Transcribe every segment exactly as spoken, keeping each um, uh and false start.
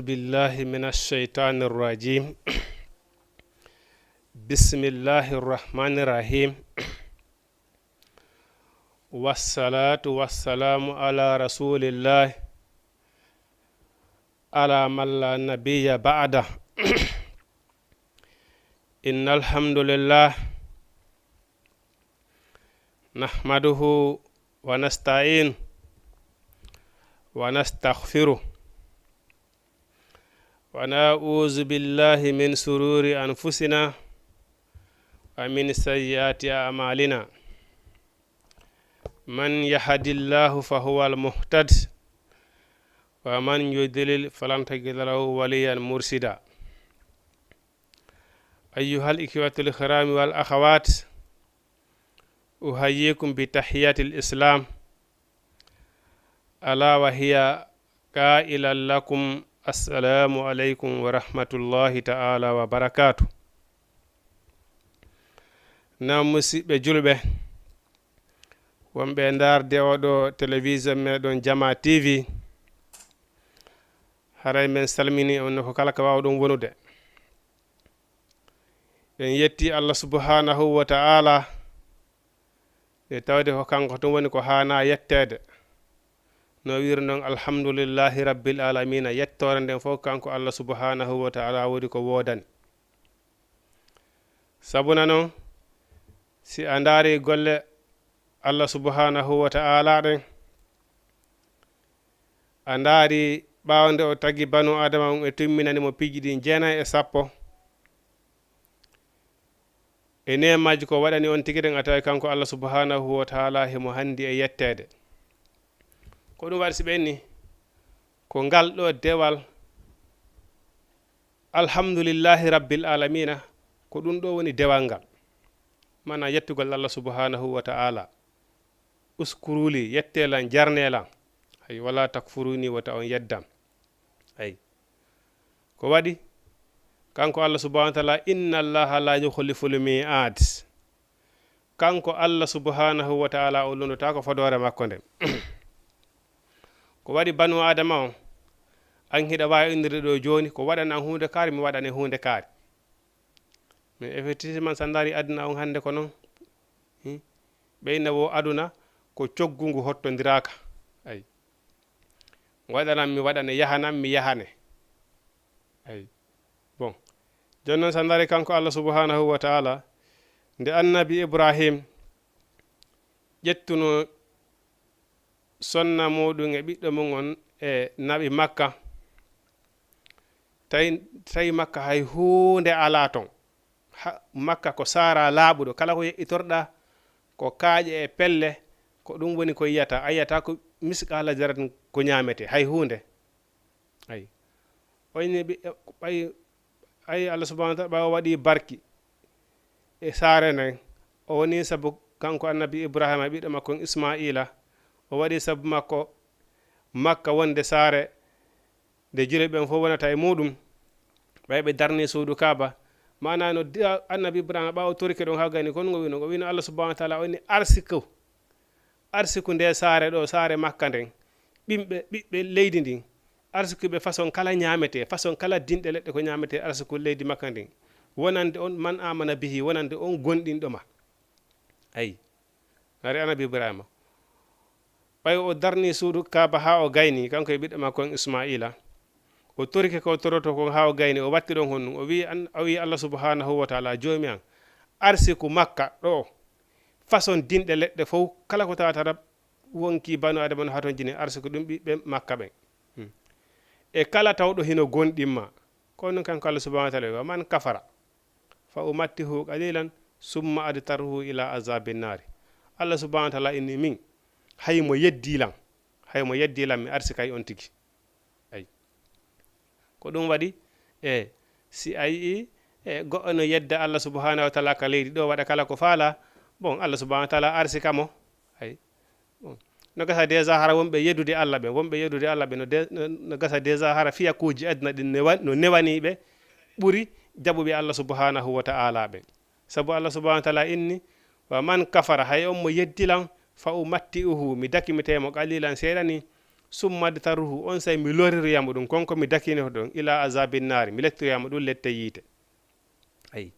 بالله من الشيطان الرجيم. بسم الله الرحمن الرحيم. والصلاة والسلام على رسول الله، على من لا نبي بعده. إن الحمد لله نحمده ونستعينه ونستغفره، ونعوذ بالله من شرور أنفسنا ومن سيئات أعمالنا. من يهد الله فهو المهتد، ومن يضلل فلن تجد له وليا مرشدا. أيها الإخوة الكرام والأخوات، أحييكم بتحية الإسلام، ألا وهي قائلا لكم: السلام عليكم ورحمة الله تعالى وبركاته. Nam, musidɓe julɓe, wonɓe e ndaarde oɗo télévision meɗen Jama T V, haray men salmini on no ko kala ko waawɗon wonude. En yetti Allah subhanahu wa ta'ala, nde tawde ko kanko tun woni ko haana yetteede. No wiiri non, alhamdulillahi rabbil alamina, yettoore nden fof kanko Allah subhanahu wa ta'ala woodi ko woodani. Sabuna non, si a ndaari golle Allah subhanahu wa ta'ala ɗen, a ndaari ɓaawo nde o tagi banu Adama on, e timminani mo piiji ɗin jeenayi e sappo, e neemaaji ko waɗani on tigi ɗen, a taway kanko Allah subhanahu wa ta'ala himo handi e yetteede. Ko ɗum waɗi si ɓe inni ko ngal ɗo dewal alhamdulillahi rabbil alamina, ko ɗum ɗo woni dewal ngal. Maana yettugol Allah subhanahu wa ta'ala. Uskuruli, yette lan, jarne lan. Ay, wala takfuruni, wota on yeddam. Ay. Ko waɗi? Kanko Allah subhanahu wa ta'ala, inna Allaha la yukhliful mi'ad. Kanko Allah subhanahu wa ta'ala, o lundotaako fodoore makko nden. Ko waɗi banu Adama on, an hiɗa waawi inndirde ɗo jooni, ko waɗan an huunde kaari, mi waɗane huunde kaari. Mais effectivement, sa ndaari aduna on hannde ko non. Hmm? Ɓeyna wo aduna ko coggu ngu hottondiraaka. Ay. Waɗanan mi waɗane, yahanan mi yahane. Ay. Bon. Jooni non, sa ndaari kanko Allah subhanahu wa ta'ala, nde annabi Ibrahim ƴettuno sonna muɗum e ɓiɗɗo mum on e naɓi Makka, tawi, tawi Makka hay huunde alaa ton. Ha, Makka ko saara laaɓuɗo, kala ko yeƴƴitorɗaa, ko kaaƴe e pelle, ko ɗum woni ko yiyata, a yiyata ko misqaala zarratin ko ñaametee, hay huunde. Ay. O inni ɓi-, ɓay, ay, Allah subhanahu wa ta'ala, ɓay o waɗi barki e saare nden, o woni sabu kanko annabi Ibrahima e ɓiɗɗo makko on Ismaila, o waɗi sabu makko Makka wonde saare nde julɓe ɓen fof wonata e muɗum, ɓay ɓe darni suudu Kaaba. Maana no di-, annabi Ibrahima ɓaawo torike ɗon haa gayni, kono ngo wino, ngo wino Allah subhanahu wa ta'ala o inni arsiku, arsiku nde saare ɗo, saare Makka nden, ɓimɓe, ɓiɓɓe leydi ndin, arsiku ɓe façon kala ñaametee, façon kala dinɗe leɗɗe ko ñaametee, arsiku leydi Makka ndin, wonande on man amana bihi, wonande on gonɗinɗo ma. Ayi, hari annabi Ibrahima. Ɓay o darni suudu Kaaba haa o gayni, kanko e ɓiɗɗo makko on Ismaila. O torike ko toroto kon haa o gayni, o watti ɗon honɗum. O wi'i an, o wi'i Allah subhanahu wa ta'ala, "Joomi an, arsiku Makka ɗo, façon dinɗe leɗɗe fow, kala ko tawata rab-, wonki banu Adama no hatonjini arsiku ɗum ɓiɓɓe Makka ɓen. Hmm. E kala tawɗo hino gonɗin ma." Ko non kanko Allah subhanahu wa ta'ala, "Wa man kafara fa umattihu qalilan summa adtarruhu ila azabin nari." Allah subhanahu wa ta'ala inni min, hay mo yeddi lan, hay mo yeddi lan, mi arsikay on tigi. Ay. Ko ɗum waɗi, e, si a yi'i, e, goɗɗo no yedda Allah subhanahu wa ta'ala ka leydi ɗo, waɗa kala ko faala, bon, Allah subhanahu wa ta'ala arsika mo. Ay. Bon. No gasa déjà hara wonɓe yedude Allah ɓen, wonɓe yedude Allah ɓen no de-, no, no gasa déjà hara fiyakuuji aduna ɗin newa-, no newani ɓe ɓuri jaɓuɓe Allah subhanahu wa ta'ala ɓen. Sabu Allah subhanahu wa ta'ala inni, "Wa man kafara", hay on mo yeddi lan, "fa umatti'uhu", mi dakimite mo qalilan seeɗa ni, Summa adtaruhu, on sey mi loriroyamo ɗum, kon ko mi dakinoto ɗon, ila azabin naari, mi lettiroyamo ɗum lette yiite. Ayi,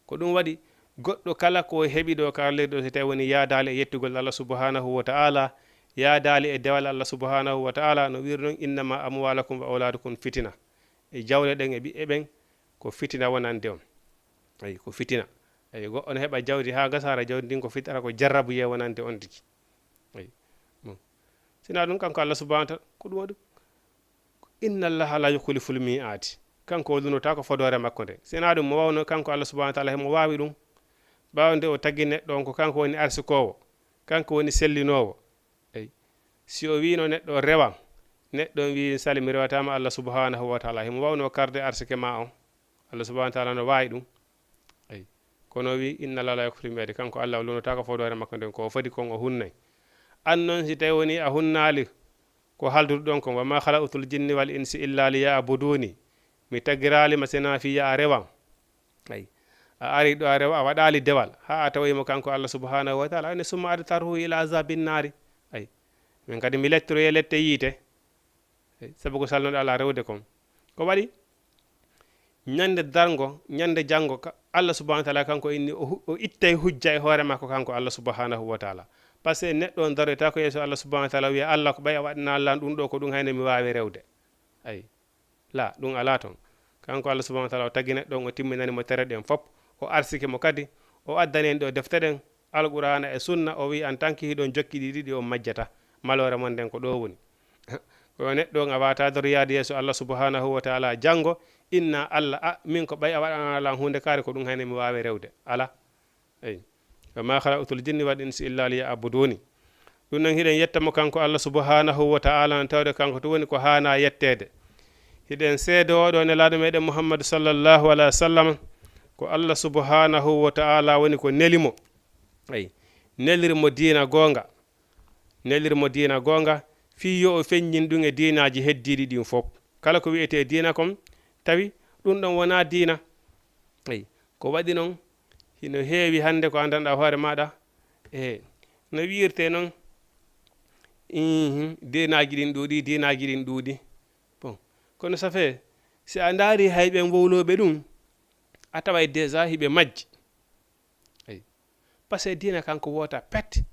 ko ɗum waɗi goɗɗo kala ko heɓi ɗo ka leydi ɗo, so tawi woni yaadaali e yettugol Allah subhanahu wa ta'ala, yaadaali e dewal Allah subhanahu wa ta'ala, no wiiri noon, innama amwalakum wa awladukum fitina. E jawle ɗen e ɓiɓɓe ɓen ko fitina wonande on. Ayi, ko fitina. Ayi, goɗɗo ne heɓa jawdi haa gasa, hara jawdi ndin ko fitara, ko jarrabuye wonande on tigi. Ayi. Bon. Sina ɗum kanko Allah subhanahu wa ta'ala, ko ɗum waɗi. Inna Allaha la yukhliful mi'ad. Kanko o lunotaako fodoore makko nde. Sina ɗum mo wawno kanko Allah subhanahu wa ta'ala, himo waawi ɗum. Ɓaawo nde o tagi neɗɗo on, ko kanko woni arsikoowo, kanko woni sellinoowo. Eyi. Si o wiino neɗɗo rewan, neɗɗo on wi, "Sali, mi rewataama Allah subhanahu wa ta'ala." Himo wawno karde arsike ma on. Allah subhanahu wa ta'ala no waawi ɗum. Eyi. Kono o wi, "Inna Allaha la yukhliful mi'ad." Kanko Allah o lunotaako fodoore makko nden, ko o fodi kon o hunnay. An non si tawi woni a hunnaali, ko halduɗo ɗon kon, "Wa ma khalaqtul jinni wal insi illa liya'buduni." Mi tagiraali ma sina fii yo a rewan. Ayi. A ari ɗo a rewa, a waɗaali dewal. Haa a tawoyi mo kanko Allah subhanahu wa ta'ala. Ene summa adtaruhu ila azabin naari. Ayi. Min kadi mi lettiroye lette yiite. Eyi, sabu ko salnoɗo Allah rewde kon. Ko waɗi? Ñande darngo, ñande janngo, ka-, Allah subhanahu wa ta'ala kanko inni o hu-, o ittay hujja e hoore makko kanko Allah subhanahu wa ta'ala. Parce que neɗɗo on daroyta ko yeeso Allah subhanahu wa ta'ala wiya, "Allah, ko ɓay a waɗanaa lan ɗum ɗo, ko ɗum hayne mi waawi rewde." Ayi. La, ɗum alaa toon. Kanko Allah subhanahu wa ta'ala o tagi neɗɗo on, o timminani mo tere ɗen fop, o arsike mo kadi, o addani en ɗo defte ɗen, Alqur'aana e sunna, o wi'i, en tant que hiɗon jokki ɗi ɗiɗi, on majjata. Maloore mon nden ko ɗo woni. Ko neɗɗo on a waata doroyaade yeeso Allah subhanahu wa ta'ala janngo, inna Allah, a, min ko ɓay a waɗanaa lan huunde kaari, ko ɗum hayne mi waawi rewde. Alaa. Eyi. "Wa ma khalaqtul jinni wal insi illa liya'buduni." Ɗum noon hiɗen yetta mo kanko Allah subhanahu wa ta'ala, no tawde kanko tun woni ko haana yetteede. Hiɗen seedo oɗo nelaaɗo meɗen Muhammad sallallahu alaihi wa sallam, ko Allah subhanahu wa ta'ala woni ko neli mo. Eyi. Neliri mo diina goonga. Nelir mo diina goonga, fii yo o feññin ɗum e diinaaji heddiiɗi ɗin fof. Kala ko wi'etee diina kon, tawi ɗum ɗon wonaa diina. Eyi, ko waɗi noon, hino heewi hannde ko anndanɗaa hoore maaɗa, e no wi'irtee noon, ihin, diinaaji ɗin ɗuuɗi, diinaaji ɗin ɗuuɗi. Bon, kono ça fait, si a ndaari hay ɓen wowlooɓe ɗum, a taway déjà hiɓe majji. Eyi. Parce que diina kanko woota pet.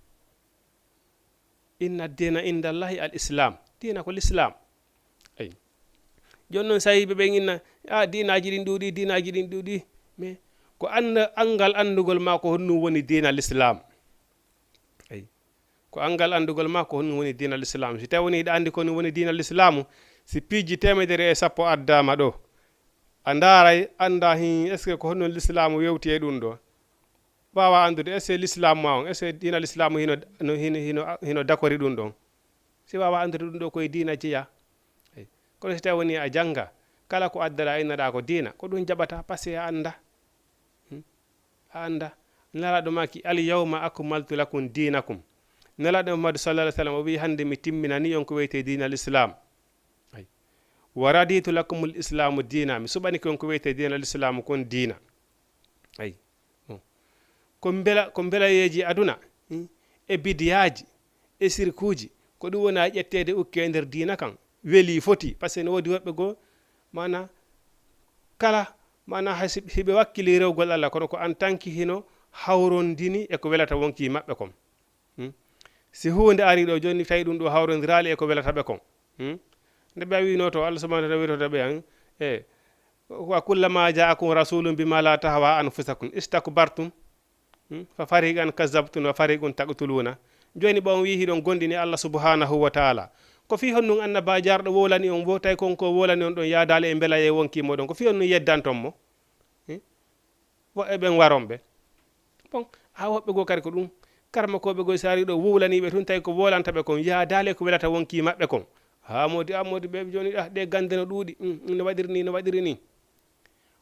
Inna diina inda Allahi al Islam. Diina ko l'Islam. Eyi. Jooni noon, so a yii ɓe ɓen inna, "A, diinaaji ɗin ɗuuɗi, diinaaji ɗin ɗuuɗi." Mais ko annda-, anngal anndugol ma ko honɗum woni diina l'Islam. Eyi. Ko anngal anndugol ma ko honɗum woni diina l'Islam. Si tawi woni hiɗa anndi ko honɗum woni diina l'Islam, si piiji teemedere e sappo addaama ɗo, a ndaaray, annda hin, est-ce que ko honɗum l'Islam yewti e ɗum ɗo? Waawa anndude, est-ce que l'Islam ma on, est-ce que diina l'Islam hino, no, hino, hino, hino dakori ɗum ɗon? Si waawa anndude ɗum ɗo koye diina jeyaa. Eyi. Kono si tawi woni a jannga, kala ko addaɗaa, innaɗaa ko diina, ko ɗum jaɓataa, parce que a annda. Hmm? A annda. Nelaaɗo maaki, "Al yawma akmaltu lakum dinakum." Nelaaɗo Muhammadu sallallahu alaihi wa sallam o wi'i, "Hannde mi timminani on ko wiyetee diina l'Islam." Ayi. "Wa raditu lakumul Islamu diina." Mi suɓani kon ko wiyetee diina l'Islam kon diina. Ayi. Bon. Ko mbela-, ko mbelayeeji aduna, hmm, e bidiyaaji, e sirkuuji, ko ɗum woni a ƴetteede ukke e nder diina kan. Weli foti, parce que no woodi woɓɓe goo, maana kala, maana hay si, hiɓe wakkili rewgol Allah, kono ko en tant que hino hawrondini e ko welata wonkii maɓɓe kon. Hmm? Si huunde arii ɗo jooni, tawi ɗum ɗo hawrondiraali e ko welata ɓe kon. Hmm? Nde ɓe wi'no to, Allah subhanahu wa ta'ala wi'to ɓe, an, e, "Wa kullama ja'akum rasulun bima la tahwa anfusakum istakbartum, hmm, fa fariqan kazzabtum wa fariqan taqtuluna." Jooni ɓe on wi'i hiɗon gondini Allah subhanahu wa ta'ala. Ko fii honɗum annabaajo arɗo wowlani on, wo tawi kon ko wowlani on ɗon yaadaali e mbelaye wonkii moɗon? Ko fii honɗum yeddanton mo? Hmm? Woɓɓe ɓen waron ɓe. Bon, haa woɓɓe goo kadi ko ɗum. Karmakooɓe goo, si arii ɗo wowlanii ɓe tun, tawi ko wowlanta ɓe kon yaadaali e ko welata wonkii maɓɓe kon. Haa moodi, haa moodi ɓe jooni, ah, ɗe gannde no ɗuuɗi. Mm, no waɗiri nii, no waɗiri nii.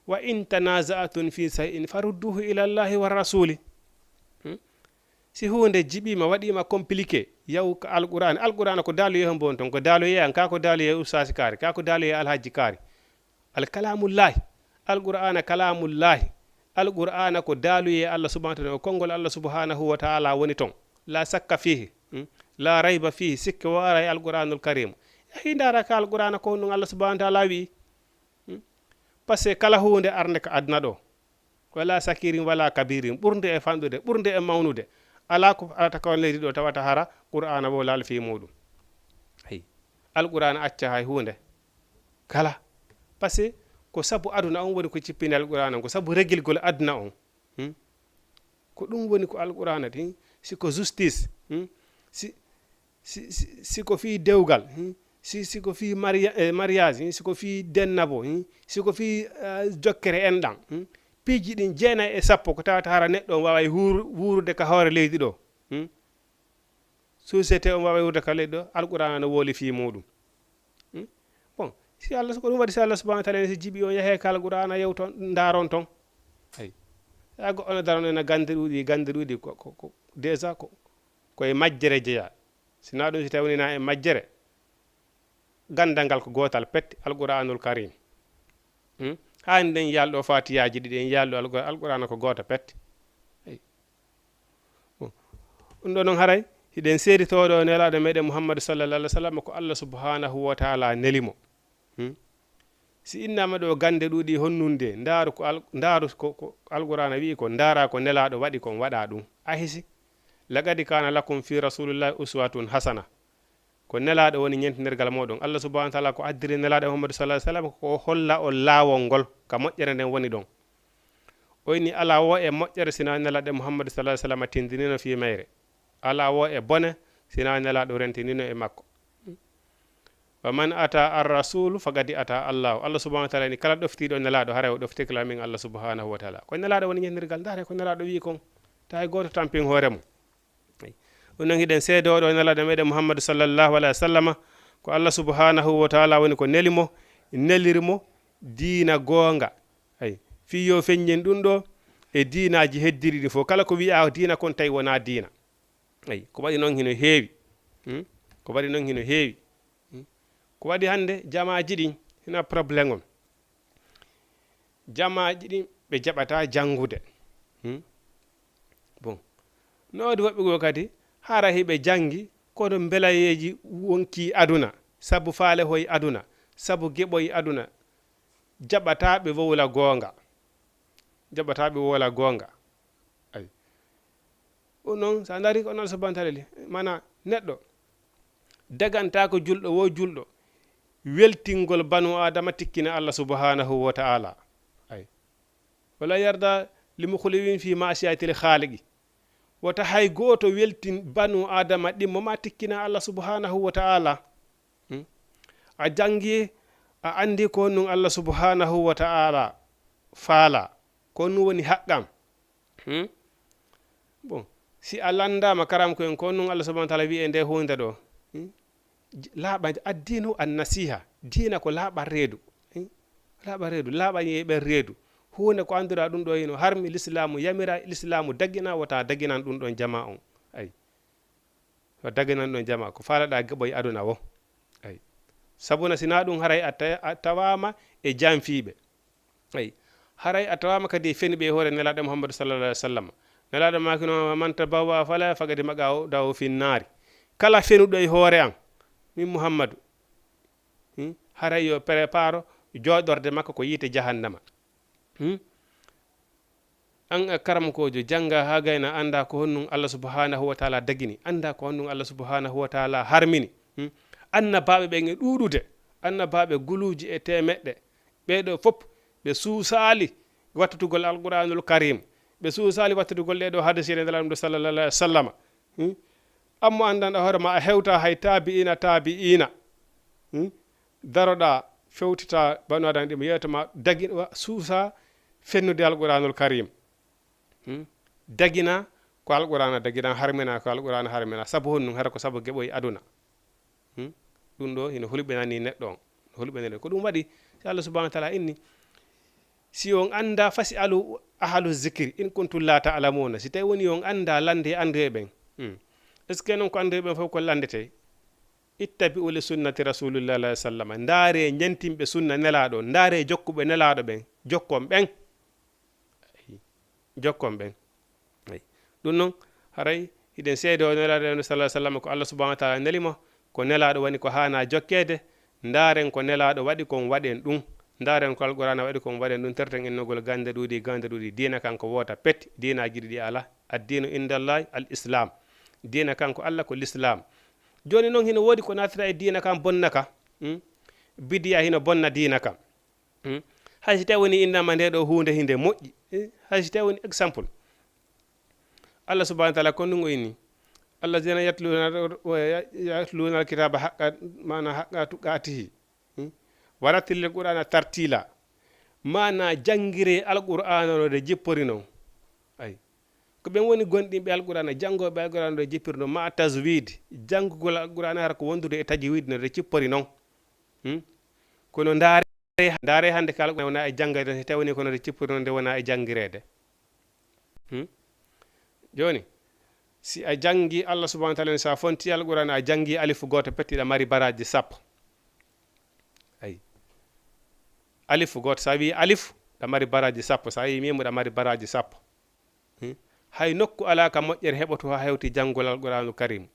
"Wa in tanaza'tum fi shay'in farudduhu ila Allahi wa rasuli." Hmm? Si huunde jiɓiima, waɗiima compliqué, yahu ka Alqur'aana. Alqur'aana ko daaluyee hombo on ton? Ko daaluyee an, kaa ko daaluyee ustaasi kaari, kaa ko daaluyee alhaji kaari. Al kalamullahi. Alqur'aana kalamullahi. Alqur'aana ko daaluyee Allah subhanahu wa ta'ala, ko konngol Allah subhanahu wa ta'ala woni ton. La sakka fihi, hmm? La rayba fihi, sikke wooraa e Alqur'aanul Kariim. Hi ndaara ka Alqur'aana ko ɗum Allah subhanahu wa ta'ala wi. Hmm? Parce que kala huunde arnde ka aduna ɗo, wala sakirin wala kabirin, ɓurnde e fanɗude, ɓurnde e mawnude, alaa ko arata ka leydi ɗo tawata hara Qur'aana wo laal fii muuɗum. Hey. Alqur'aana acca hay huunde. Kala. Parce que ko sabu aduna on woni ko cippini Alqur'aana on, ko sabu regilgol aduna on. Hmm? Ko ɗum woni ko Alqur'aana, hmm? Si ko justice, hmm? Si, si, si, si ko fii dewgal, hmm? Si, si ko fii maria-, eh, mariage, hmm? Si ko fii dennabo, hmm? Si ko fii, eh, jokkere enɗan, hmm? Piiji ɗin jeenay e sappo ko tawata hara neɗɗo on waaway wuuru-, wuurude ka hoore leydi ɗo, hmm? Société on waaway wuurude ka leydi ɗo, Alqur'aana no wooli fii muuɗum. Hmm? Bon, si Allah, ko ɗum waɗi si Allah subhanahu wa ta'ala en si jiɓi on yahe ka Alqur'aana yewton, ndaaron ton. Ay. Ya goɗɗo no daron ena gannde ɗuuɗi, gannde ɗuuɗi ko, ko, ko, déjà ko, ko e majjere jeyaa. Si na ɗum si tawi woni na e majjere, ganndal ngal ko gootal pet, Alqur'aanul Kariim. Hmm? Haa en nden yalɗo Faatiyaaji ɗiɗi, en yalɗo Alqur-, Alqur'aana ko gooto pet. Ay. Bon. Ɗum ɗo noon haray, hiɗen seeditoo ɗo nelaaɗo meɗen Muhammadu sallallahu alaihi wasallam ko Allah subhanahu wa ta'ala neli mo. Hmm? Si innaama ɗo gannde ɗuuɗi honnunde, ndaaru ko al-, ndaaru ko, ko Alqur'aana wi'i ko, ndaara ko nelaaɗo waɗi kon, waɗa ɗum. A hisi? "Laqad kana lakum fi rasulillahi uswatun hasana." Ko nelaaɗo woni ñentinirgal mooɗon. Allah subhanahu wa ta'ala ko addiri nelaaɗo Muhammadu sallallahu alaihi wasallam ko o holla on laawol ngol, ka moƴƴere nden woni ɗon. O inni alaa wo e moƴƴere sina nelaaɗo Muhammadu sallallahu alaihi wasallam tindinino fii mayre. Alaa wo e bone sina nelaaɗo rentinino e makko. "Wa man ata ar-rasul faqad ata Allah." Allah subhanahu wa ta'ala ni kala ɗoftiiɗo nelaaɗo, haray o ɗofti kala min Allah subhanahu wa ta'ala. Ko nelaaɗo woni ñentinirgal, ndaare ko nelaaɗo wi'i kon. Tawi gooto tampin hoore mum. Ɗum noon hiɗen seedoo ɗo nelaaɗo meɗen Muhammadu sallallahu alaihi wasallama ko Allah subhanahu wa ta'ala woni ko neli mo, neliri mo diina goonga. Ay, fii yo feññin ɗum ɗo e diinaaji heddiɗi ɗin fof. Kala ko wi'aa diina kon tawi wonaa diina. Ay, ko waɗi noon hino heewi. Hmm? Ko waɗi noon hino heewi. Hmm? Ko waɗi hannde jamaaji ɗin hina problème on. Jamaaji ɗin ɓe jaɓataa janngude. Hmm? Bon. No waɗi woɓɓe goo kadi, hara hiɓe janngi, kono mbelayeeji wonkii aduna, sabu faale hoy aduna, sabu geɓoy aduna, jaɓataa ɓe wowla goonga. Jaɓataa ɓe wowla goonga. Ay. Ɗum noon, so a ndaari ko Allah subhanahu wa ta'ala li, maanaa neɗɗo dagantaako julɗo wo julɗo weltingol banu Aadama tikkina Allah subhanahu wa ta'ala. Ay. "Wala yarda li mukhluqin fi ma'siyatil khaliqi." Wota hay gooto weltin banu Aadama ɗimmo ma tikkina Allah subhanahu wa ta'ala. Hmm? A janngi, a anndi ko honɗum Allah subhanahu wa ta'ala faala, ko honɗum woni haqqam. Hmm? Bon, si a lanndaama karam ko en, ko honɗum Allah subhanahu wa ta'ala wi'i e nde huunde ɗo. Hmm? J-, laaɓa, addiinu an nasiha, diina ko laaɓa reedu. Hmm? Laaɓa reedu, laaɓa yeeɓe reedu. Huunde ko annduɗaa ɗum ɗo hino harmi, Lislaamu yamira, Lislaamu dagina, wota daginan ɗum ɗon jamaa on. Ay. Ko daginan ɗon jamaa, ko faalaɗaa geɓoy aduna wo. Ay. Sabuna si na ɗum haray a ta-, a tawaama e janfiiɓe. Ay. Haray a tawaama kadi e fenuɓe e hoore Nelaaɗo Muhammadu sallallahu alaihi wasallam. Nelaaɗo maaki no, "Man tabawwa fala faqad maqadahu fin naari." Kala fenuɗo e hoore an, min Muhammadu, hmm, haray yo préparo jooɗorde makko ko yiite jahannama. Hmm? An a karamokoojo, jannga haa gayna, annda ko honɗum Allah subhanahu wa ta'ala dagini, annda ko honɗum Allah subhanahu wa ta'ala harmini. Hmm? Annabaaɓe ɓen e ɗuuɗude, annabaaɓe guluuji e teemeɗɗe, ɓee ɗoo fof ɓe suusaali wattutugol Alqur'aanul Kariim, ɓe suusaali wattutugol ɗee ɗoo hadiisiire Nelaaɗo sallallahu alaihi wasallam. Hmm? An mo anndanɗaa hoore ma, a hewta hay taabi'iina, taabi'iina. Hmm? Daroɗaa, fewtitaa banu Aadama ɗimo, yeeto ma dagi-, wa-, suusaa fennude Alqur'aanul Kariim. Hmm? Dagina ko Alqur'aana dagina, harmina ko Alqur'aana harmina. Sabu honɗum? Hara ko sabu geɓoy aduna. Hmm? Ɗum ɗo hino hulɓinani neɗɗo on. Hulɓinani. Ko ɗum waɗi, si Allah subhanahu wa ta'ala inni, si on annda, "Fas'alu ahla zikri in kuntum la ta'lamuna." Si tawi woni on annda, lande annduɓe ɓen. Hmm. Est-ce que non ko annduɓe ɓen fof ko landete? "Ittabi'u li sunnati rasulillahi sallallahu alaihi wasallam." Ndaare ñentinɓe sunna Nelaaɗo, ndaare jokkuɓe Nelaaɗo ɓen, jokkon ɓen. Jokkon ɓen. Eyi. Ɗum noon, haray hiɗen seede o Nelaaɗo sallallahu alaihi wasallam ko Allah subhanahu wa ta'ala neli mo, ko Nelaaɗo woni ko haanaa jokkeede, ndaaren ko Nelaaɗo waɗi kon waɗen ɗum, ndaaren ko Alqur'aana waɗi kon waɗen ɗum, terten innogol gannde ɗuuɗi, gannde ɗuuɗi, diina kan ko woota pet, diinaaji ɗiɗi alaa, addiinu indallaahi al islaam, diina kan ko Alla ko lislaam. Jooni noon hino woodi ko naatata e diina kan bonna ka, hmm? Bidiya hino bonna diina kan. Hmm? Hay si tawi woni innama nde ɗo huunde hinde moƴƴi, eh? Hay si tawi woni exemple, Allah subhanahu wa taala ko ɗum o inni, allazina yatluna, yatluna alkitaba haqqa, mana haqqa tuqatihi. Hmm? Warattilil qur'ana tartila. Mana janngire alqur'ana no nde jippori non. Ay. Ko ɓen woni gomɗinɓe alqur'ana, janngooɓe alqur'ana no nde jippori non, ma tajwid, janngugol alqur'ana hara ko wondude e tajwid no nde jippori non. Hmm? Kono ndaare, ndaare hannde ka alqur'ana wona e janngirde, so tawi woni kono nde jippori non nde wona e janngireede. Hmm? Jooni, si a janngi Allah subhanahu wa taala, so a fonti alqur'ana, a janngi alifu gooto pet, hiɗa mari baraaji sappo. Ay. Alifu gooto, so a wii alifu, ɗa mari baraaji sappo. So a wii miimu, ɗa mari baraaji sappo. Hmm? Hay nokku alaa ka moƴƴere heɓoto haa hewti janngol Alqur'aanul Kariim.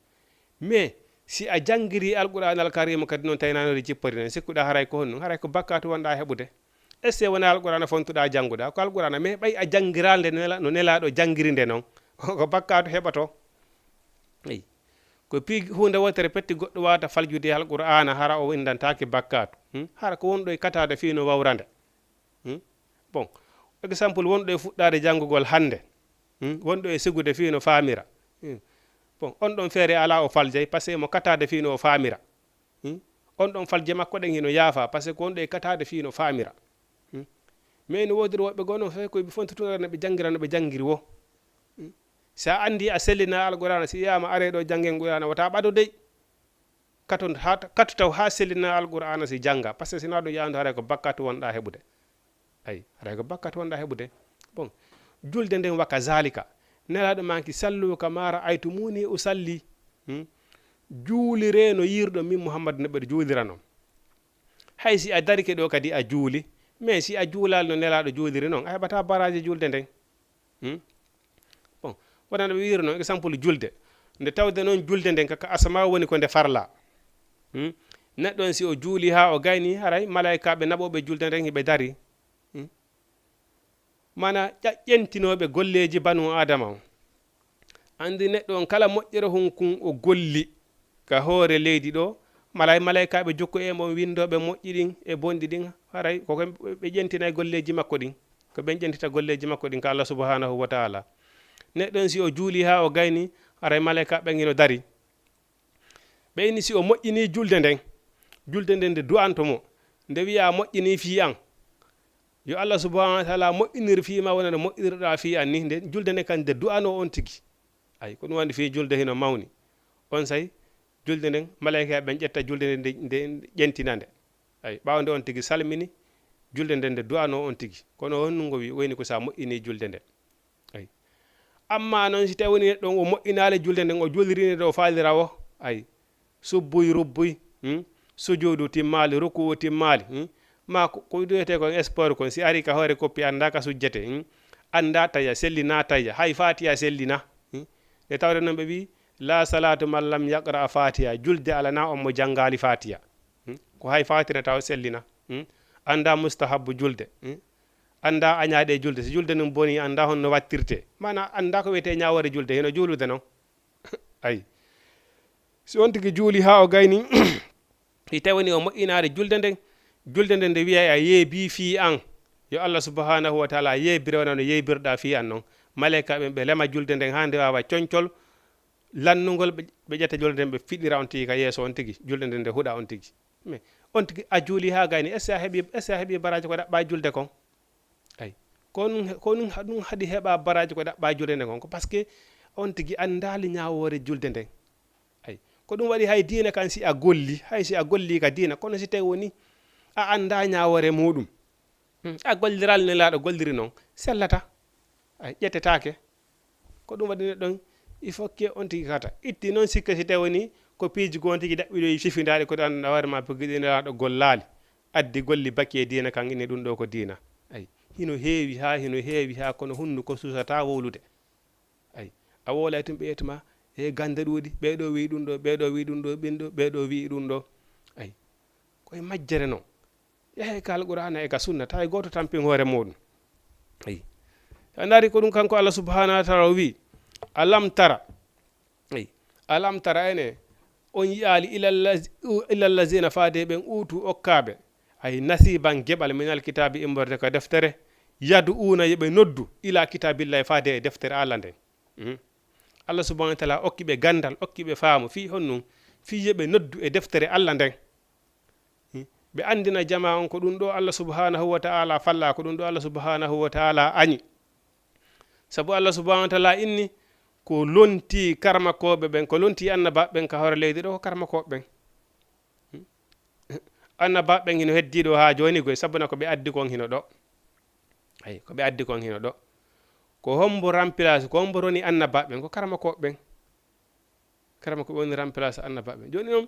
Mais si a janngiri Alqur'aanal Kariim kadi noon tawi naanori jippori noon, sikkuɗaa haray ko honɗum? Haray ko bakkaatu wonɗaa heɓude. Est-ce que wonaa Alqur'aana fontuɗaa jannguɗaa? Ko Alqur'aana, mais ɓay a janngiraali nde nela-, no Nelaaɗo janngiri nde noon, ko bakkaatu heɓoto. Eyi. Ko piiji huunde wootere petti goɗɗo waawata faljude e Alqur'aana, hara o winndantaake bakkaatu. Hmm? Hara ko wonɗo e kataade fii no wawra nde. Hmm? Bon, exemple, wonɗo e fuɗɗaade janngugol hannde. Hmm? Wonɗo e sigude fii no faamira. Hmm? Bon, on ɗon feere alaa o faljay, parce que mo kataade fii no o faamira. Hmm? On ɗon falje makko ɗen hino yaafa, parce que ko wonɗo e kataade fii no faamira. Hmm? Mais no woodiri woɓɓe goo non, fay koye ɓe fontotunoo no ɓe janngira no ɓe janngiri woo. Hmm? Si a anndi a sellina Alqur'aana, si wiyaama aree ɗoo janngen Qur'aana, wota ɓado dey. Kato, haa, katu taw haa sellina Alqur'aana si jannga, parce que si naa ɗum yaandu haray ko bakkaatu wonɗaa heɓude. Ay, haray ko bakkaatu wonɗaa heɓude. Bon, julde nden wa kazalika. Nelaaɗo maaki, "Sallu kama ra'aytumuni usalli." Hmm? Juuliree no yiirɗon min Muhammadu no ɓeɗo juulira non. Hay si a darike ɗoo kadi a juuli, mais si a juulaali no Nelaaɗo juuliri non, a heɓataa baraaji julde nden. Hmm? Bon, wonano ɓe wiiri noon, exemple julde. Nde tawde noon julde nden kaka asama woni ko nde farla. Hmm? Neɗɗo on si o juuli haa o gayni, haray malaykaaɓe naɓooɓe julde nden hiɓe dari. Hmm? Mana ƴaƴƴentinooɓe golleeji banu Adama on. Anndi neɗɗo on kala moƴƴere hunkun o golli ka hoore leydi ɗo, malay-, malaykaaɓe jokku e mon winndooɓe moƴƴi ɗin e bonɗi ɗin, haray ko ɓe ƴentinay golleeji makko ɗin. Ko ɓen ƴentita golleeji makko ɗin ka Allah subhanahu wa ta'ala. Neɗɗo on si o juuli haa o gayni, haray malaykaaɓe ɓen hino dari. Ɓe inni si o moƴƴini julde nden, julde nden nde du'anto mo, nde wi'a moƴƴini fii an. Yo Allah subhanahu wa ta'ala moƴƴinir fii ma wona no moƴƴinirɗaa fii an ni, nde julde nden kan nde du'anoo on tigi. Ay, ko ɗum wandi fii julde hino mawni. On say, julde nden, malaykaaɓe ɓen ƴetta julde nden, nde, nde ƴentina nde. Ay, ɓaawo nde on tigi salmini, julde nden nde du'anoo on tigi. Kono honɗum ngo wi-, wayni ko sa moƴƴini julde nden. Ay. Amma non si tawi woni neɗɗo on o moƴƴinaali julde nden, o juuliri nde o faalira o, ay, subbuy rubbuy, hmm? Sujuudu timmaali, rukuu timmaali, hmm? Ma ko, ko wi'etee kon sport kon, si ari ka hoore koppi anndaa ka sujjete, hmm? Anndaa taya, sellinaa taya, hay Faatiha sellinaa, hmm? Nde tawde non ɓe wi'i, "La salaatu man lam yaqra Faatiha", julde alanaa on mo janngaali Faatiha. Hmm? Ko hay Faatiha taw sellina, hmm? Anndaa mustahabbu julde, hmm? Anndaa añaaɗe julde, si julde non boni, anndaa honno wattirtee. Maanaa anndaa ko wi'etee ñaawoore julde, hino juulude non. Ay. Si on tigi juuli haa o gayni, si tawi woni o moƴƴinaali julde nden, julde nden nde wi'ay a yeebii fii an, yo Allah subhanahu wa ta'ala yeebire wona no yeebirɗaa fii an non. Malaykaaɓe ɓen ɓe lema julde nden haa nde waawa concol lannungol, ɓe, ɓe ƴetta julde nden ɓe fiɗira on tigi ka yeeso on tigi, julde nden nde huɗa on tigi. Mais on tigi a juuli haa gayni, est-ce que a heɓi, est-ce que a heɓi baraaji ko ɗaɓɓaa julde kon? Ay. Ko ɗum, ko ɗum, ɗum haɗi heɓa baraaji ko ɗaɓɓaa julde nden kon. Ko parce que on tigi anndaali ñaawoore julde nden. Ay. Ko ɗum waɗi hay diina kan si a golli, hay si a golli ka diina, kono si tawi woni a anndaa ñaawoore muɗum. Hmm. A golliraali Nelaaɗo golliri non, sellata. Ay, ƴettetaake. Ko ɗum waɗi neɗɗo on, il faut que on tigi kata. Itti non sikke si tawi woni ko piiji goo on tigi ɗaɓɓiɗoyi fifindaaɗi ko ɗan hoore ma, ko giɗi Nelaaɗo gollaali. Addi golli baki e diina kan, inni ɗum ɗo ko diina. Ay, hino heewi haa, hino heewi haa, kono hunnuko suusataa wowlude. Ay, a wowlay tun ɓe ƴetta ma, E gannde ɗuuɗi, ɓeeɗo wi'i ɗum ɗo, ɓeeɗo wi'i ɗum ɗo, ɓin ɗo, ɓeeɗo wi'i ɗum ɗo. Ay, koye majjere non. Yahe ka Alqur'aana e ka Sunna, tawi gooto tampin hoore muuɗum. Ay. A ndaari ko ɗum kanko Allah subhanahu wa ta'ala o wi'i, "Alam tara." Ay. "Alam tara," ene, on yi'aali, "ila allazi-, ila allazina," faade ɓen uutu okkaaɓe. Ay, "nasiban," geɓal, "minal kitaabi," immorde ka deftere. "Yad'uuna," yo ɓe noddu, "ila kitaabillahi," faade e deftere Allah nden. Mhm. Allah subhanahu wa ta'ala okki ɓe gandal, okki ɓe faamu, fii honɗum? Fii yo ɓe noddu e deftere Allah nden. Hmm. Ɓe andina jamaa on ko ɗum ɗo Allah subhanahu wa ta'ala falla, ko ɗum ɗo Allah subhanahu wa ta'ala añi. Sabu Allah subhanahu wa ta'ala inni ko lonti karmakooɓe ɓen, ko lonti annabaaɓe ɓen ka hoore leydi ɗo ko karmakooɓe ɓen. Hmm. Annabaaɓe ɓen hino heddii ɗo haa jooni goy, sabuna ko ɓe addi kon hino ɗo. Ay, ko ɓe addi kon hino ɗo. Ko hombo remplace, ko hombo roni annabaaɓe ɓen? Ko karmakooɓe ɓen. Karmakooɓe woni remplace annabaaɓe ɓen. Jooni non,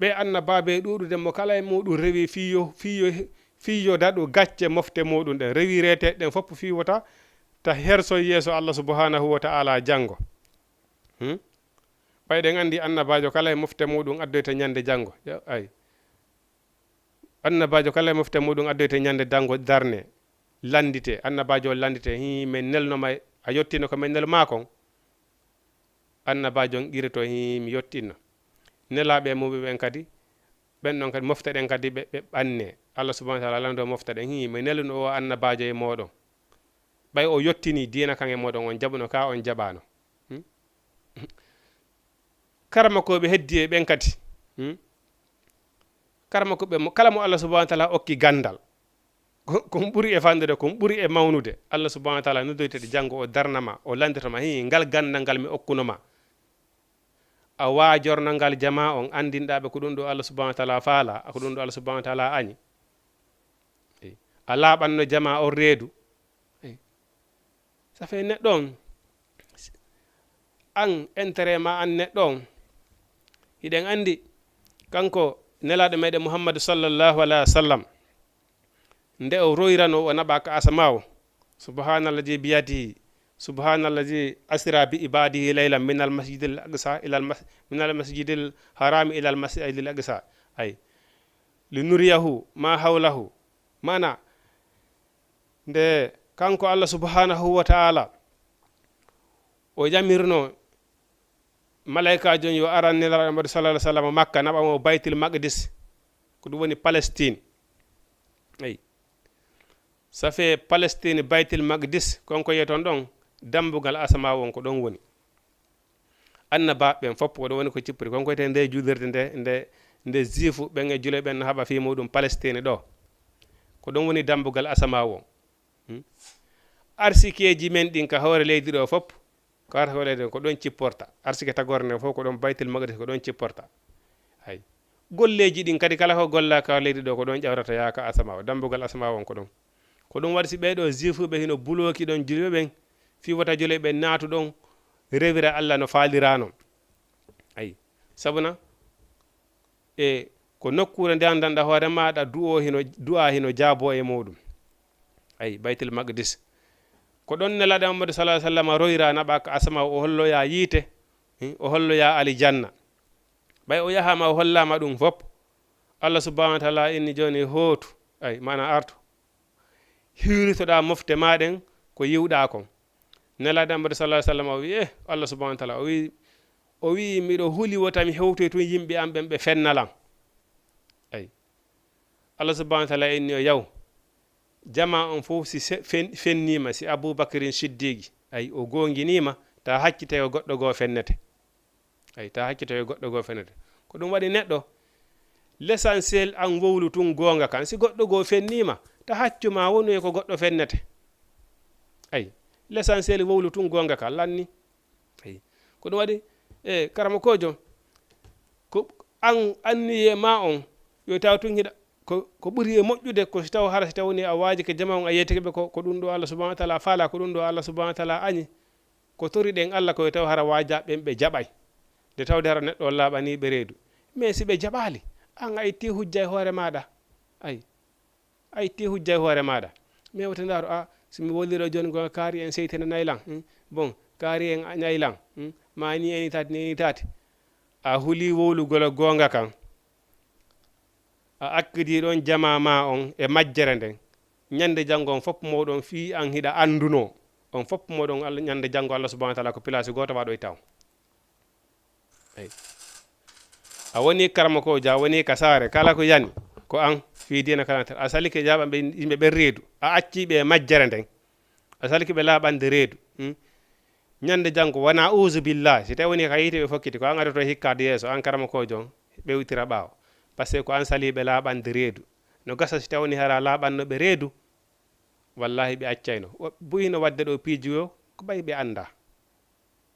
ɓe annabaaɓe ɗuuɗude mo kala e muɗum rewi fiyo, fiyo, fiyo daɗu gacce mofte muɗum ɗen. Rewi reeteeɗe ɗen fof fiyo wota ta herso yeeso Allah subhanahu wa ta'ala janngo. Hmm? Ɓay ɗen andi annabaajo kala e mofte muɗum addoyta ñande janngo. Ya-, ay. Annabaajo kala e mofte muɗum addoyte ñande dango darne. Landite. Annabaajo on landite. Hii, min nelnoma, a yottino ko min nel maa kon? Annabaajo on qirito, hii, mi yottinno. Nelaaɓe e muɓe ɓen kadi, ɓen ɗon kadi, mofte ɗen kadi, ɓe, ɓe ɓanne. Allah subhanahu wa ta'ala lando mofte ɗen. Hii, mi neluno o annabaajo e moɗon. Ɓay o yottini diina kan e moɗon, on jaɓuno ka, on jaɓano. Hmm? Karamakooɓe heddi e ɓen kadi. Hmm? Karamakooɓe mo, kala mo Allah subhanahu wa ta'ala okki gandal. Ko, ko ɓuri e fandude, ko ɓuri e mawnude. Allah subhanahu wa ta'ala noddoyte de janngo o darnama, o landitoma, "Hii, ngal gandal ngal mi okkuno ma. A waajorno ngal jamaa on, andinɗa ɓe ko ɗum ɗo Allah subhanahu wa ta'ala faala, ko ɗum ɗo Allah subhanahu wa ta'ala añi. A laaɓanno jamaa on reedu." Sa fee neɗɗo on, an, intérêt ma an neɗɗo on. Hiɗen andi, kanko nelaaɗo meɗen Muhammadu sallallahu alaihi wa sallam, nde o royrano o naɓa ka asama o, "Subhanallazi biyadihi, subhanallazi asra bi ibadihi laylan minal masjidil aqsa ilal mas-, minal masjidil harami ilal masjidil aqsa." Ay, "linuriyahu ma hawlahu." Maana, nde kanko Allah subhanahu wa ta'ala o yamirno malaikaajo on yo aran nelaaɗo Muhammadu sallallahu alaihi wa sallam Makka, naɓa mo Baytul Maqdis, ko ɗum woni Palestine. Eyi. Sa fee Palestine, Baytul Maqdis, kon ko yi'oton ɗon, dambugal asama on ko ɗon woni. Annabaaɓe ɓen fof ko ɗon woni ko cippori. Kon ko yi'etee nde juulirde nde, nde, nde Juifu ɓen e juulɓe ɓen no haɓa fii muɗum Palestine ɗo. Ko ɗon woni dambugal asama on. Hmm? Arsikeeji men ɗin ka hoore leydi ɗo fof, ko ar hoore leydi ko ɗon cipporta. Arsike tagoore nden fof ko ɗon Baytul Maqdis ko ɗon cipporta. Hay. Golleeji ɗin kadi kala ko golla ka leydi ɗo ko ɗon ƴawrata yaaka asama o. Dambugal asama on ko ɗon. Ko ɗum waɗi si ɓee ɗoo Juifuɓe hino bulooki ɗon juulɓe ɓen, fii wota juulɓe ɓen naatu ɗon rewira Allah no faalirano. Ay. Sabuna, e ko nokkuure nde anndanɗa hoore maaɗa du'o hino, du'a hino jaabo e muɗum. Ay, Baytul Maqdis. Ko ɗon nelaaɗo Muhammadu sallallahu alaihi wa sallam royra naɓa ka asama o holloya yiite, hmm, o holloya alijanna. Ɓay o yahaama o hollaama ɗum fof, Allah subhanahu wa ta'ala inni jooni hootu, ay, maana artu. Hiwritoɗaa mofte maa ɗen ko yiwɗaa kon. Nelaaɗo Muhammadu sallallahu alaihi wa sallam o wi'i, eh, Allah subhanahu wa ta'ala, o wi'i, o wi'i, "Miɗo huli wota mi hewtoy tun yimɓe am ɓen ɓe fenna lan." Ay. Allah subhanahu wa ta'ala inni o yaw. Jamaa on fof si se-, fen-, fenniima, si Abubakrin Siddiqi, ay, o goonginiima, ta haccite ko goɗɗo goo fennete. Ay, ta haccito e goɗɗo goo fenete. Ko ɗum waɗi neɗɗo, l'essentiel an wowlu tun goonga kan. Si goɗɗo goo fenniima, ta haccu ma wonu e ko goɗɗo fennete. Ay, l'essentiel wowlu tun goonga kan, lanni. Ay, ko ɗum waɗi, e, karamokoojo, ko an anniye ma on, yo taw tun hiɗa, ko, ko ɓuri e moƴƴude, ko si taw hara si taw woni a waajike jama on, a yeetike ɓe ko, ko ɗum ɗo Allah subhanahu wa ta'ala faala, ko ɗum ɗo Allah subhanahu wa ta'ala añi. Ko toriɗen Allah ko yo taw hara waajaaɓe ɓen ɓe jaɓay. Nde tawde hara neɗɗo on laaɓanii ɓe reedu. Mais si ɓe jaɓaali, an a itti hujja e hoore maaɗa. Ay. A itti hujja e hoore maaɗa. Mais wote ndaaru, a, si mi wowlii ɗo jooni ko kaari en seytinanay lan. Hmm? Bon, Kaari en a ñaylan, hmm? Ma ni eni tati, ni eni tati. A huli wowlugol goonga kan. A akkidi ɗon jama ma on e majjere nden. Ñande janngo on fof moɗon fii an hiɗa anduno. On fof moɗon Allah, ñande janngo Allah subhanahu wa ta'ala ko pilaasi gooto waɗo e taw. Ey. A woni karamokoojo, a woni ka saare, kala ko yani, ko an fii diina kala. A salike jaɓanɓe yimɓe ɓen reedu. A acci ɓe e majjere nden. A salike ɓe laaɓande reedu. Hmm? Ñande janngo, wona uzu billah, si tawi woni ka yiite ɓe fokkiti, ko an adoto hikkaade yeeso, an karamokoojo on, ɓe witira ɓaawo. Parce que ko an saliiɓe laaɓande reedu. No gasa si tawi woni hara laaɓanno ɓe reedu, wallahi ɓe accayno. O, buy no wadde ɗo piiji yo, ko ɓay ɓe annda.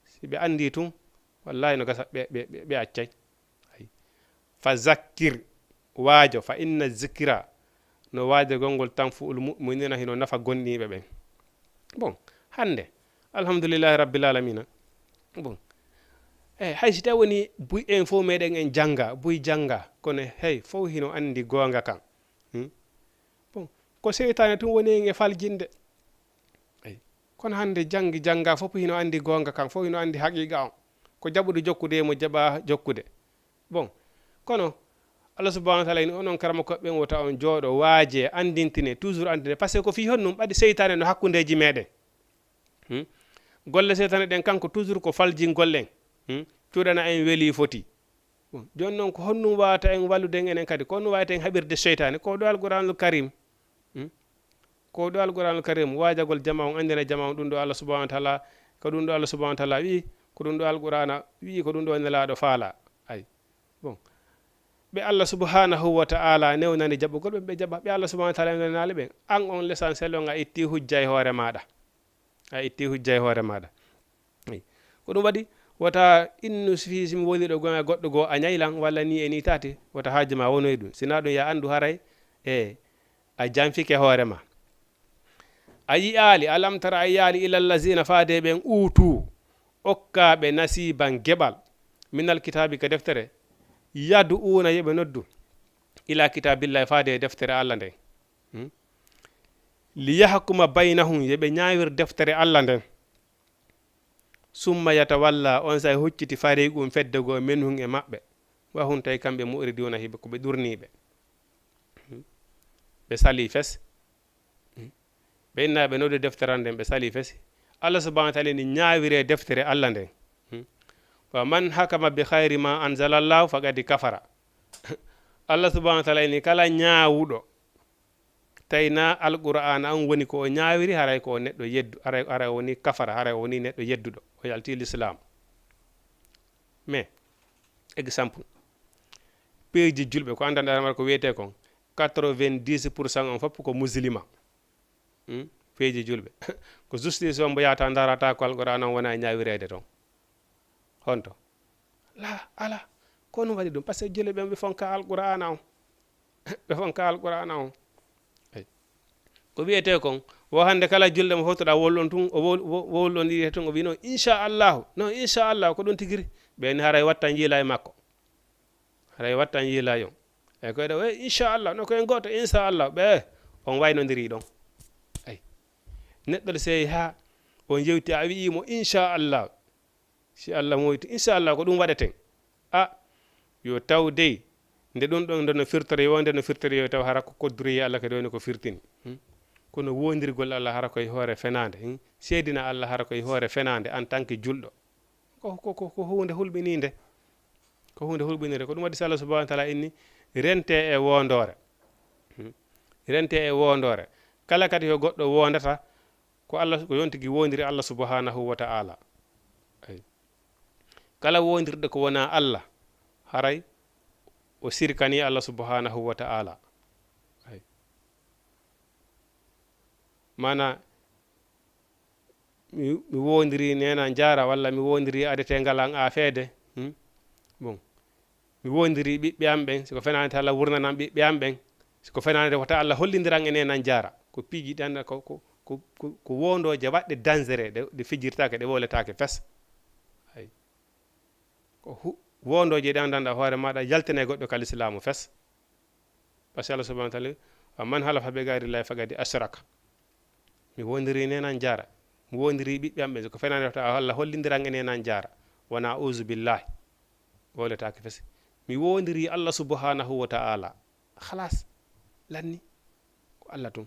Si ɓe anndi tun, wallahi no gasa ɓe, ɓe, ɓe, ɓe accay. Ay. Fa zakkir, waajo, fa inna zikra, no waajagol ngol tanfu'ul mu'minina, hino nafa gomɗinɓe ɓen. Bon, hannde, alhamdulillahi rabbil alamina. Bon, eh, hay si tawi woni buy en fof meɗen en jannga, buy jannga, kono hey, fof hino anndi goonga kan. Hmm? Bon, ko seytaane tun woni en e faljinde. Ay. Kono hannde janngi jannga fof hino anndi goonga kan, fof hino anndi haqiiqa on. Ko jaɓude jokkude e mo jaɓa jokkude. Bon, kono Allah subhanahu wa ta'ala ini onon karamokooɓe ɓen wota on jooɗo, waaje, anndintine, toujours anndintine. Parce que ko fii honɗum ɓadi seytaane no hakkundeeji meɗen. Hmm? Golle seytaane ɗen kanko toujours ko faljingol en. Hmm? Cuɗana en weli foti. Bon, jooni noon ko honɗum wawata en wallude en enen kadi? Ko honɗum wawata en haɓirde seytaane? Ko ɗo Alqur'anul Karim. Hmm? Ko ɗo Alqur'anul Karim, waajagol jama on, anndina jama on ɗum ɗo Allah subhanahu wa ta'ala, ko ɗum ɗo Allah subhanahu wa ta'ala wi'i, ko ɗum ɗo Alqur'ana wi'i, ko ɗum ɗo Nelaaɗo faala. Ay. Bon. Ɓe Allah subhanahu wa ta'ala newnani jaɓugol ɓe, ɓe jaɓa. Ɓe Allah subhanahu wa ta'ala newnanaali ɓen. An on l'essentiel on a itti hujja e hoore maaɗa. A itti hujja e hoore maaɗa. Ey. Ko ɗum waɗi, wota innu si fii si mi woni ɗo goma goɗɗo goo a ñaylan, walla ni e ni taati, wota haaju ma wonoy ɗum. Sinaa ɗum ya anndu haray, e, a janfike hoore ma. A yi'aali, alam tara a yi'aali ila allazina faade ɓen uutu, okkaaɓe nasiiban geɓal, minal kitaabi ka deftere, yad'uuna yo ɓe noddu, ila kitaabillahi faade e deftere Allah nden. Hmm? Li yahkuma baynahum, yo ɓe ñaawir deftere Allah nden. Summa yatawalla, on say hucciti fariqun fedde goo minhum e maɓɓe. Wa hum tawi kamɓe mu'riduuna hiɓe ko ɓe ɗurniiɓe. Hmm? Ɓe salii fes. Hmm? Ɓe inna ɓe noddu deftere nden ɓe salii fes. Allah subhanahu wa ta'ala ni ñaawire deftere Allah nden. Hmm? Wa man hakama bi khayri ma anzalallahu faqad kafara. Allah subhanahu wa ta'ala ni kala ñaawuɗo tawi na Alqur'aana on woni ko o ñaawiri, haray ko o neɗɗo yeddu, haray, haray o woni kafara, haray o woni neɗɗo yedduɗo, o yalti l'islam. Mais, exemple, peeji julɓe, ko anndanɗaa mbar ko wiyetee kon, quatre-vingt-dix pour cent on fof ko musulman. Hmm? Peeji julɓe. Ko justice on mbo yahata ndarata ko Alqur'aana on wona e ñaawireede ton. Honto? La, ala. Ko ɗum waɗi ɗum, parce que julɓe ɓen ɓe fonka Alqur'aana on. Ɓe fonka Alqur'aana on. Ey. Ko wiyetee kon, wo hannde kala julɗo mo fottoɗaa wolɗon tun, o wol-, wo-, wolɗon ɗiɗi tun, o wi'i non, "Inchallahu." Non, inchallahu, ko ɗum tigiri. Ɓe ni haray wattan yiila e makko. Haray wattan yiila yon. E koyɗo, "Eh, inchallah." No ko en gooto, inchallah. Ɓe, on waynondiri ɗon. Ey. Neɗɗo sey haa on yewti, a wi'i mo, "Inchallah." Si Allah moyti, inchallah, ko ɗum waɗeten. A, yo taw dey, nde ɗum ɗon nde no firtori yo, nde no firtori yo, taw hara ko kodduri Allah kadi woni ko firtini. Hmm? Kono wondirgol Allah hara koye hoore fenaande. Hmm? Seedina Allah hara koye hoore fenaande en tant que julɗo. Ko, ko, ko, ko huunde hulɓiniinde. Ko huunde hulɓiniinde. Ko ɗum waɗi si Allah subhanahu wa ta'ala inni, rente e wondoore. Hmm? Rente e wondoore. Kala kadi ko goɗɗo wondata, ko Allah, ko yon tigi wondiri Allah subhanahu wa ta'ala. Ay. Kala wondirɗo ko wona Allah, haray o sirkani Allah subhanahu wa ta'ala. Ay. Mana, mi, mi wondiri nena jara, walla mi wondiri adetengal an a feede. Hmm? Bon. Mi wondiri ɓiɓɓe am ɓen, si ko fenaande Allah wurnanan ɓiɓɓe am ɓen, si ko fenaande wota Allah hollindiran e nena jara. Ko piiji ɗan ko, ko, ko, ko, ko wondooje waɗɗe dangereux, ɗe, ɗe fijirtaake, ɗe woletaake fes. Ay. Ko hu-, wondooje ɗe anndanɗaa hoore maaɗa yaltene goɗɗo ka lislaamu fes. Parce que Allah subhanahu wa ta'ala, "Wa man halafa bi ghayri llahi faqad ashraka." Mi wondiri nena jara. Mi wondiri ɓiɓɓe am ɓe ko fenani wata Allah hollindiran en en an jaara. Wona auzu billahi. Woletaake fese. Mi wondiri Allah subhanahu wa ta'ala. Khalas. Lanni. Ko Allah tun.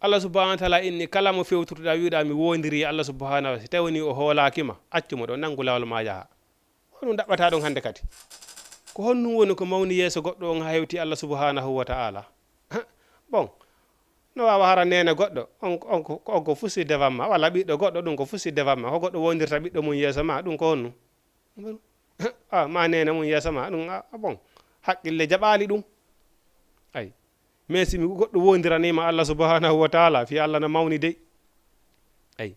Allah subhanahu wa ta'ala inni kala mo fewtutoɗa wiɗa mi wondiri Allah subhanahu wa ta'ala. Si tawi woni o hoolaki ma, accu mo ɗo nangu lawol ma yaha. Honum daɓɓata ɗum hannde kadi? Ko honɗum woni ko mawni yeeso goɗɗo on haa hewti Allah subhanahu wa ta'ala? Bon, no waawa hara neene goɗɗo, on, on, ko, on ko fusi devant ma, walla ɓiɗɗo goɗɗo, ɗum ko fusi devant ma, ko goɗɗo wondirta ɓiɗɗo mum yeeso ma, ɗum ko honɗum? A, ma neene mum yeeso ma, ɗum, a, a, bon, haqqille jaɓaali ɗum. Ay. Mais si mi goɗɗo wondiranima Allah subhanahu wa ta'ala, fi Allah na mawni dey. Ay.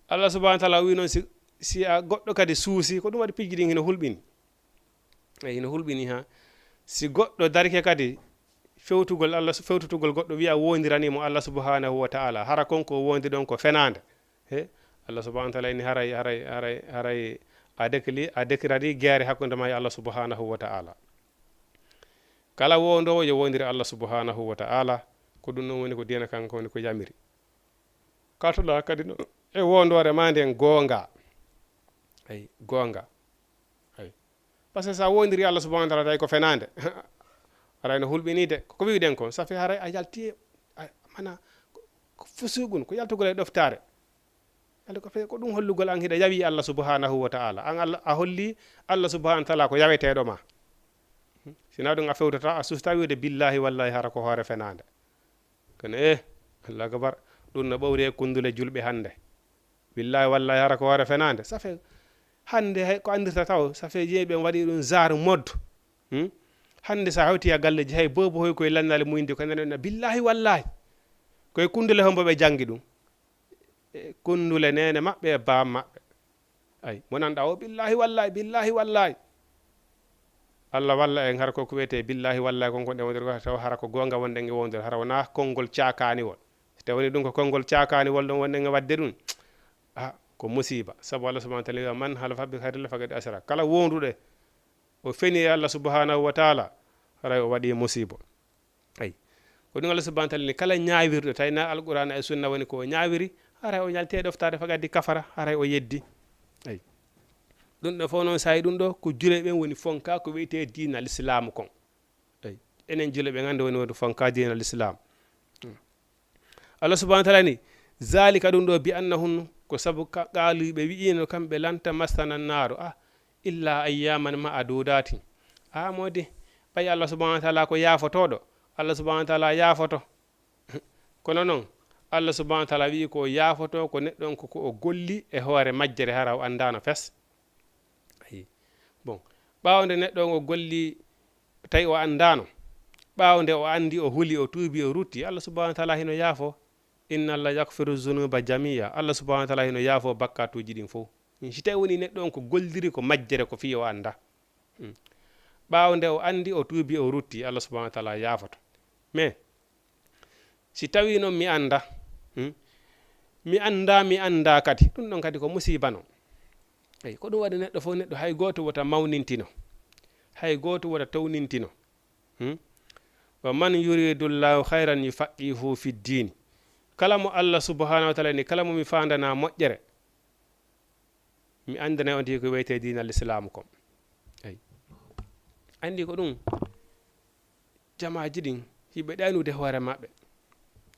Allah subhanahu wa ta'ala wi noon si, si a goɗɗo kadi suusi, ko ɗum waɗi pijji ɗin hino hulɓini. Ay, hino hulɓini ha. Si goɗɗo darike kadi fewtugol Allah, fewtutugol goɗɗo wiya wondiranimo Allah subhanahu wa ta'ala, hara kon ko wondi ɗon ko fenande. He, Allah subhanahu wa ta'ala inni haray, haray, haray, haray a dekli, a dekirari geere hakkunde ma e Allah subhanahu wa ta'ala. Kala wondowo yo wondiri Allah subhanahu wa ta'ala, ko ɗum ɗon woni ko diina kanko woni ko yamiri. Kaltoɗa kadi no e wondoore ma nden goonga. Ay, goonga. Ay. Parce que sa wondiri Allah subhanahu wa ta'ala tawi ko fenande. Aray no hulɓini de. Ko wiɗen kon, ça fait haray a yalti e, a, mana, ko, ko fusugun, ko yaltugol e ɗoftare. Yalla ko fe-, ko ɗum hollugol an hiɗa yawi Allah subhanahu wa ta'ala. An Allah, a holli Allah subhanahu wa ta'ala ko yaweteɗo ma. Sina ɗum a fewtata, a susta wiide billahi wallahi hara ko hoore fenande. Kono eh, Allah akbar, ɗum no ɓawri e kundule julɓe hannde. Billahi wallahi hara ko hoore fenande. Ça fait, hannde hay ko anndirta taw, ça fait yimɓe waɗi ɗum genre mode. Hmm? Hannde sa hawti a galleji hay bobo hoy koye lannale muyndi ko nana billahi wallahi. Koye kundule hombo ɓe janngi ɗum. E kundule neene maɓɓe e baam maɓɓe. Ay, mo nanɗa o billahi wallahi, billahi wallahi. Allah walla en hara ko ko wiyete billahi wallahi kon ko ɗen wondir ko taw hara ko goonga wonɗen e wondir hara wona konngol caakaaniwol. So tawi woni ɗum ko konngol caakaaniwol ɗon wonɗen e waɗde ɗum. Ah, ko musiba. Sabu Allah subhanahu wa ta'ala wiya man halafa bi khairillah faqad ashrak. Kala wonduɗo o feni e Allah subhanahu wa ta'ala, haray o waɗi musiba. Ay. Ko ɗum Allah subhanahu wa ta'ala ni kala ñaawirɗo, tawi na Alqur'ana e Sunna woni ko o ñaawiri, haray o yalti e ɗoftaade fagadi kafara, haray o yeddi. Ay. Ɗum ɗo fof noon, sayi ɗum ɗo ko juulɓe ɓen woni fonka ko wiyetee diina Lislaamu kon. Ay. Enen juulɓe ɓen annde woni woni fonka diina Lislaam. Allah subhanahu wa ta'ala ni, zalika ɗum ɗo bi annahum, ko sabu ka-, qaalu ɓe wi'ino kamɓe lan tamassana naaru, ah, illa ayyaman ma'adudatin. Ah, modi, ɓay Allah subhanahu wa ta'ala ko yaafotoɗo, Allah subhanahu wa ta'ala yaafoto. Kono noon, Allah subhanahu wa ta'ala wi'i ko o yaafoto ko neɗɗo on ko, ko o golli e hoore majjere hara o anndano fes. Ayi. Bon, ɓaawo nde neɗɗo on o golli, tawi o anndano, ɓaawo nde o anndi, o huli, o tuubi, o rutti, Allah subhanahu wa ta'ala hino yaafo. Inna Allah yakfiru zunuba jamia. Allah subhanahu wa ta'ala hino yaafo bakkatuuji ɗin fof. Si tawi woni neɗɗo on ko golliri ko majjere ko fii o annda. Hmm. Ɓaawo nde o anndi, o tuubi, o rutti, Allah subhanahu wa ta'ala yaafoto. Mais, si tawi noon mi annda, hmm, mi annda, mi annda kadi, ɗum ɗon kadi ko musiba non. Eyi, ko ɗum waɗi neɗɗo fof, neɗɗo hay gooto wota mawnintino, hay gooto wota townintino. Hmm? Wa man yuridullahu khayran yufaqihu fi ddini. Kala mo Allah subhanahu wa ta'ala ni, kala mo mi fandana moƴƴere, mi anndinay on tigi ko wiyetee diina Lislaamu kon. Eyi. Anndi ko ɗum jamaaji ɗin hiɓe ɗaynude hoore maɓɓe.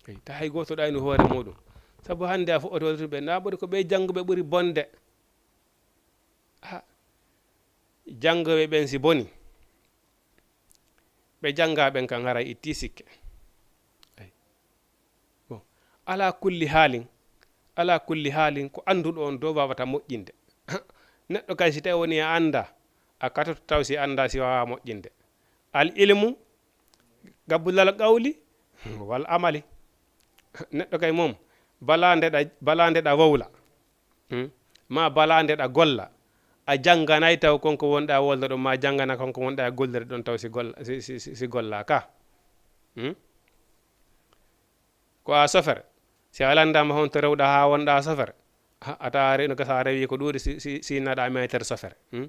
Eyi, ta hay gooto ɗaynu hoore muɗum. Sabu hannde a fuɗɗoto ɓe, na ɓuri ko ɓe jannguɓe ɓuri bonde. Ha, jannguɓe ɓen si boni, ɓe jannga ɓen kan haray itti sikke. Eyi. Bon, ala kulli haalin, ala kulli haalin, ko annduɗo on dow wawata moƴƴinde. Neɗɗo kay si tawi woni a annda, a katoto taw si annda si wawa moƴƴinde. Al ilmu qablal qawli wal amali. Neɗɗo kay mom, bala ndeɗa, bala ndeɗa wowla, hmm? Ma bala ndeɗa golla, a jannganay taw kon ko wonɗa wolde ɗon, ma janngana kon ko wonɗa gollirde ɗon taw si golla, si, si, si, si golla ka. Hmm? Ko a sofere. Si a lanndama honto rewɗa haa wonɗa sofere, ha, a tawa rewno gasa a rewi ko ɗuuɗi si, si, si naɗa maitre sofere. Hmm?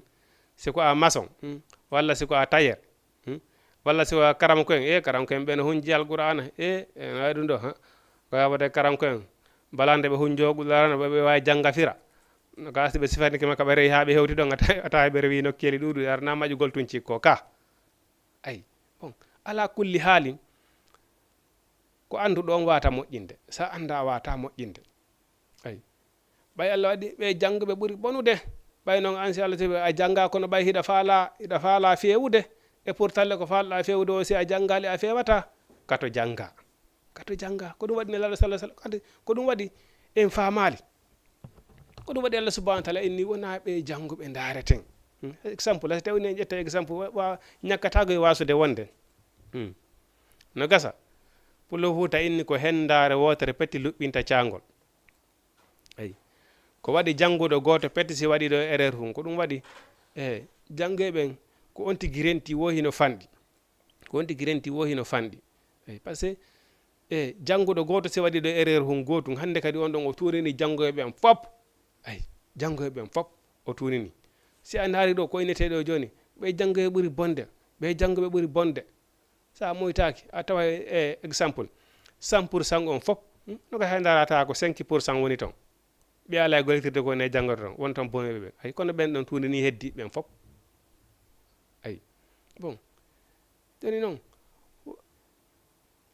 Si ko a maçon, hmm? Walla si ko a tailleur, hmm? Walla si ko a karamoko en, e karamoko en ɓen hunji Alqur'aana, e, e, no waɗi ɗum ɗo, ha? Ko waawata karanko en, balande ɓe hunjoogu darana, ɓe, ɓe waawi jannga fira. No ka si ɓe sifatnike makka, ɓe rewi haa ɓe hewti ɗon, a tawi, a tawi ɓe rewi nokkeeli ɗuuɗuɗi, arana maƴugol tun cikko ka. Ay, bon, ala kulli haali, ko annduɗo on waata moƴƴinde. Sa annda, a waata moƴƴinde. Ay. Ɓay Allah waɗi ɓe jannguɓe ɓuri bonude. Ɓay non an si Allah tawi a jannga kono ɓay hiɗa faala, hiɗa faala feewude. E pourtalle ko faalɗa feewude o si a janngaali a feewata. Kato jannga. Kato jannga. Ko ɗum waɗi Nelaaɗo sallallahu alaihi wasallam. Andi ko ɗum waɗi en faamaali. Ko ɗum waɗi Allah subhanahu wa taala inni wona ɓe jannguɓe ndaareten. Hmm? Exemple, si tawni en ƴetta exemple, wa, wa, ñakkataago e waasude wonde. Hmm. No gasa. Pullo Fuuta inni ko henndaare wootere petti luɓɓinta caangol. Eyi. Ko waɗi jannguɗo gooto petti si waɗi ɗo erreur hun. Ko ɗum waɗi, e, janngoy ɓen, ko on tigi renti wo hino fanɗi. Ko on tigi renti wo hino fanɗi. Eyi, parce que, e, jannguɗo gooto si waɗi ɗo erreur hun gootun, hannde kadi on ɗon o tuurini janngoy ɓen fop. Eyi, janngoy ɓen fop o tuurini. Si a ndaari ɗo ko innetee ɗo jooni, ɓe janngoy ɓuri bonde, ɓe janngoɓe ɓuri bonde. Sa moytaaki, a tawa e, e exemple, cent pour cent on fop, hmm, no ka hay ndarata ko cinq pour cent woni ton. Ɓe ala e gollitirde ko ne janngoto ton, won ton bonoɓe ɓe. Ay, kono ɓen ɗon tuundi ni heddi ɓen fop. Ay, bon. Joni noon,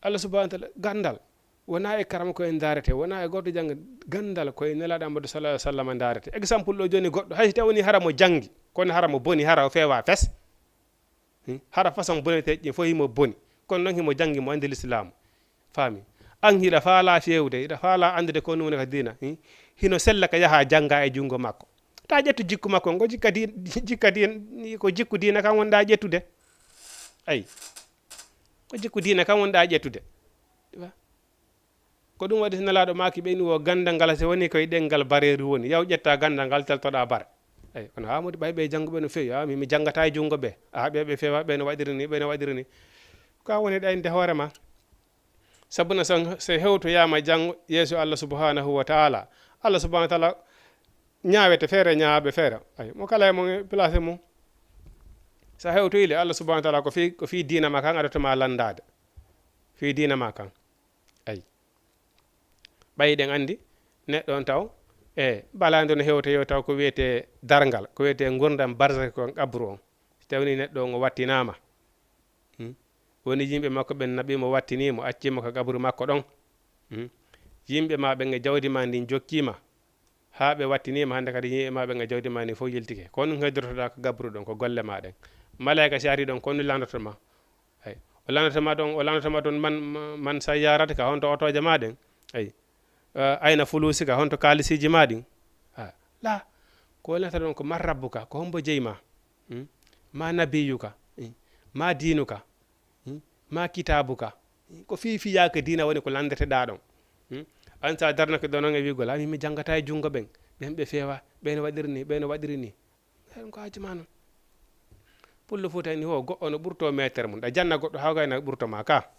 Allah subhanahu wa taala, gandal, wona e karama ko en ndarete, wona e goto jannga, gandal ko e Nelaaɗo Amadou sallallahu alaihi wasallam ndarete. Exemple ɗo joni goɗɗo, hay si tawi woni hara mo janngi, kono hara mo boni, hara o feewa fes. Hmm? Hara façon boneteeji ɗin fof himo boni. Kono noon himo janngi, mo anndi lislaamu. Faami? An hiɗa faala feewde, hiɗa faala anndude ko ɗum woni ka diina. Hmm? Hino sella ka yaha jannga e junngo makko. Ta ƴettu jikku makko, ko jikka diin, jikka diin, ko jikku diina kan wonɗa ƴettude. Ay. Ko jikku diina kan wonɗa ƴettude. Ko ɗum waɗi so Nelaaɗo maaki ɓe ni wo ganndal ngal, so woni koye ɗenngal bareeru woni, yaw ƴetta ganndal ngal, teltoɗaa bare. Eyi, kono haa modi ɓay ɓe jannguɓe no feewi, a mi, mi janngata e junngo ɓe. A ɓe, ɓe feewa, ɓe no waɗiri ni, ɓe no waɗiri ni. Ko a woni ɗayinde hoore ma. Sabu na so, so hewtoyaama janngo yeeso Allah subhanahu wa taala. Allah subhanahu wa taala ñaawete feere, ñaawɓe feere. Ay, mo kala e mo place mum. So hewtoyi le, Allah subhanahu wa taala ko fii, ko fii diina ma kan adotoma lanndaade. Fii diina ma kan. Ay. Ɓay ɗen anndi, neɗɗo on taw, e, balaande no hewta yo taw ko wiyetee darngal, ko wiyetee ngurndan barzakh kon qabru on. Si tawni neɗɗo on o wattinaama, hmm? Woni yimɓe makko ɓen naɓi mo, wattini mo, acci mo ka qabru makko ɗon. Hmm? Yimɓe ma ɓen e jawdi ma ndin jokkii ma. Haa ɓe wattiniima, hannde kadi yimɓe ma ɓen e jawdi ma ni fof yiltike. Ko honɗum heddotoɗaa ka gabru ɗon, ko golle ma ɗen. Malaayika si ari ɗon, ko honɗum lanndotoma? Ay, o lanndotoma ɗon, o lanndotoma ɗon man, man sayyaratika, honto otooje ma ɗen? Ay, eh, ayna fulusika, honto kaalisiiji ma ɗin? Ah, la, ko o lanndata ɗon ko man rabbuka, ko hombo jeyi ma? Hmm? Ma nabiyuka? Hmm? Ma diinuka? Hmm? Ma kitaabuka? Hmm? Ko fii fiyaake diina woni ko lanndeteɗaa ɗon. Hmm? An sa darnake ɗo non e wi'ugol, "Ami mi janngata e junngo ɓen. Ɓen ɓe feewa, ɓen waɗiri ni, ɓen waɗiri ni." Ɗum ko haaju ma non. Pullo Fuuta ni ho, goɗɗo no ɓurto meetere mum. Ɗa janna goɗɗo hawgay na ɓurto ma ka.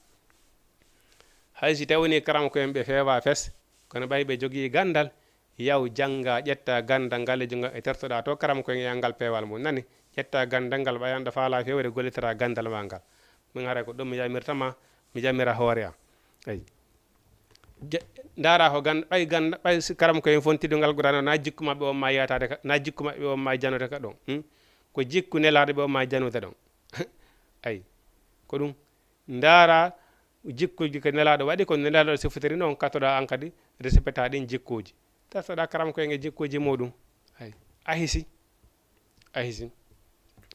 Hay si tawni karamoko en ɓe feewa fes, kono ɓay ɓe jogii ganndal, yaw jannga, ƴetta ganndal ngal e junngo e tertoɗaa to karamoko en e anngal peewal mum. Nani? Ƴetta ganndal ngal, ɓay an ɗa faala feewde, gollitata ganndal ma ngal. Min haray ko ɗum mi yamirta ma, mi yamira hoore am. Eyi. Je-, ndaara ko gan-, ɓay gan-, ɓay si karamoko en fontidungal Qur'an o, na jikku maɓɓe on ma yataade ka, na jikku maɓɓe on ma janode ka ɗon. Hmm? Ko jikku Nelaaɗo ɓe on ma janude ɗon. Eyi. Ko ɗum. Ndaara jikkuji ko Nelaaɗo waɗi, ko Nelaaɗo sifotiri noon, katoɗaa an kadi respecta ɗin jikkuji. Tertoɗaa karamoko en e jikkuji muɗum. Eyi. A hisi. A hisi.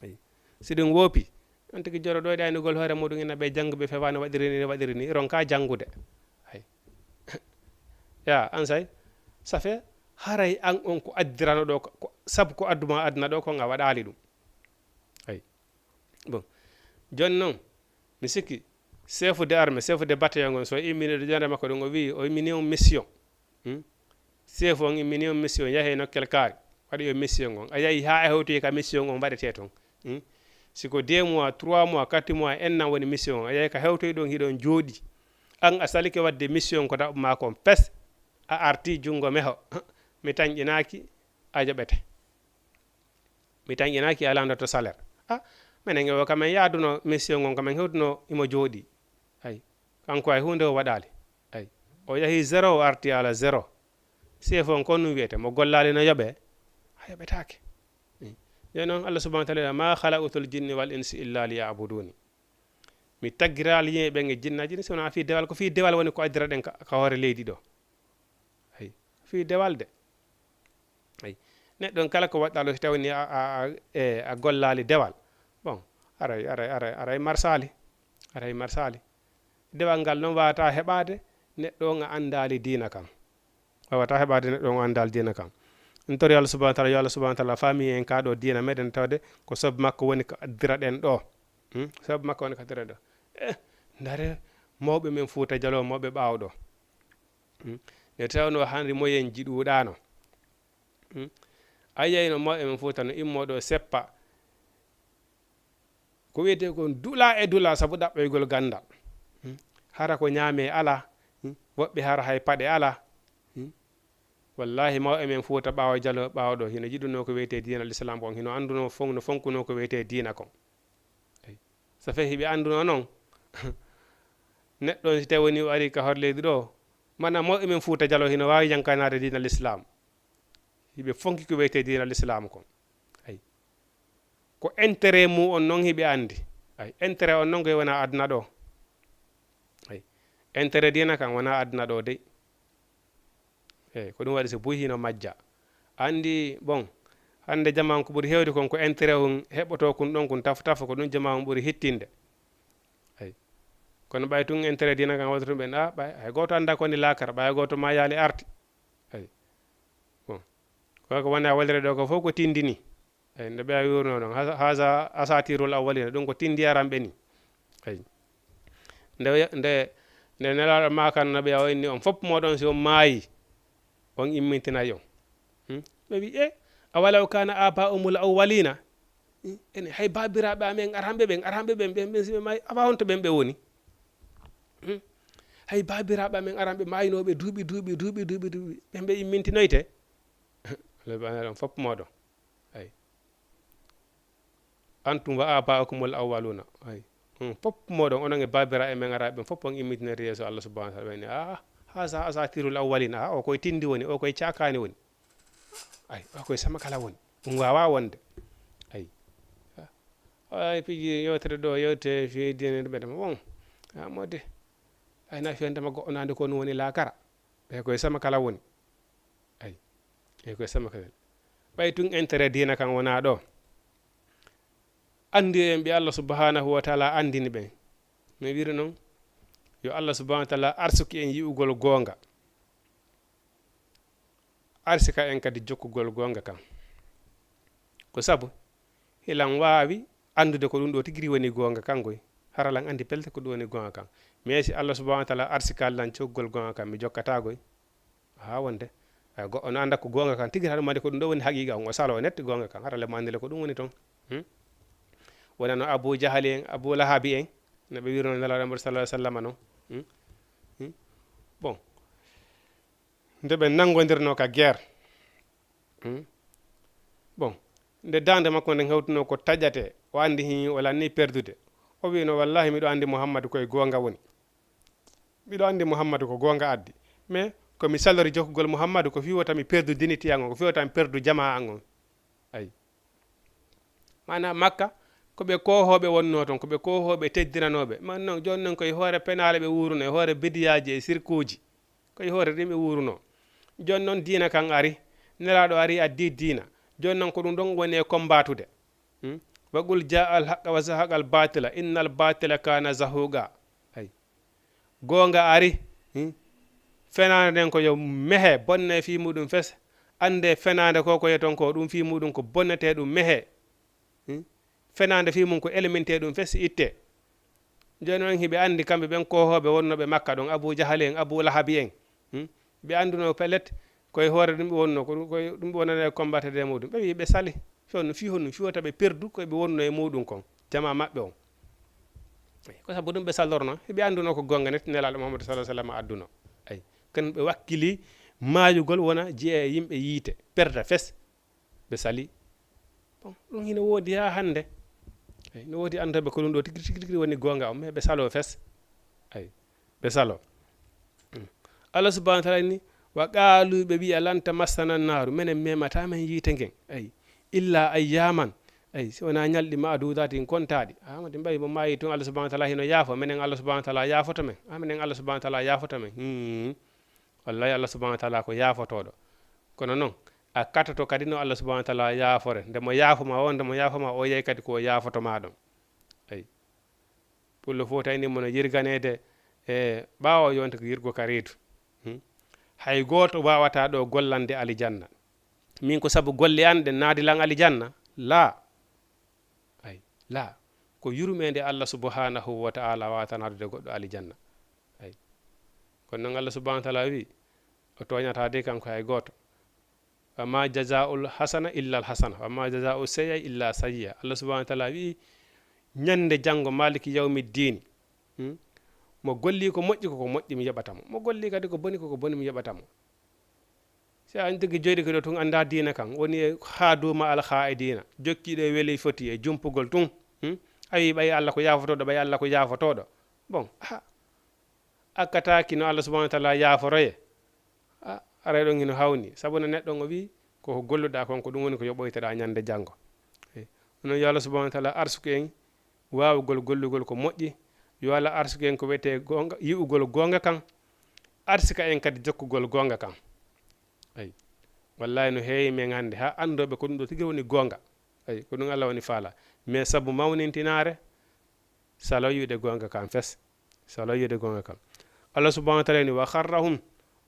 Eyi. Si ɗum woopi, on tigi joro ɗo e ɗaynugol hoore muɗum ina ɓe jannguɓe fewaani waɗiri ni, waɗiri ni, ronka janngude. Eyi. Ya, an say, ça fait, haray an on ko addirano ɗo, ko, ko, sabu ko adduma aduna ɗo, kon a waɗaali ɗum. Eyi. Bon. Jooni noon, mi sikki, chef de armée, chef de bataillon on, so immini ɗo jonde makko ɗum, o wi'i, o immini on mission. Hmm? Chef on immini on mission, yahe nokkel kaari, waɗi yo mission on. A yahi haa a hewtoyi ka mission on waɗetee toon. Hmm? Si ko deux mois, trois mois, quatre mois, un an woni mission on, a yahi ka hewtoyi ɗon, hiɗon jooɗi. An a salike waɗde mission ko daɓɓu maa kon, pes, a arti junngo meho. Mi tanƴinaaki, a joɓete. Mi tanƴinaaki, a landoto salaire. Ah, minen o kam en yaaduno mission on, kam en hewtuno imo jooɗi. Ay, kanko ay huunde o waɗaali. Ay. O yahi zéro, o arti ala zéro. Seefo on ko ɗum wiyete, mo gollaali no yoɓe? A yoɓetaake. Jooni noon, Allah subhanahu wa taala, "Ma khalaqtul jinni wal insi illa liya'buduni." Mi taggiraali yimɓe ɓen e jinnaaji ɗin, si wonaa fii dewal, ko fii dewal woni ko addira ɗen ka, ka hoore leydi ɗo. Ay, fii dewal de. Ay, neɗɗo on kala ko waɗɗaa ɗo, si tawii ni a, a, a, e, a gollaali dewal, bon, aray, aray, aray, aray marsaali, aray marsaali. Dewal ngal noon waawataa heɓaade neɗɗo on a anndaali diina kan. Waawataa heɓaade neɗɗo on a anndaali diina kan. En tori Allah subhanahu wa taala, yo Allah subhanahu wa taala faami en ka ɗo diina meɗen, tawde ko sabu makko woni ko addira ɗen ɗo. Hmm? Sabu makko woni ko addira ɗen ɗo. Eh, ndare mawɓe men Fuuta Jaloo, mawɓe ɓaawo ɗo. Hmm? Nde tawnoo hannde moyen ji ɗuuɗaano. Hmm? A yiyayno mawɓe men Fuuta no immoo ɗo seppa. Ko wiyetee kon dula e dula sabu ɗaɓɓoygol ganndal. Hmm? Hara ko ñaamee alaa. Hmm? Woɓɓe hara hay paɗe alaa. Hmm? Wallaahi, mawɓe men Fuuta ɓaawo Jaloo, ɓaawo ɗo, hino yiɗunoo ko wiyetee diina Lislaam kon, hino anndunoo fon-, no fonkunoo ko wiyetee diina kon. Eyi. So fii hiɓe anndunoo noon, neɗɗo on si tawii woni o arii ka hoore leydi ɗo, maanaam mawɓe men Fuuta Jaloo hino waawi yankanaade diina Lislaam. Hiɓe fonki ko wiyetee diina Lislaam kon. Ay. Ko intérêt mum on noon hiɓe anndi. Ay, intérêt on noon koye wonaa aduna ɗo. Ay. Intérêt diina kan wonaa aduna ɗo dey. Eyi, ko ɗum waɗi so buy hino majja. Anndi, bon, hannde jamaa on ko ɓuri heewde kon ko intérêt on heɓotoo kun ɗon kun tafo tafo, ko ɗum jamaa on ɓuri hittinde. Eyi. Kono ɓay tun intérêt diina kan waɗata ɗum ɓen, ah, ɓay hay gooto anndaa ko woni laakara, ɓay hay gooto maayaali arti. Eyi. Bon. Ko ko woni a wallire ɗo ko fof ko tindini. Eyi, nde ɓeya wiwruno ɗon, "Haza, haza asatirul awwalina," ɗum ko tindi aranɓe ni. Eyi. Nde, nde, nde Nelaaɗo maakano, no ɓeya o inni, "On fof mooɗon, si on maayi, on immintinay on." Hmm? Ɓe wi, "E, awalaw kana aba'umul awwalina?" Hmm? Ene, hay baabiraaɓe amen aranɓe ɓen, aranɓe ɓen, ɓen, ɓen si ɓe maayi, awa honto ɓen ɓe woni? Hmm? Hay baabiraaɓe amen aranɓe maaynooɓe duuɓi, duuɓi, duuɓi, duuɓi, duuɓi, ɓen ɓe immintinoyte? Alaa, ɓe ɗon fof mooɗon. Eyi. "Antum wa aba'ukumul awwaluna." Ay. Hmm, fof mooɗon, onon e baabiraaɓe men aranɓe ɓen, fof on immitinete yeeso Allah subhanahu wa taala. Ɓe ni, "Ah, haza asatirul awwalin." Ah, o koye tindi woni, o koye caakaani woni. Ay, o koye sama kala woni. Ɗum waawaa wonde. Ay. Ay, piiji yewtere ɗo, yewte fii diine ɗum ɓe dema. Bon, ah, mode. Ay, na fiyande ma goɗɗo nande ko ɗum woni laakara. Ɓe koye sama kala woni. Ay. Ɓe koye sama kala. Ɓay tun intérêt diina kan wonaa ɗo. Anndi en ɓe Allah subhanahu wa taala anndini ɓen. Mi wiri noon, yo Allah subhanahu wa taala arsuki en yi'ugol goonga. Arsika en kadi jokkugol goonga kan. Ko sabu, hilan waawi anndude ko ɗum ɗo tigi woni goonga kan koy. Hara lan anndi pelte ko ɗum woni goonga kan. Mais si Allah subhanahu wa taala arsikaali lan jokkugol goonga kan, mi jokkataa koy. Haa wonde, eh, goɗɗo no annda ko goonga kan tigi, tan mande ko ɗum ɗo woni haqiiqa on, o salo, o netti goonga kan, hara le mo anndi le ko ɗum woni toon. Hmm? Wonano Abu Jahali en, Abu Lahabi en, no ɓe wirno Nelaaɗo Muhammad sallallahu alaihi wasallam noon. Hmm? Hmm? Bon. Nde ɓe nanngondirno ka guerre. Hmm? Bon. Nde daande makko nden hewtuno ko taƴate, o anndi hin o lanni perdude. O wiino, "Wallahi, miɗo anndi Muhammadu koye goonga woni." Miɗo anndi Muhammadu ko goonga addi. Mais ko mi salori jokkugol Muhammadu ko fii wota mi perdu dignité an on, ko fii wota mi perdu jamaa an on. Ayi. Maanaa Makka, ko ɓe koohooɓe wonnoo ton, ko ɓe koohooɓe teddiranooɓe. Man non, jooni non koye hoore penaale ɓe wuuruno, e hoore bidiyaaji e sirkuuji. Koye hoore ɗin ɓe wuuruno. Jooni non diina kan ari, Nelaaɗo ari addi diina. Jooni non ko ɗum ɗon woni e kombaatude. Hmm? Wa qul jaa al haqqa wa zahaqa al batila, inna al batila kana zahuqa. Ay. Goonga ari, hmm? Fenaande nden ko yo mehe, bonne fii muɗum fes. Annde fenaande ko ko yeton ko ɗum fii muɗum ko bonnete ɗum mehe. Hmm? Fenaande fii mum ko eleminte ɗum fes itte. Jooni on hiɓe anndi kamɓe ɓen koohooɓe wonnooɓe Makka ɗon, Abu Jahali en, Abu Lahabi en. Hmm? Ɓe anndunoo pellet, koye hoore ɗum ɓe wonnoo, ko ɗum, koye ɗum ɓe wonanoo e combattre e muɗum. Ɓe wi'i ɓe sali. Fii honno, fii honno, fii wota ɓe perdu koye ɓe wonnoo e muɗum kon, jamaa maɓɓe on. Eyi, ko sabu ɗum ɓe sallorno, ɓe anndunoo ko goonga net Nelaaɗo Muhammadu sallallahu alaihi wasallam adduno. Eyi, kono ɓe wakkili maayugol wona jiye e yimɓe yiite, perda fes. Ɓe sali. Bon, ɗum hino woodi haa hannde. Eyi, no woodi anndooɓe ko ɗum ɗo tigi, tigi, tigi woni goonga on, mais ɓe saloo fes. Eyi, ɓe saloo. Mm. Allah subhanahu wa taala ni, wa qaalu, ɓe wi'a, lan tamassana naaru, menen memata men yiite ngen. Ay, illa ayyaman. Ay, si wona ñalɗi ma'dudatin kontaaɗi. Ah, modi mbayi mo maayi tun, Allah subhanahu wa taala hino yaafo. Menen Allah subhanahu wa taala yaafoto men. Ah, menen Allah subhanahu wa taala yaafoto men. Hmm. Wallahi Allah subhanahu wa taala ko yaafotooɗo. Kono non, a katoto kadi no Allah subhanahu wa taala yaafore. Nde mo yaafoma o, nde mo yaafoma o, yehi kadi ko o yaafoto ma ɗon. Ay. Pullo fof tawi ni mono yirganeede e ɓaawo yonta ko yirgo ka reedu. Hmm. Hay gooto waawata ɗo gollande alijanna. Min ko sabu golle an ɗen naadi lan alijanna? Laa. Ay, laa. Ko yurmeende Allah subhanahu wa ta'ala waawata naadude goɗɗo alijanna. Ay. Kono non Allah subhanahu wa ta'ala wi, o tooñata de kanko hay gooto. Wa ma jazaa'ul hasana illa al hasana, wa ma jazaa'u sayyi'a illa sayyi'a. Allah subhanahu wa ta'ala wi, ñande janngo maliki yawmi ddiini, hmm? Mo golli ko moƴƴi, ko ko moƴƴi mi yoɓata mo. Mo golli kadi ko boni, ko ko boni mi yoɓata mo. Si a jogi joyde ko ɗo tun annda diina kan, woni e haa duuma al khaa'idina, jokkiiɗo e weli foti e jumpugol tun, hmm? A wi ɓay Allah ko yaafotooɗo, ɓay Allah ko yaafotooɗo. Bon, ah, akkataaki no Allah subhanahu wa ta'ala yaaforoye. Ah, aray ɗon hino hawni. Sabu no neɗɗo on o wi, ko ko golluɗaa kon, ko ɗum woni ko yoɓoyteɗaa ñande janngo. Eh, non yo Allah subhanahu wa ta'ala arsuku en waawugol gollugol ko moƴƴi. Yo Allah arsuku en ko wiyetee goonga, yi'ugol goonga kan. Arsika en kadi jokkugol goonga kan. Ay. Wallahi no heewi men hannde haa anndooɓe ko ɗum ɗo tigi woni goonga. Ay, ko ɗum Allah woni faala. Mais sabu mawnintinaare, salo yi'ude goonga kan fes. Salo yi'ude goonga kan. Allah subhanahu wa ta'ala ni, wa kharrahum,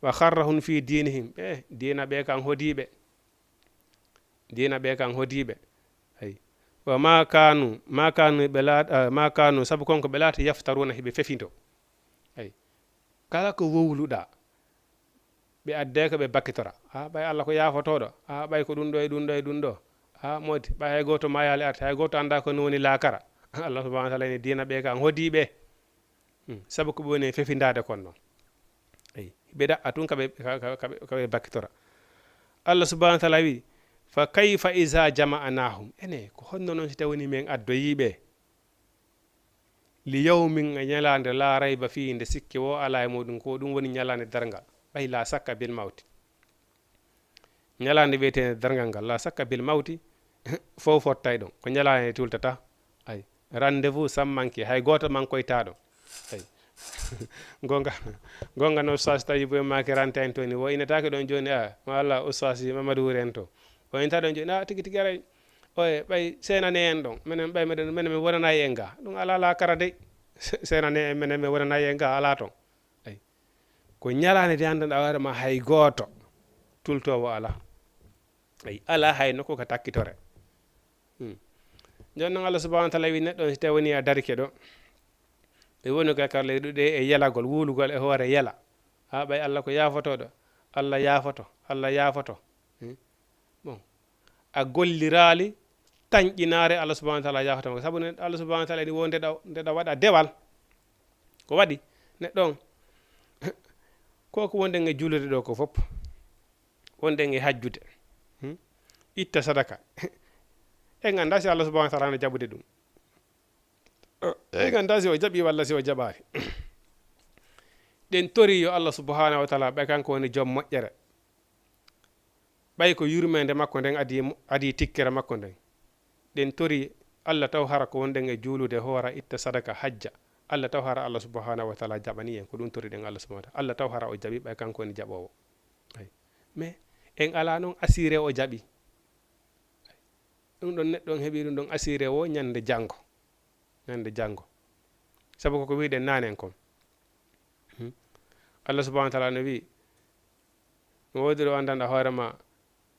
wa kharrahum fi dinihim. Ɓe, diina ɓe kan hodiiɓe. Diina ɓe kan hodiiɓe. Ay. Wa ma kanu, ma kanu ɓe laat-, ah, ma kanu, sabu kon ko ɓe laati yaftaruna hiɓe fefinto. Ay. Kala ko wowluɗaa, ɓe addee ko ɓe bakkitora. Ah, ɓay Allah ko yaafotooɗo. Ah, ɓay ko ɗum ɗo e ɗum ɗo e ɗum ɗo. Ah, modi, ɓay hay gooto maayaali arti, hay gooto annda ko no woni laakara. Allah subhanahu wa ta'ala ni diina ɓe kan hodiiɓe. Hmm. Sabu ko ɓe woni e fefindaade kon non. Eyi, ɓe ɗaɓɓa tun ka ɓe, ka, ka, ka ɓe, ka ɓe bakkitora. Allah subhanahu wa ta'ala wi, fa kayfa iza jama'nahum. Ene, ko honno non si tawini men addoyii ɓe? Li yawmin, e ñalaande, la rayba fii, nde sikke wo alaa e muɗum, ko ɗum woni ñalaande darngal. Ɓay la sakka bil mawti. Ñalaande wiyeteende darngal ngal, la sakka bil mawti, fow fottay ɗon. Ko ñalaande tultata. Ay, rendez-vous sammanke, hay gooto mankoytaa ɗon. Ay. Gonga, gonga no ustaas Tayyib en maaki ranta en to ni. Wo inataake ɗon jooni, a, ma Allah, ustaas Mamadou Wuren to. O inata ɗon jooni, a, tigi tigi aray. Oye, ɓay seenane en ɗon. Menen ɓay menen, menen mi wonanay en ga. Ɗum alaa laakara dey. Seenane en menen mi wonanay en ga, alaa ton. Ay. Ko ñalaande de anndanɗaa hoore ma hay gooto tultoowo alaa. Ay, alaa hay nokku ka takkitore. Hmm. Jooni non Allah subhanahu wa ta'ala wi neɗɗo on si tawi woni a darike ɗo. E woni ka kar leyɗe ɗuɗe e yelagol, wuulugol e hoore yela. Haa ɓay Allah ko yaafotooɗo. Allah yaafoto, Allah yaafoto. Hmm. Bon. A golliraali tanƴinaare Allah subhanahu wa ta'ala yaafata ma. Sabu ne Allah subhanahu wa ta'ala ni wo ndeɗa, ndeɗa waɗa dewal. Ko waɗi neɗɗo on. Ko ko wonɗen e juulude ɗo ko fop. Wonɗen e hajjude. Hmm? Itta sadaka. En annda si Allah subhanahu wa ta'ala na jaɓude ɗum. En annda si o jaɓi walla si o jaɓaali. Ɗen tori yo Allah subhanahu wa ta'ala ɓe kanko woni joom moƴƴere. Ɓay ko yurmeende makko nden adi, adi tikkere makko nden. Ɗen tori Allah taw hara ko wonɗen e juulude, hoora, itta sadaka, hajja. Allah taw hara Allah subhanahu wa ta'ala jaɓani en ko ɗum tori ɗen Allah subhanahu wa ta'ala. Allah taw hara o jaɓi ɓay kanko woni jaɓoowo. Ay. Mais en alaa non assuré o jaɓi. Ɗum ɗon neɗɗo on heɓi ɗum ɗon assuré wo ñande janngo. Ñande janngo. Sabu ko ko wi'uɗen naanen kon. Hmm. Allah subhanahu wa ta'ala no wi'i, no woodi ɗo anndanɗa hoore ma,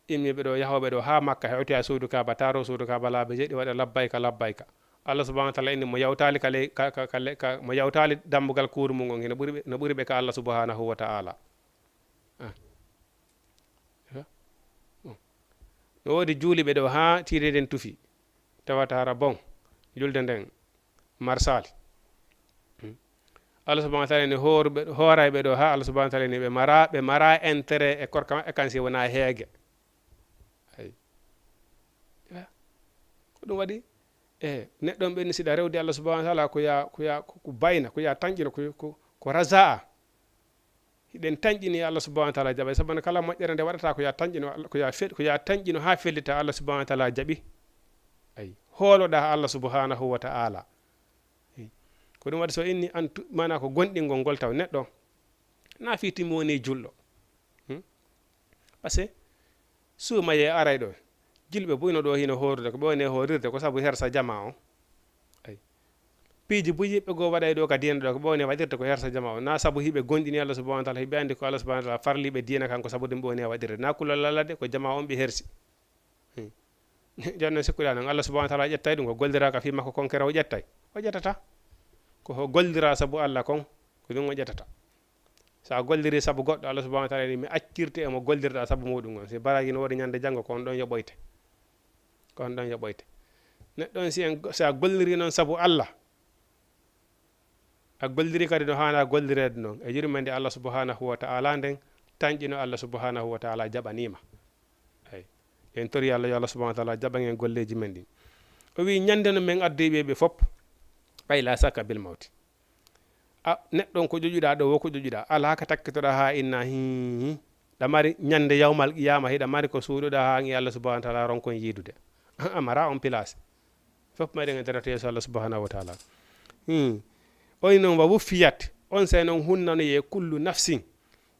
immiiɓe ɗo, yahooɓe ɗo haa Makka, hewtoya suudu Kaaba, taaro suudu Kaaba laabi jeeɗi, waɗa labbayka, labbayka. Allah subhanahu wa ta'ala inni mo yawtaali ka ley, ka, ka, ka ley, ka, mo yawtaali dambugal kuuru mum on, hino ɓuri ɓe, no ɓuri ɓe ka Allah subhanahu wa ta'ala. Ah. Bon. No woodi juuliɓe ɗo haa tiiɗe ɗen tufi. Tawata hara bon, julde nden marsaali. Hmm. Allah subhanahu wa ta'ala ni hooruɓe, hoorayɓe ɗo haa Allah subhanahu wa ta'ala ni ɓe mara, ɓe mara intérêt e korka maɓɓe kan si wona heege. Ay. Ya. Ko ɗum waɗi, e, neɗɗo on ɓenni siɗa rewde Allah subhanahu wa ta'ala ko ya, ko ya, ko, ko bayna, ko ya tanƴino, ko, ko, ko razaa. Hiɗen tanƴini Allah subhanahu wa taala jaɓay, sabu kala moƴƴere nde waɗata ko ya tanƴino Allah, ko ya fel-, ko ya tanƴino haa fellita Allah subhanahu wa taala jaɓi. Ay, hooloɗa Allah subhanahu wa taala. Ay. Ko ɗum waɗi so inni an tu-, maanaa ko gonɗingol ngol taw neɗɗo na fii timi woni julɗo. Hmm? Parce que suumayee aray ɗo. Julɓe buyno ɗo hino hoorude, ko ɓe woni hoorirde ko sabu hersa jamaa on. Ay. Piiji buy yiɓɓe goo waɗay ɗo ka diina ɗo, ko ɓe woni waɗirde ko hersa jamaa on. Na sabu hiɓe gonɗini Allah subhanahu wa taala, hiɓe andi ko Allah subhanahu wa taala farli ɓe diina kan ko sabu ɗum ɓe woni waɗirde. Na kulol Allah de, ko jamaa on ɓe hersi. Hmm. Jooni non sikkuɗaa non Allah subhanahu wa taala ƴettay ɗum, ko golliraa ka fii makko kon kere o ƴettay? O ƴettata. Ko o golliraa sabu Allah kon, ko ɗum o ƴettata. So a golliri sabu goɗɗo, Allah subhanahu wa taala ni mi accirte e mo gollirɗaa sabu muɗum on. Si baraaji no woodi ñande janngo, ko on ɗon yoɓoyte. Ko on ɗon yoɓoyte. Neɗɗo on si en, si a golliri non sabu Allah, a golliri kadi no haana gollireede non, e yurmeende Allah subhanahu wa taala nden, tanƴino Allah subhanahu wa taala jaɓaniima. Ay. En tori Allah, yo Allah subhanahu wa taala jaɓan en golleeji men ɗin. O wi, ñande no men addoyi ɓe ɓe fop, ɓay la sakka bil mawti. A, neɗɗo on ko ƴoƴuɗaa ɗo, wo ko ƴoƴuɗaa. Alaa ka takkitoɗaa haa inna, hii, hii. Ɗa mari ñande yawmal qiyama, hiɗa mari ko suuɗuɗaa haa an e Allah subhanahu wa taala ronkon yiidude. A mara on place. Fof meɗen e darata yeeso Allah subhanahu wa taala. Hmm. Oy noon wa wuffiyat, on sey noon hunnanoye kullu nafsin.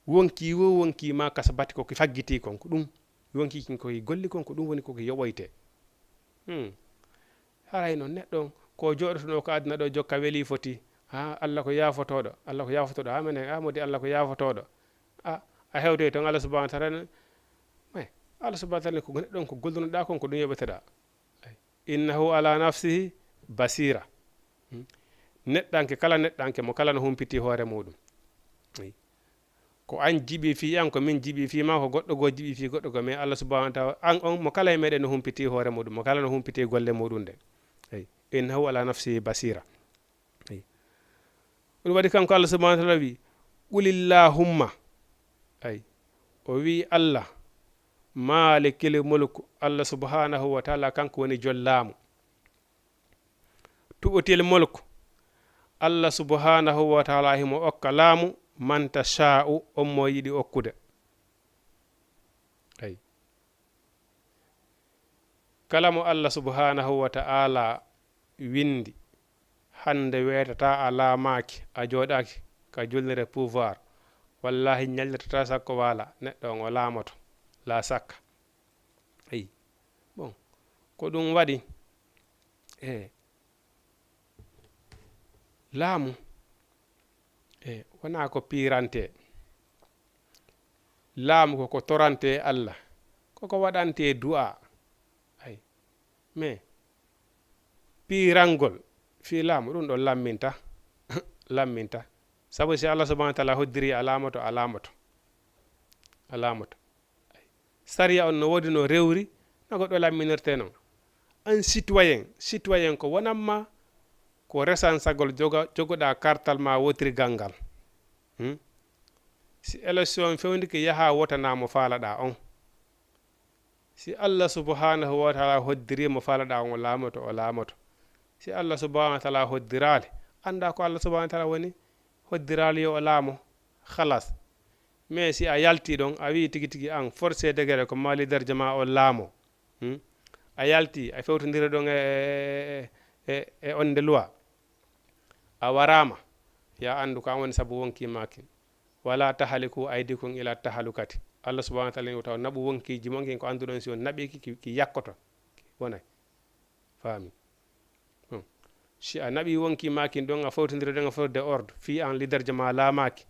Wonkii wo wonkii ma kasabati ko ki faggitii kon, ko ɗum. Wonkii kin ko ki golli kon, ko ɗum woni ko ki yoɓoyte. Hmm. Haray noon neɗɗo on, ko jooɗotonoo ko aduna ɗo jokka welii foti. Ha, Allah ko yaafotooɗo, Allah ko yaafotooɗo. Ha, menen, ha, modi Allah ko yaafotooɗo. A, a hewtoy toon Allah subhanahu wa taala ne. May, Allah subhanahu wa taala ne ko neɗɗo on ko gollunoɗaa kon, ko ɗum yoɓeteɗaa. Ay. Innahu ala nafsihi basira. Hmm. Neɗɗanke, kala neɗɗanke mo kala no humpiti hoore muɗum. Ay. Ko an jiɓi fii an, ko min jiɓi fii ma, ko goɗɗo goo jiɓi fii goɗɗo goo, mais Allah subhanahu wa taala, an on, mo kala e meɗen no humpiti hoore muɗum, mo kala no humpiti golle muɗum ɗen. Ay. Innahu ala nafsihi basira. Ay. Ɗum waɗi kanko Allah subhanahu wa taala wi, "Qulillahumma." Ay. O wi Allah, "Malikil mulk." Allah subhanahu wa taala kanko woni jol laamu. "Tu'til mulk." Allah subhanahu wa taala himo okka laamu, "Man tasha'u", on mo yiɗi okkude. Ay. Kala mo Allah subhanahu wa taala windi, hande weetata a laamaaki, a jooɗaaki ka julnere pouvoir, wallahi ñallitata sakko waala, neɗɗo on o laamoto, la sakka. Ay. Bon, ko ɗum waɗi, e laamu, e wonaa ko piirante. Laamu ko ko torante Allah, ko ko waɗante du'a. Ay. Mais piirangol fii laamu, ɗum ɗo lamminta, lamminta. Sabu si Allah subhanahu wa taala hoddiri a laamoto, a laamoto, a laamoto. Sariya on no woodi no rewri, no goɗɗo lamminirte non. An citoyen, citoyen ko wonamma ko resansagol joga-, jogoɗaa kartal ma wotirgal ngal. Hmm? Si élection fewndike, yaha wotana mo faalaɗaa on. Si Allah subhanahu wa taala hoddiri mo faalaɗaa on, o laamoto, o laamoto. Si Allah subhanahu wa taala hoddiraali, annda ko Allah subhanahu wa taala woni, hoddiraali yo o laamo, khalas. Mais si a yalti ɗon, a wi tigi tigi an, forcé degré ko ma leader jama o laamo. Hmm? A yalti, a fewtondiri ɗon e, e, e, e on nde loi. A waraama, ya anndu ko an woni sabu wonki ma kin. "Wala tahaliku aidikum ila tahalukati." Allah subhanahu wa taala ni o taw naɓu wonkiiji mon kin ko annduɗon si on naɓi ki, ki, ki yakkoto. Ki wonay. Faami. Hmm. Si a naɓi wonki ma kin ɗon a fewtondiri ɗon a fewtude ordre. Fii an leader jama laamaaki.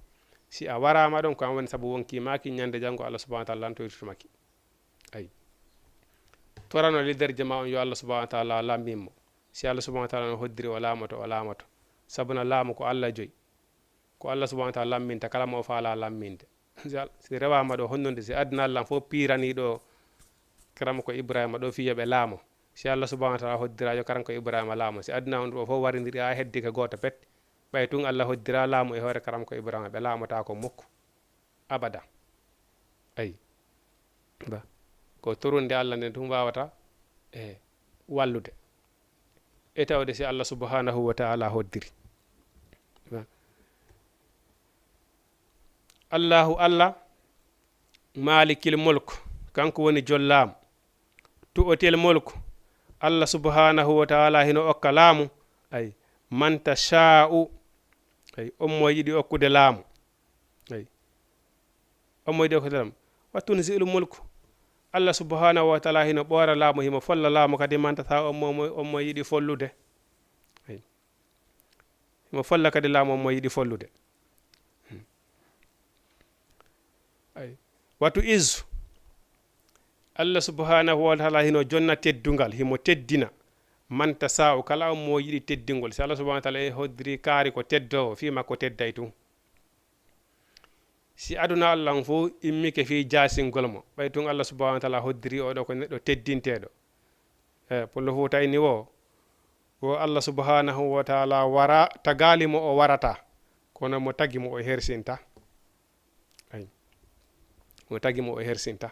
Si a waraama ɗon ko an woni sabu wonki ma kin ñande janngo Allah subhanahu wa taala lantoytutu maki. Ay. Torano leader jama on yo Allah subhanahu wa taala lammin mo. Si Allah subhanahu wa taala no hoddiri o laamoto, o laamoto. Sabu na laamu ko Allah joyi. Ko Allah subhanahu wa taala lamminta kala mo o faala lamminde. Si al-, si rewaama ɗo honnunde, si aduna Allah fof piirani ɗo karamoko Ibrahima ɗo fii yo ɓe laamo. Si Allah subhanahu wa taala hoddira yo karamoko Ibrahima laamo. Si aduna on ɗo fof warindiri haa heddi ka gooto pet. Ɓay tun Allah hoddira laamu e hoore karamoko Ibrahima, ɓe laamotaako mukku. Abada. Ay. Ba. Ko torunde Allah nden tun wawata, e, wallude. E tawde si Allah subhanahu wa taala hoddiri. Ba. Allahu Allah, maalikil mulk, kanko woni jol laamu. Tu'til mulk, Allah subhanahu wa ta'ala hino okka laamu. Ay, man tasha'u, ay, on mo yiɗi okkude laamu. Ay, on mo yiɗi okkude laamu. Wa tunzi'ul mulk, Allah subhanahu wa ta'ala hino ɓoora laamu, himo folla laamu kadi man tasha'u, on mo, on mo yiɗi follude. Ay. Himo folla kadi laamu on mo yiɗi follude. Ay. Wa tu'izzu, Allah subhanahu wa ta'ala hino jonna teddungal, himo teddina. Man tasha'u, kala on mo yiɗi teddingol. Si Allah subhanahu wa ta'ala e hoddiri kaari ko teddoowo, fii makko tedday tun. Si aduna Allah on fof immike fii jaasingol mo, ɓay tun Allah subhanahu wa ta'ala hoddiri oɗo ko neɗɗo teddinteeɗo. E, pullo fof tayni wo, wo Allah subhanahu wa ta'ala wara, tagaali mo o warata, kono mo tagi mo o hersinta. Ay. Mo tagi mo o hersinta.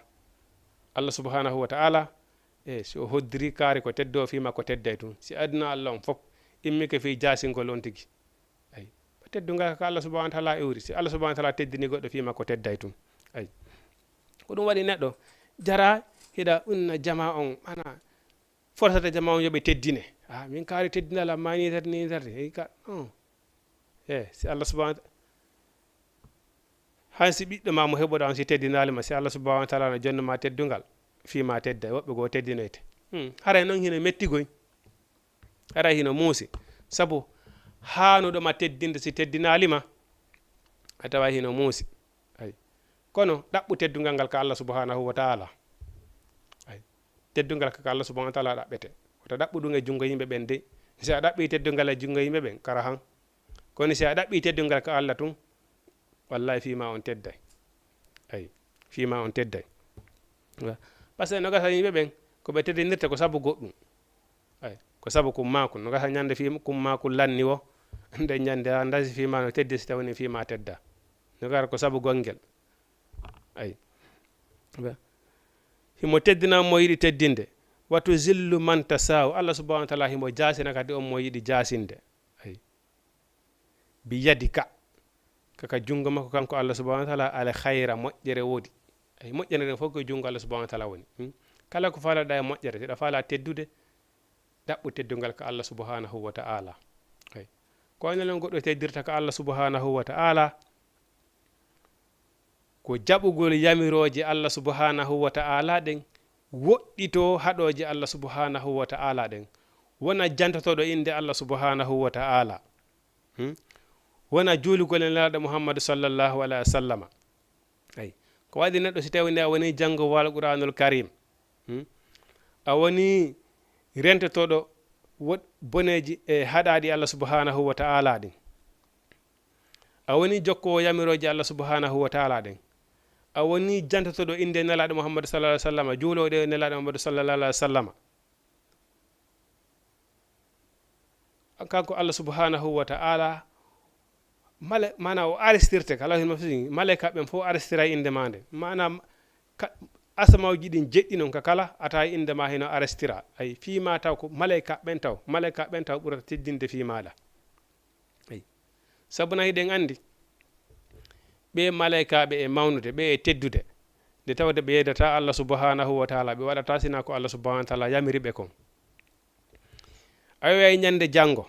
Allah subhanahu wa ta'ala, e, si o hoddiri kaari ko teddoo fii makko tedday tun. Si aduna Allah on fof immike fii jaasingol on tigi. Ay. Teddungal ka Allah subhanahu wa ta'ala iwri. Si Allah subhanahu wa ta'ala teddini goɗɗo fii makko tedday tun. Ay. Ko ɗum waɗi neɗɗo jara hiɗa unna jama on, ana forsata jama on yo ɓe teddine. Ah, min kaari teddinal amma ni tati, ni tati. Ey ka, non. Eh, si Allah subhanahu wa ta'ala, han si ɓiɗɗo ma mo heɓuɗa on si teddinaali ma, si Allah subhanahu wa ta'ala no jonno ma teddungal, fii ma tedday, woɓɓe goo teddinoyte. Hmm. Haray non hino metti goy. Haray hino muusi. Sabu haanuɗo ma teddinde si teddinaali ma, a tawa hino muusi. Ay. Kono ɗaɓɓu teddungal ngal ka Allah subhanahu wa ta'ala. Ay. Teddungal ka Allah subhanahu wa ta'ala ɗaɓɓete. Wota ɗaɓɓu ɗum e junngo yimɓe ɓen dey. Si a ɗaɓɓi teddungal e junngo yimɓe ɓen, kara han. Kono si a ɗaɓɓi teddungal ka Allah tun, wallahi fii ma on tedday. Ay. Fii ma on tedday. Wa-, parce que no gasa yimɓe ɓen, ko ɓe teddinirta ko sabu goɗɗum. Ay. Ko sabu kummakun. No gasa ñande fii kummakun lanni wo. Nde ñande a ndasi fii ma no teddi si tawni fii ma tedda. No gara ko sabu gongel. Ay. Ba-, himo teddina mo yiɗi teddinde. Wa tuzillu man tasa'u. Allah subhanahu wa ta'ala himo jaasina kadi on mo yiɗi jaasinde. Ay. Bi yadika. Kaka junngo makko kanko Allah subhanahu wa ta'ala al khayra moƴƴere woodi. Ay, moƴƴere nden fof ko junngo Allah subhanahu wa ta'ala woni. Hmm? Kala ko faalaɗa e moƴƴere, si ɗa faala teddude, ɗaɓɓu teddungal ka Allah subhanahu wa ta'ala. Ay. Ko honno non goɗɗo teddirta ka Allah subhanahu wa ta'ala? Ko jaɓugol yamirooje Allah subhanahu wa ta'ala ɗen, woɗɗitoo haɗooje Allah subhanahu wa ta'ala ɗen. Wona jantotooɗo innde Allah subhanahu wa ta'ala. Hmm? Wona juulugol e Nelaaɗo Muhammadu sallallahu alayhi wa sallama. Ay. Ko waɗi neɗɗo si tawii nde a wonii janngo wal Qur'anul Karim. Hmm? A wonii rentotooɗo woɗ-, boneeji e haɗaaɗi Allah subhanahu wa ta'ala ɗin. A wonii jokkoowo yamirooje Allah subhanahu wa ta'ala ɗen. A wonii jantotooɗo innde Nelaaɗo Muhammadu sallallahu alayhi wa sallama, juulooɗo e Nelaaɗo Muhammadu sallallahu alayhi wa sallama. Kanko Allah subhanahu wa ta'ala, mala-, maana o arestirte ka lawhil mahfuz, malayka ɓen fof arestiray innde ma nde. Maana ka, asamawji ɗin jeɗɗi non ka kala, a tawa innde ma hino arestira. Ay, fii ma taw ko malayka ɓen taw, malayka ɓen taw ɓurata teddinde fii maaɗa. Ay. Sabu na hiɗen anndi, ɓe malaykaaɓe e mawnude, ɓe e teddude, nde tawde ɓe yeddata Allah subhanahu wa ta'ala, ɓe waɗata sina ko Allah subhanahu wa ta'ala yamiri ɓe kon. Ayo ay ñande janngo,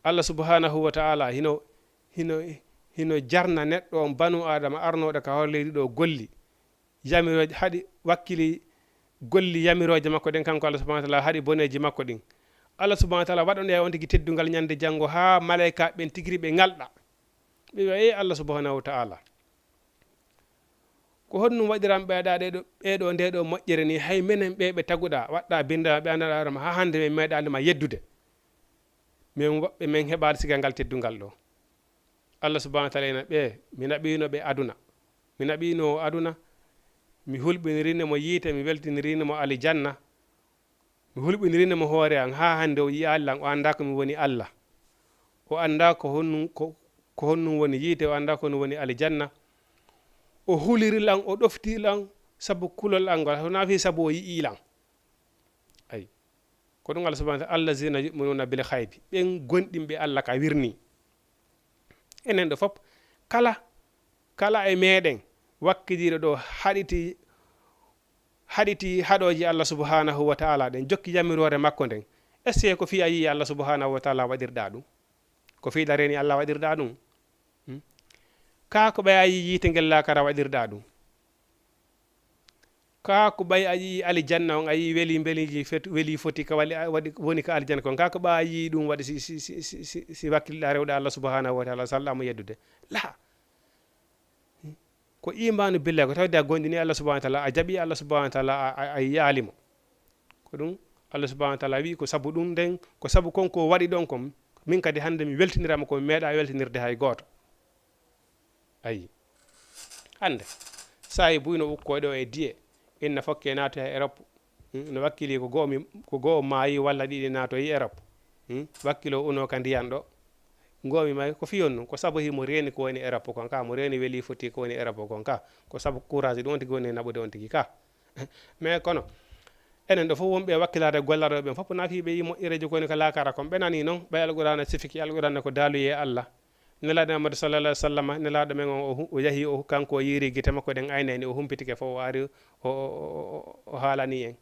Allah subhanahu wa ta'ala hino, hino, hino jarna neɗɗo on, banu Adama arnooɗo ka hoore leydi ɗo golli, yamirooje, haɗi wakkili golli yamirooje makko ɗen, kanko Allah subhanahu wa ta'ala, haɗi boneeji makko ɗin. Allah subhanahu wa ta'ala waɗonoya on tigi teddungal ñande janngo haa malaykaaɓe ɓen tigi ɓe ŋalɗa. Ɓe wi'a, "Ee Allah subhanahu wa ta'ala, ko honɗum waɗiran ɓeeɗa ɗee ɗo, ɓee ɗo, ndee ɗo moƴƴere ni? Hay menen ɓee ɓe taguɗa, waɗɗa binndana ɓe anndaɗa ma, haa hannde min meeɗaali ma yeddude. Min woɓɓe men heɓaali siga ngal teddungal ɗo." Allah subhanahu wa ta'ala ina ɓe, mi naɓiino ɓe aduna. Mi naɓiino o aduna, mi hulɓinirino mo yiite, mi weltinirino mo alijanna. Mi hulɓinirino mo hoore an, haa hannde o yi'aali lan, o anndaa ko mi woni Allah. O anndaa ko honɗum, ko, ko honɗum woni yiite, o anndaa ko honɗum woni alijanna. O huliri lan, o ɗofti lan, sabu kulol an ngol, wonaa fii sabu o yi'ii lan. Ay. Ko ɗum Allah subhanahu wa ta'ala, "Allazina yu'minuna bil ghaybi." Ɓen gonɗinɓe Allah ka wirni. Enen ɗo fof, kala Kala e meɗen wakkiliiɗo ɗo haɗiti, haɗiti haɗooji Allah subhanahu wa ta'ala ɗen, jokki yamiroore makko nden, est-ce que ko fii a yii Allah subhanahu wa ta'ala waɗirɗa ɗum? Ko fii ɗa reeni Allah waɗirɗa ɗum? Hmm? Kaa ko ɓay a yii yiite ngel laakara waɗirɗa ɗum? Kaa ko ɓay a yii alijanna on, a yii weli mbeliji fet-, weli foti ka wali-, waɗi, woni ka alijanna kon? Kaa ko ɓay a yii ɗum waɗi si, si, si, si, si, si wakkilɗa rewɗa Allah subhanahu wa ta'ala, salɗa mo yeddude? Laa. Ko imaanu billahi, ko tawde a gonɗini Allah subhanahu wa ta'ala, a jaɓi Allah subhanahu wa ta'ala, a, a, a yiyaali mo. Ko ɗum Allah subhanahu wa ta'ala wi'i, ko sabu ɗum nden, ko sabu kon ko waɗi ɗon kon, min kadi hannde mi weltinira mo ko mi meeɗa weltinirde hay gooto. Ayi. Hannde, saa'i buy no ukkoy ɗo e diye, inna fokke naatu he Europe. Hmm, no wakkili ko go'o mi, ko go'o maayi walla ɗiɗi naatoyi Europe. Hmm, wakkilo uno ka ndiyan ɗo. Ngoomi may ko fiyon ɗum, ko sabu himo reeni ko woni Europe kon ka, mo reeni weli foti ko woni Europe kon ka. Ko sabu courage ɗum on tigi woni naɓude on tigi ka. Mais kono, enen ɗo fof wonɓe wakkilaade gollaɗo ɓen fof, na fii ɓe yi moƴƴereeji ko woni ko laakara kon. Ɓe nani noon, ɓay Alqur'aana sifiki, Alqur'aana ko daaluyee Allah. Nelaaɗo Muhammadu sallallahu alaihi wa sallam, nelaaɗo men on, o hu-, o yahi, o, kanko o yiiri gite makko ɗen aynayni, o humpitike fof, o ari, o, o, o, o, o haalani en.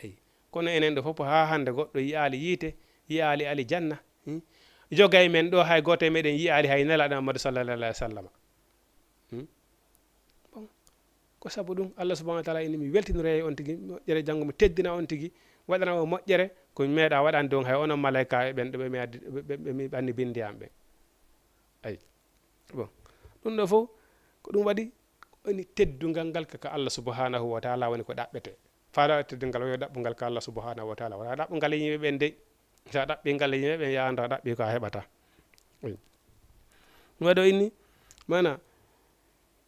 Ayi. Kono enen ɗo fof, haa hannde goɗɗo yiyaali yiite, yiyaali alijanna. Hmm? Jogay men ɗo, hay gooto e meɗen yiyaali hay nelaaɗo Muhammadu sallallahu alaihi wa sallam. Hmm? Bon. Ko sabu ɗum, Allah subhanahu wa ta'ala ini mi weltinoroya on tigi, moƴƴere janngo mi teddina on tigi, waɗana o moƴƴere, ko mi meeɗa waɗande on hay onon malaykaaɓe ɓen, ɓe mi addi, ɓe, ɓe, ɓe mi ɓanni bindi am ɓen. Ayi. Bon. Ɗum ɗo fof, ko ɗum waɗi, woni teddungal ngal ka, ka Allah subhanahu wa ta'ala woni ko ɗaɓɓete. Faala teddungal o yo ɗaɓɓungal ka Allah subhanahu wa ta'ala. Wala ɗaɓɓungal e yimɓe ɓen dey. Sa ɗaɓɓi ngal e yimɓe ɓen, yaha nda ɗaɓɓi ko a heɓata. Ɗum waɗo inni, mana,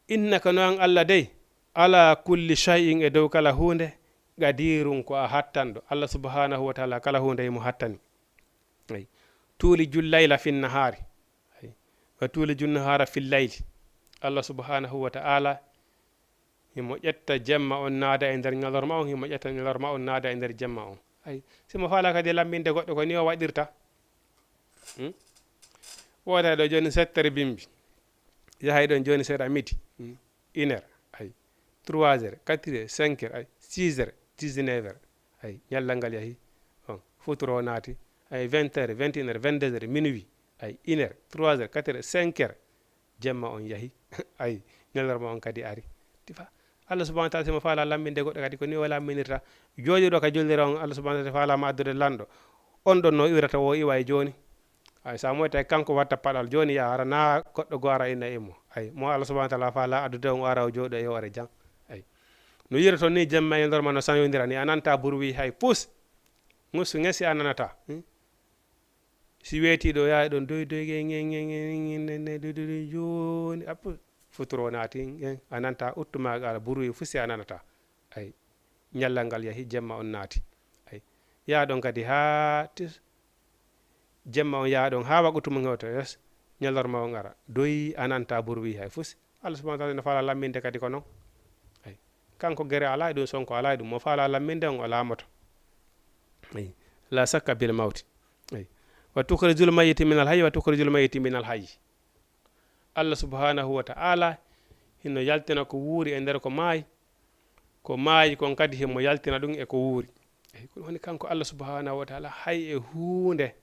innaka no an Allah dey, ala kulli shay'in e dow kala huunde, qadirun ko a hattanɗo. Allah subhanahu wa ta'ala kala huunde himo hattani. Ay. Tuulijul layla fin nahaari. Ay. Wa tuulijun nahaara fil layli. Allah subhanahu wa ta'ala himo ƴetta jemma on naada e nder ñalorma on, himo ƴetta ñalorma on naada e nder jemma on. Ay. Si mo faala kadi lamminde goɗɗo ko ni o waɗirta. Hmm? Wooda ɗo jooni sept heures bimbi. Yahay ɗon jooni seeɗa midi. Hmm? Une heure. Ay. Trois heures, quatre heures, cinq heures, ay. Six heures, dix-neuf heures. Ay. Ñallal ngal yahi. Bon. Futuro naati. Ay. Vingt heures, vingt et une heures, vingt-deux heures, minuit. Ay. Une heure, trois heures, quatre heures, cinq heures. Jemma on yahi. Ay. Ñalorma on kadi ari. Tifa. Allah subhanahu wa ta'ala simo faala lamminde goɗɗo kadi ko ni o lamminirta. Jooɗiɗo ka jullira on, Allah subhanahu wa ta'ala faala ma addude lanɗo. On ɗon no iwrata o iwa e jooni. Ay, sa moy tawi kanko watta paɗal jooni ya hara na goɗɗo go ara inna e mo. Ay, mo Allah subhanahu wa ta'ala faala addude on o ara o jooɗo e hoore jam. Ay. No yira toon ni jemma e ndorma no sanyondira ni a nanta burwi hay pus. Musu ngesi a nanata. Hmm? Si weeti ɗo yaha ɗon doy doy ge nge nge nge nge nge nge doy doy doy jooni a pus. Futuro naati nge a nanta uttuma ala burwi fusi a nanata. Ay. Ñallal ngal yahi, jemma on naati. Ay. Yaha ɗon kadi haa tis-, jemma on yaha ɗon haa waɗtu mo ngewta, yes, ñalorma on ara. Doyi a nanta burwi hay fus. Allah subhanahu wa ta'ala no faala lamminde kadi ko non. Ay. Kanko gere alaa e ɗum, sonko alaa e ɗum. Mo faala lamminde on o laamoto. Ay. La sakka bil mawti. Ay. Wa tukhrijul mayyiti minal hayyi, wa tukhrijul mayyiti minal hayyi. Allah subhanahu wa ta'ala hino yaltina ko wuuri e nder ko maayi, ko maayi kon kadi himo yaltina ɗum e ko wuuri. Eyi, ko ɗum woni kanko Allah subhanahu wa ta'ala, hay e huunde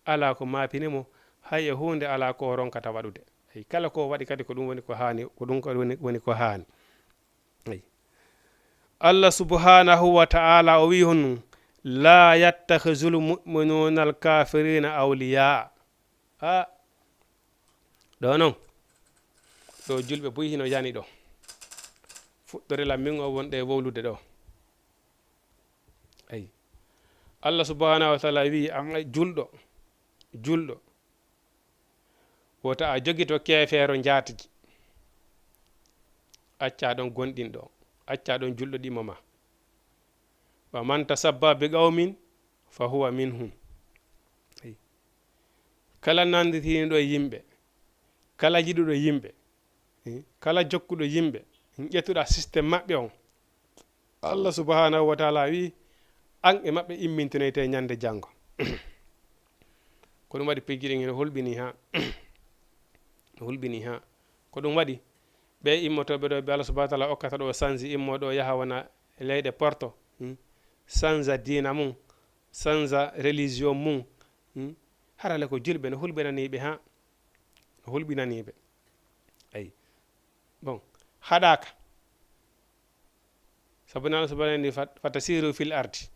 alaa ko maapini mo, hay e huunde alaa ko o ronkata waɗude. Eyi, kala ko o waɗi kadi ko ɗum woni ko haani, ko ɗum ko woni, woni ko haani. Eyi. Allah subhanahu wa ta'ala o wi'i honno, "La yattakhizul mu'minuna al-kafirina awliya." A, ɗo non, ɗo julɓe buy hino yani ɗo. Fuɗɗore lan min o wonɗe e wowlude ɗo. Ayi. Allah subhanahu wa ta'ala wi'i, an ay julɗo, julɗo, wota a jogito keefeero njaatigi. Acca ɗon gonɗinɗo, acca ɗon julɗo ɗimo ma. Wa man tasabba bi qawmin fa huwa minhum. Ayi. Kala nanditiniɗo e yimɓe, kala yiɗuɗo yimɓe, eh, kala jokkuɗo yimɓe, ƴettuɗa système maɓɓe on. Allah subhanahu wa ta'ala wi'i, an e maɓɓe immintinoyte ñande janngo. Ko ɗum waɗi pejjiɗen ene hulɓini ha, hulɓini ha. Ko ɗum waɗi ɓe immotooɓe ɗo, ɓe Allah subhanahu wa taala okkata ɗo sanji, immo ɗo yaha wona leyɗe porto, hmm? Sanja diina mum, sanja religion mum, hmm? Harale ko julɓe no hulɓinaniiɓe, ha? No hulɓinaniiɓe. Ayi. Bon, haɗaaka. Sabu ni Allah subhanahu wa taala ni fat-, fatasiru fil ardi.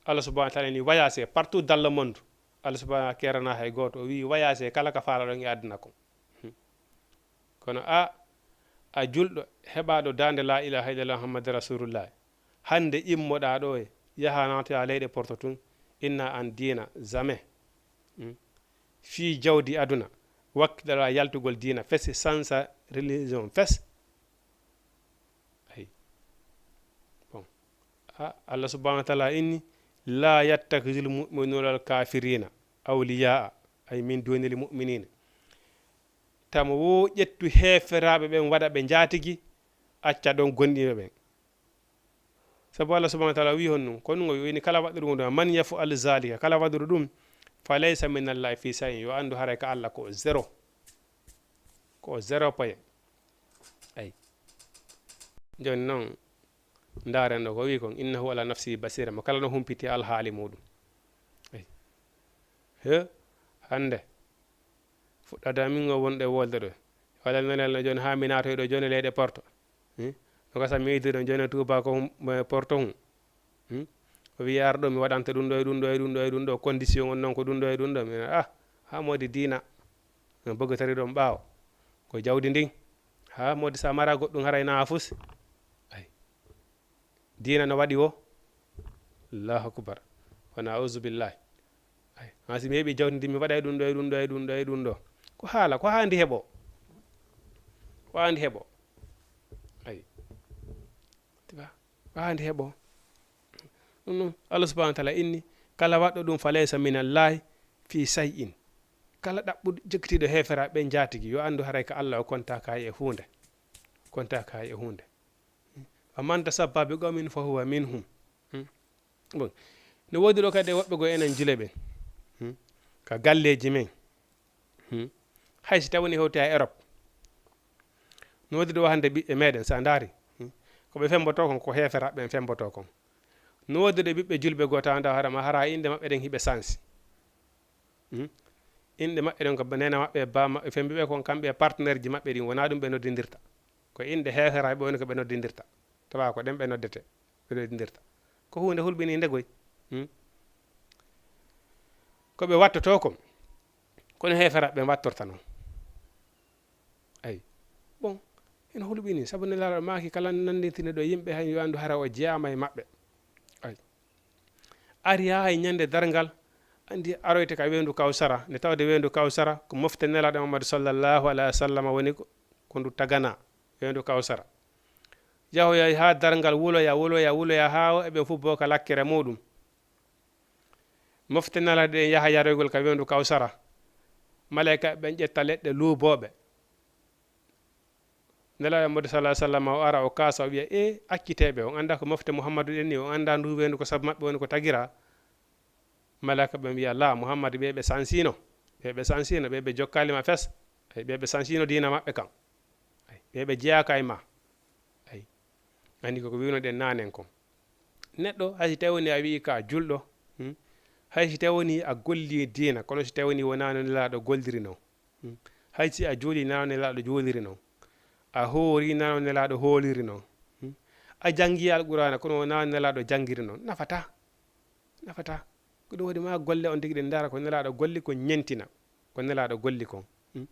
Allah subhanahu wa taala ni voyagé partout dans le monde. Allah subhanahu wa taala kerana hay gooto. O wi voyagé kala ka faalaɗon e aduna kon. Hmm. Kono a, a julɗo heɓaaɗo daande la ilaha illallah Muhammad Rasulullah. Hannde immoɗaa ɗo e yaha naatoya leyɗe porto tun, inna an diina, jamais. Hmm. Fii jawdi aduna, wakkiɗaɗaa yaltugol diina fes, sansa religion fes. Ayi. Bon. A, Allah subhanahu wa taala inni, "La yattakhidhul mu'minuna al kafirina awliya'a, ay min dunil mu'minina." Tamo wo ƴettu heeferaaɓe ɓen waɗa ɓe njaatigi, acca ɗon gonɗinɓe ɓen. Sabu Allah subhanahu wa taala wi honno, ko ɗum o wi, kala waɗɗo ɗum ɗo, "Man yaf'al zalika," kala waɗɗo ɗum, "fa laysa min Allahi fi shay'in," yo anndu haray ka Allah ko zéro. Ko zéro point. Ayi. Jooni noon, ndaaren ɗo ko wi kon, "Innahu ala nafsihi basira," mo kala no humpiti alhaali muɗum. Ayi. He, hannde, fuɗɗata min o wonɗo e wolde ɗo. Walla nelal no jooni haa mi naatoy ɗo jooni leyɗe porto. Hmm? No gasa mi iddi ɗon jooni Tuuba ko hum-, eh, porto hum. Hmm? O wi'i ar ɗo mi waɗanta ɗum ɗo e ɗum ɗo e ɗum ɗo e ɗum ɗo, condition on noon ko ɗum ɗo e ɗum ɗo. Mi wi'a, ah, haa moodi diina. No bëgg tari ɗon ɓaawo. Ko jawdi ndin. Haa moodi sa mara goɗɗum haray na a fus. Ay. Diina no waɗi wo. Allahu akbar. Wona auzu billahi. Ay. Haa si mi heɓi jawdi ndi mi waɗay ɗum ɗo e ɗum ɗo e ɗum ɗo e ɗum ɗo. Ko haala, ko haandi heɓo. Ko haandi heɓo. Ay. Tiba. Ko haandi heɓo. Ɗum noon, Allah subhanahu wa taala inni, kala waɗɗo ɗum, "fa laysa min Allahi fi shay'in." Kala ɗaɓɓuɗo jekkitiiɗo heeferaaɓe ɓen njaatigi, yo anndu haray ka Allah o kontaaka hay e huunde. Kontaaka hay e huunde. "Wa man tashabbaha bi qawmin fa huwa minhum." Hmm. Bon. No woodi ɗo kadi e woɓɓe goo enen jule ɓen. Hmm. Ka galleeji men. Hmm. Hay si tawii woni hewti e Europe. No woodi ɗo hannde ɓiɓɓe meɗen, sa ndaari. Hmm. Ko ɓe fembotoo kon, ko heeferaaɓe ɓen fembotoo kon. No woodi ɗo ɓiɓɓe julɓe goo tawa nda hoore ma hara innde maɓɓe ɗen hiɓe sansi. Hmm. Innde maɓɓe ɗen ko neene maɓɓe, baa maɓɓe fembi ɓe kon, kamɓe e partenaire ji maɓɓe ɗin, wonaa ɗum ɓe noddindirta. Ko innde heeferaaɓe woni ko ɓe noddindirta. Tawa ko ɗen ɓe noddete, ɓe noddindirta. Ko huunde hulɓiniinde goy. Hmm. Ko ɓe wattotoo kon, kono heeferaaɓe ɓen wattorta non. Ay. Bon, ene hulɓini, sabu Nelaaɗo maaki kala nanndintini ɗo yimɓe, hay yo anndu hara o jeyaama e maɓɓe. Ay. Ari haa e ñande darngal, anndi aroyte ka weendu Kawsara, nde tawde weendu Kawsara ko mofte Nelaaɗo Muhammadu sallallahu alayhi wa sallam woni ko, ko ndu tagana, weendu Kawsara. Yahoya haa darngal, wuloya, wuloya, wuloya, haa eɓe fof boo ka lakkere muɗum. Mofte Nelaaɗo ɗen yaha yaroygol ka weendu Kawsara. Maleyka ɓen ƴetta leɗɗe luubooɓe. Nelaaɗo Muhammadu sallallahu alaihi wasallam o ara, o kaasa, o wiya, "E, accitee ɓe, on anndaa ko mofte Muhammadu ɗen ni, on anndaa ndu weendu ko sabu maɓɓe woni ko tagira?" Maleyka ɓen wiya, "La, Muhammadu ɓe, ɓe sansino, ɓe, ɓe sansino, ɓe, ɓe jokkaali ma fes, ay, ɓe, ɓe sansino diina maɓɓe kan, ay, ɓe, ɓe jeyaaka e ma." Ay. Anndi ko ko wiwno ɗen naanen kon. Neɗɗo, hay si tawi woni a wi'i ka julɗo, hmm? Hay si tawi woni a golli diina, kono si tawi woni wonaano Nelaaɗo golliri non, hmm? Hay si a juuli naano Nelaaɗo juuliri non, a hoori naano Nelaaɗo hooliri non, hmm? A janngi Alqur'aana, kono wonaano Nelaaɗo janngiri non, nafataa. Nafataa. Ko ɗum waɗi ma golle on tigi ɗen ndaara ko Nelaaɗo golli, ko ñentina ko Nelaaɗo golli kon. Hmm?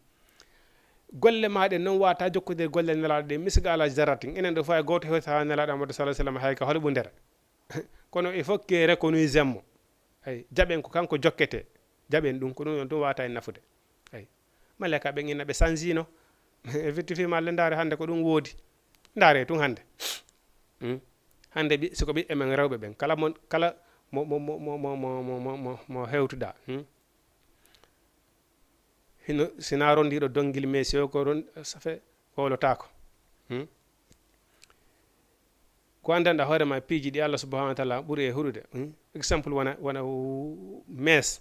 Golle ma ɗen non wata jokkodir golle Nelaaɗo ɗen misqaala zarratin. Enen ɗo fof hay gooto hewta Nelaaɗo Muhammadu sallallahu alaihi wasallam hay ka holɓundere. Kono il faut que reconnaissance mo. Ay, jaɓen ko kanko jokkete. Jaɓen ɗum, ko ɗum on ɗum wata en nafude. Ay. Maleyka ɓen inna ɓe sansino. Effectivement, le ndaare hannde ko ɗum woodi. Ndaare tun hannde. Hmm? Hannde ɓi-, si ko ɓiɓɓe men rewɓe ɓen, kala mo, kala mo, mo, mo hewtuɗaa, hmm? Hino, si na rondiiɗo donngil, mais si o ko ron-, ça fait, wowlotaako. Hmm? Ko anndanɗaa hoore ma piiji ɗi Allah subhanahu wa taala ɓuri e huɗude. Hmm? Exemple wona, wona, uh, mees.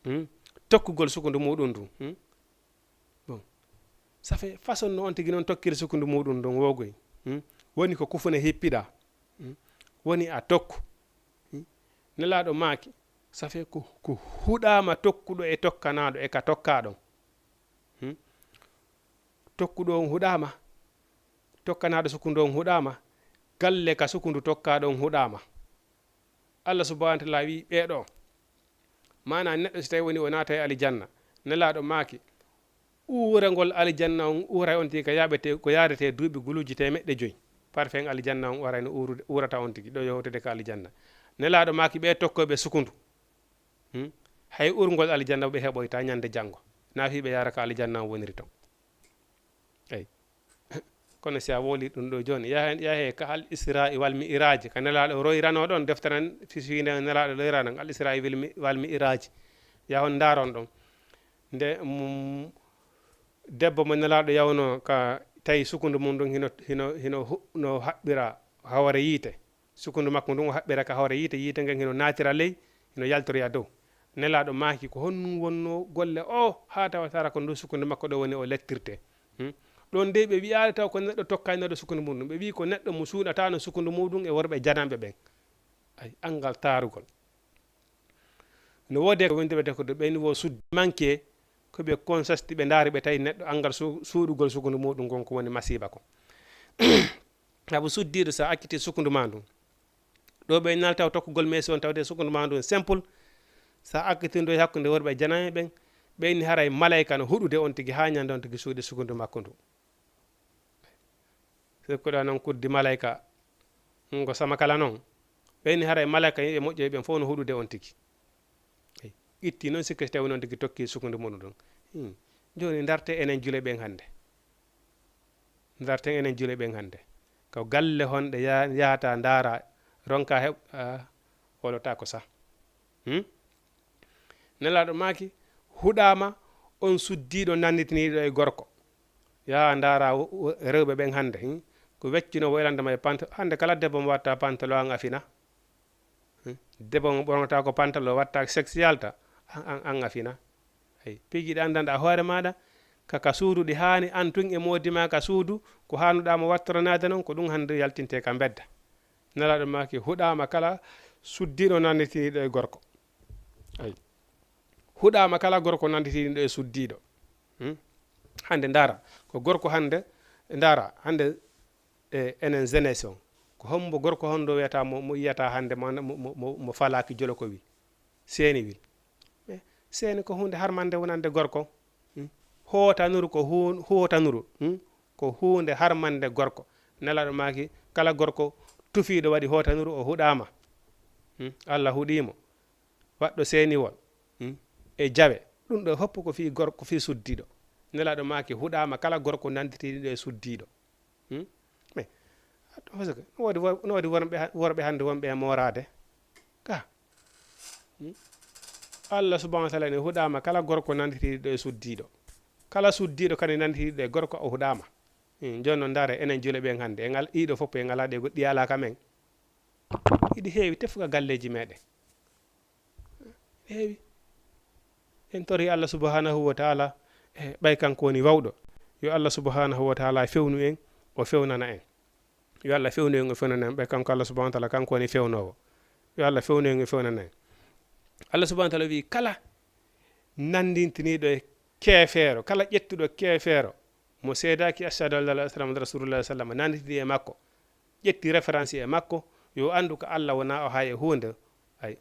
Hmm? Tokkugol sukundu muɗum ndu. Hmm? Bon. Ça fait façon no on tigi noon tokkiri sukundu muɗum ɗum wogoy. Hmm? Woni ko kufune hippiɗa. Hmm? Woni a tokku. Hmm? Nelaaɗo maaki, ça fait ko, ko huɗaama tokkuɗo e tokkanaaɗo e ka tokkaaɗo. Hmm? Tokkuɗo on huɗaama, tokkanaaɗo sukundu on huɗaama, galle ka sukundu tokkaaɗo on huɗaama. Allah subhanahu wa taala wi ɓeeɗo, maana neɗɗo si tawi woni o naata e alijanna, Nelaaɗo maaki, uurangol alijanna on uuray on tigi ka yaaɓete, ko yaadete duuɓi guluuji teemeɗɗe joyi. Parfum alijanna on uuray no uurude, uurata on tigi, ɗo yowtude ka alijanna. Nelaaɗo maaki ɓe tokkoyɓe sukundu. Hmm? Hay urngol alijanna ɓe heɓoyta ñande janngo. Na fi ɓe yaara ka alijanna on woniri ton. Eyi. Kono si a wowli ɗum ɗo jooni, yahe, yahe ka al isra wal mi'raj, ka Nelaaɗo royrano ɗon, deftere nden fi-, fi nde Nelaaɗo royrano, al isra wal mi-, wal mi'raj. Yahon ndaaron ɗon. Nde, mm, debbo mo Nelaaɗo yawno ka tawi sukundu mum ɗum hino, hino, hino hu-, no haɓɓira hawre yiite. Sukundu makko ndun o haɓɓira ka hawre yiite, yiite ngen hino naatira ley, hino yaltoroya dow. Nelaaɗo maaki ko honɗum wonno golle o haa tawa tara ko ndu sukundu makko ɗo woni o lettirte. Hmm? Ɗon dey ɓe wi'aali taw ko neɗɗo tokkaynoɗo sukundu muɗum. Ɓe wi'i ko neɗɗo mo suuɗataano sukundu muɗum e worɓe jananɓe ɓen. Ay, anngal taarugol. No woodee ko windirɓe takude ɓen wo suddi manke ko ɓe konsasti ɓe ndaari ɓe tawi neɗɗo anngal su-, suuɗugol sukundu muɗum ngon ko woni masiiba kon. Sabu suddiiɗo, so a acciti sukundu ma ndun, ɗo ɓe nalta o tokkugol meesi on, tawde sukundu ma ndun simple, so a accitindo e hakkunde worɓe jananɓe ɓen, ɓeyni haray malayka no huɗude on tigi haa ñande on tigi suuɗi sukundu makko ndu. Sikkuɗa noon kuddi malayka, ngo sama kala noon, ɓeyni haray malayka yimɓe moƴƴoy ɓen fof no huɗude on tigi. Ey, itti noon sikke si tawi noon tigi tokki sukundu muɗum ɗum. Hmm. Jooni ndarte enen jule ɓen hannde. Ndarten enen jule ɓen hannde. Ko galle honɗe ya-, yahata ndaara, ronka heɓ-, ah, wolotaako sah. Hmm? Nelaaɗo maaki, huɗaama on suddiiɗo nannditiniiɗo e gorko. Yaha ndaara wo-, wo-, rewɓe ɓen hannde, hmm? Ko weccuno woylande ma e pant-, hannde kala debbo mo watta pantalon an a fina. Hmm? Debbo mo ɓornata ko pantalon watta sexual ta, an, an, an a fina. Ay, piiji ɗi anndanɗa hoore maaɗa, ka, ka suudu ɗi haani, an tun e moodi ma ka suudu, ko haanuɗa mo wattoranaade noon, ko ɗum hannde yaltinte ka mbedda. Nelaaɗo maaki, huɗaama kala suddiiɗo nannditiniiɗo e gorko. Ay. Huɗaama kala gorko nannditiniiɗo e suddiiɗo. Hmm? Hannde ndaara, ko gorko hannde, ndaara, hannde e enen jeunesse on. Ko hombo gorko honɗo wiyata mo, mo yiyata hannde mo, mo, mo, mo, mo falaaki jolo ko wi? Seeniwil. Eh, seeni ko huunde harmande wonande gorko. Hmm? Hootanuru ko huun-, hootanuru. Hmm? Ko huunde harmande gorko. Nelaaɗo maaki, kala gorko tufiiɗo waɗi hootanuru o huɗaama. Hmm? Allah huɗiimo. Waɗɗo seeniwol. Hmm? E jawe. Ɗum ɗo fof ko fii gorko, ko fii suddiiɗo. Nelaaɗo maaki, huɗaama kala gorko nannditiiɗo e suddiiɗo. Hmm? Mais, parce que no woodi wor-, no woodi worɓe ha-, worɓe hannde wonɓe e mooraade. Ka. Hmm? Allah subhanahu wa taala ne huɗaama kala gorko nannditiiɗo e suddiiɗo. Kala suddiiɗo kadi nannditiiɗo e gorko o huɗaama. Hmm, jooni noon ndaare, enen jule ɓen hannde, en al-, ɗiɗo fof en alaa ɗe goɗɗi alaa ka men. Iɗi heewi tefu ka galleeji meɗen. Heewi. En tori Allah subhanahu wa taala, e ɓay kanko woni wawɗo. Yo Allah subhanahu wa taala fewnu en, o fewnana en. Yo Allah fewnu en, o fewnana en, ɓay kanko Allah subhanahu wa taala kanko woni fewnoowo. Yo Allah fewnu en, o fewnana en. Allah subhanahu wa taala wi kala nanndintiniiɗo e keefeero, kala ƴettuɗo keefeero, mo seedaaki ashhadu an la ilaha illallah Muhammadu rasulullah sallam, nannditini e makko, ƴetti référence e makko, yo anndu ko Allah wonaa o hay e huunde, ay,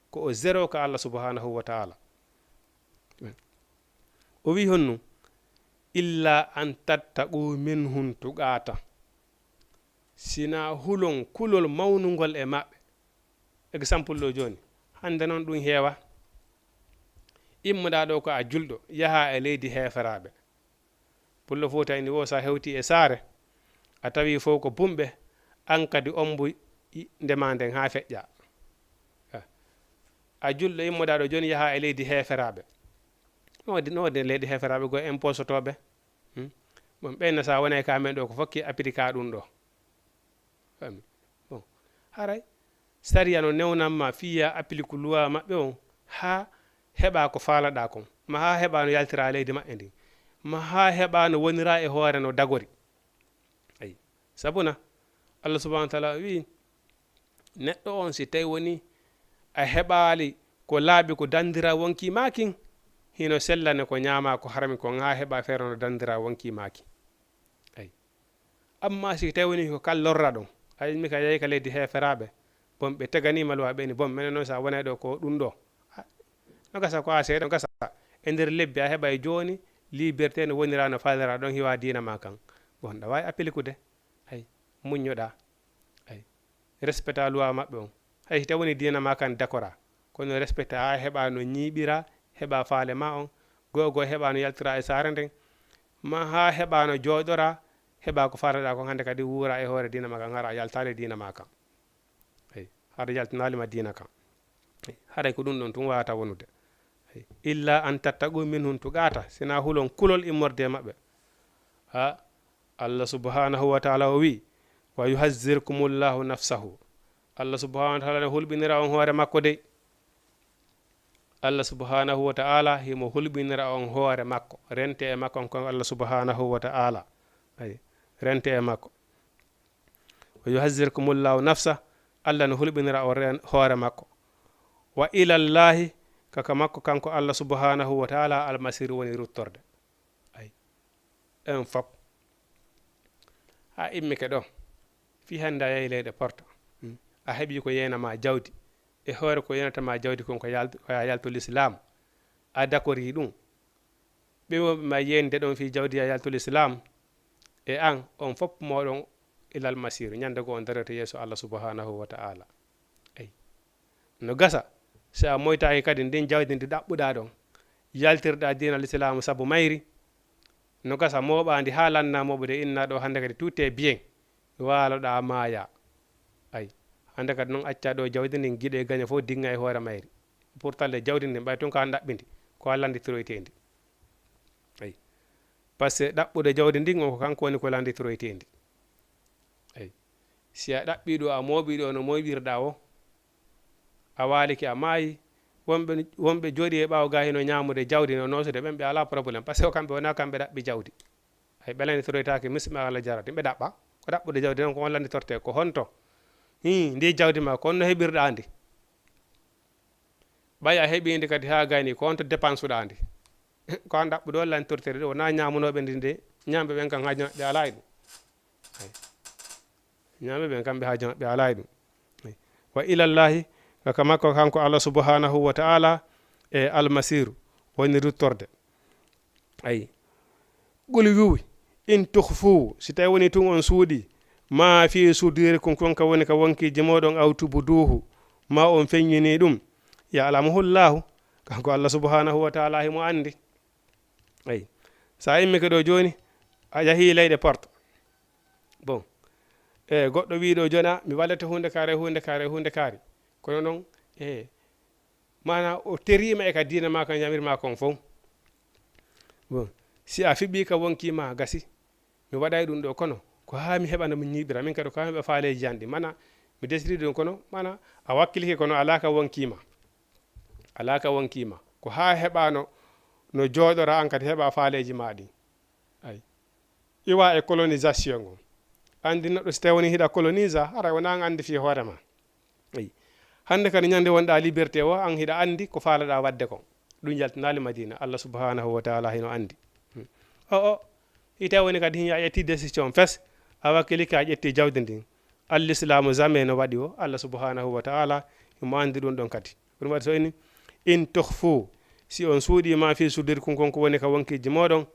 ko o zéro ka Allah subhanahu wa taala. O wi honno, "Illa an tattaqu minhum tuqata." Sina hulon kulol mawnungol e maɓɓe. Exemple ɗo jooni, hannde noon ɗum heewa. Immoɗaa ɗo ko a julɗo, yaha e leydi heeferaaɓe. Pullo Fuuta ini wo, so a hewti e saare, a tawi fof ko bumɓe, an kadi ombu i-, ndema nden haa feƴƴa. A, a julɗo immoɗaa ɗo jooni, yaha e leydi heeferaaɓe. No waɗi, no waɗi leydi heeferaaɓe goo en posotooɓe? Hmm? Bon, ɓen na sa wonay ka men ɗo, ko fokki applique ɗum ɗo. Fami? Bon, haray sariya no newnanma fiya applique loi maɓɓe on haa heɓa ko faalaɗa kon, ma haa heɓa no yaltira leydi maɓɓe ndin. ma haa heɓa no wonira e hoore no dagori. Ay, sabuna Allah subhanahu wa taala o wi'i, neɗɗo on, si tawi woni a heɓaali ko laaɓi ko dandira wonki maakin, hino sellane ko ñaama ko harmi kon haa heɓa feere no dandira wonki maakin. Ay. Amma si tawi woni ko kal lorra ɗon, a immi ka yahi ka leydi heeferaaɓe, bon, ɓe teganiima luwa, ɓe ni, bon, menen noon, so a wonay ɗo ko ɗum ɗo. Ah, no gasa ko a seeɗa, no gasa e nder lebbi a heɓay jooni liberté no wonira no faalira ɗon hiwa diina ma kan. Bon, ɗa waawi appelikude. Ay, muññoɗa. Ay, respecta luwa maɓɓe on. Hay si tawi woni diina ma kan dakora, kono respecta haa heɓa no ñiiɓira, heɓa faale ma on, go'o go'o heɓa no yaltira e saare nden, ma haa heɓa no jooɗora, heɓa ko faalaɗa kon hannde kadi wuura e hoore diina ma kan, hara a yaltaali diina ma kan. Ay, hara yaltinaali ma diina kan. Ay, haray ko ɗum ɗon tun wawata wonude. Ay, illa an tattaqu minhum tuqata, sina hulon kulol immorde e maɓɓe. Ha, Allah subhanahu wa ta'ala o wi, "Wa yuhazzirkumullahu nafsahu." Allah subhanahu wa ta'ala ne hulɓinira on hoore makko dey. Allah subhanahu wa ta'ala himo hulɓinira on hoore makko. Rente e makko on kon Allah subhanahu wa ta'ala. Ay, rente e makko. "Wa yuhazzirkumullahu nafsa." Allah no hulɓinira on ren-, hoore makko. "Wa ilallahi," ka, ka makko kanko Allah subhanahu wa ta'ala, "almasiru" woni ruttorde. Ay, en fop. A immike ɗo. Fii hannde a yahi leyɗe porto. Hmm. A heɓi ko yeena ma jawdi. E hoore ko yeenata ma jawdi kon ko yal-, ko a yaltu l'islam. A dakori ɗum. Ɓe wonɓe ma yeende ɗon fii jawdi a yaltu l'islam. E an, on fop moɗon ilal masiru. Ñande go on daroyta yeeso Allah subhanahu wa ta'ala. Ay. No gasa, si a moytaaki kadi ndin jawdi ndi ɗaɓɓuɗaa ɗon, yaltirɗaa diina Lislaamu sabu mayri, no gasa mooɓaa ndi haa lannaa mooɓude, innaa ɗo hannde kadi tout est bien, waaloɗaa maayaa. Ay, hannde kadi non accaa ɗo jawdi ndin, giɗo e gaño fof dinŋa e hoore mayri. Pourtant le jawdi ndin ɓay tun ko an ɗaɓɓi ndi, ko an lannditoroytee ndi. Ay, parce que ɗaɓɓude jawdi ndin on ko kanko woni ko lannditoroytee ndi. Ay, si a ɗaɓɓii ɗo, a mooɓii ɗo no mooɓirɗaa o, a waalike, a maayi, wonɓe, wonɓe jooɗii e ɓaawo gaa hino ñaamude jawdi no noosude, ɓen ɓe alaa problème, parce que kamɓe wonaa kamɓe ɗaɓɓi jawdi. Ay, ɓe lannditoroytaake, misma Allah jarati, ɓe ɗaɓɓa, ko ɗaɓɓude jawdi non ko on lannditortee, ko honto? Hii, ndi jawdi ma, ko honno heɓirɗaa ndi? Ɓay a heɓii ndi kadi haa gayni, ko honto dépense-ɗaa ndi? Ko an ɗaɓɓude on lannditortee ɗo, wonaa ñaamunooɓe ndi de, ñaamɓe ɓen kan haaju maɓɓe alaa e ɗum. Ay. Ñaamɓe ɓen kamɓe haaju maɓɓe alaa e ɗum. Ay. Wa ilallahi, ka makko kanko Allah subhanahu wa ta'ala e almasiru woni ruttorde. Ay. Qul wi'u, in tukhfu, si tawi woni tun on suuɗii, ma fi sudurikum, kon ka woni ka wonkiiji mooɗon, aw tubduhu, ma on feññinii ɗum, ya'lamuhu Allahu, kanko Allah subhanahu wa ta'ala himo anndi. Ay. Sa immike ɗo jooni, a yahii leyɗe porto. Bon. E, goɗɗo wi'i ɗo jooni, "A, mi wallete huunde kaari, huunde kaari, huunde kaari." Kono non, e, maana o teriima e ka diina maa kan yamir maa kon fow. Bon. Si a fiɓii ka wonkii maa, gasi. Mi waɗay ɗum ɗo, kono ko haa mi heɓa no mi ñiiɓira. Min kadi ko haa mi heɓa faaleeji an ɗi. Maana, mi desiri ɗum, kono, maana, a wakkilike, kono alaa ka wonkii maa. Alaa ka wonkii maa. Ko haa heɓa no, no jooɗora an kadi heɓa faaleeji maa ɗin. Ay. Iwa e colonisation on. Anndi neɗɗo si tawi woni hiɗa colonisa, haray wona an anndi fii hoore maa. Ay. Hannde kadi ñande wonɗaa liberté o, an hiɗa anndi ko faalaɗaa waɗde kon. Ɗum yaltinaali Madina, Allah subhanahu wa ta'ala hino anndi. Hmm. O, o, si tawi woni kadi hiña a ƴetti décision fes, a wakkilike a ƴetti jawdi ndin. Al-Islaamu jamais no waɗi o, Allah subhanahu wa ta'ala himo anndi ɗum ɗon kadi. Ɗum waɗi so ini, "In tukhfu," si on suuɗii, "ma fi sudurikum," kon ko woni ka wonkiiji mooɗon,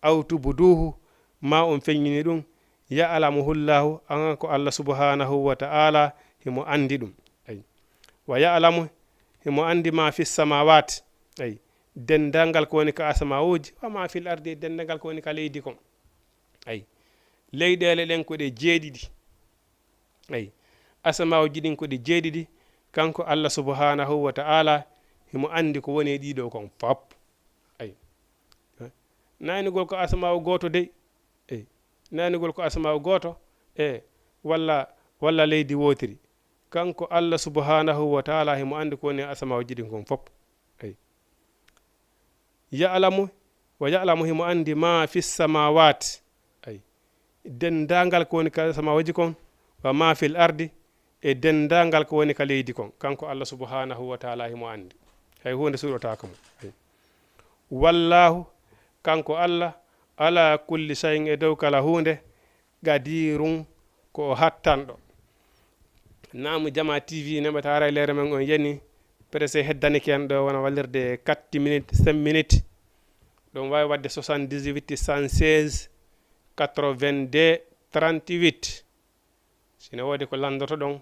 "aw tubduhu," ma on feññini ɗum, "ya'lamuhu Allahu," an ko Allah subhanahu wa ta'ala himo anndi ɗum. Ay. "Wa ya'lamu," himo anndi, "ma fi samawati," ay, denndangal ko woni ka asamawuuji, "wa ma fil ardi," denndangal ko woni ka leydi kon. Ay. Leyɗeele ɗen ko ɗe jeeɗiɗi. Ay. Asamawuuji ɗin ko ɗi jeeɗiɗi, kanko Allah subhanahu wa ta'ala himo anndi ko woni e ɗiɗo kon fop. Ay. Naynugol ko asamawu gooto dey. Ey, naynugol ko asamawu gooto, e, walla, walla leydi wootiri. Kanko Allah subhanahu wa ta'ala himo anndi ko woni e asamawuuji ɗin kon fop. Ey. Ya'lamu, Wa ya'lamu, himo anndi, ma fi samawati, ay, denndaangal ko woni ka samawaaji kon, wa ma fil ardi, e denndaangal ko woni ka leydi kon. Kanko Allah subhanahu wa ta'ala himo anndi. Hay huunde suuɗotaako mo. Ay. Wallahu, kanko Allah, ala kulli shay'in, e dow kala huunde, qadirun, ko o hattanɗo. Naamu Jama T V neɓata harayleere men on yani, presse heddanike en ɗo wona wallirde quatre minutes, cinq minutes. Ɗum waawi waɗde soixante-dix-huit, cent seize, quatre-vingt-deux, trente-huit. Si no woodi ko lanndoto ɗon,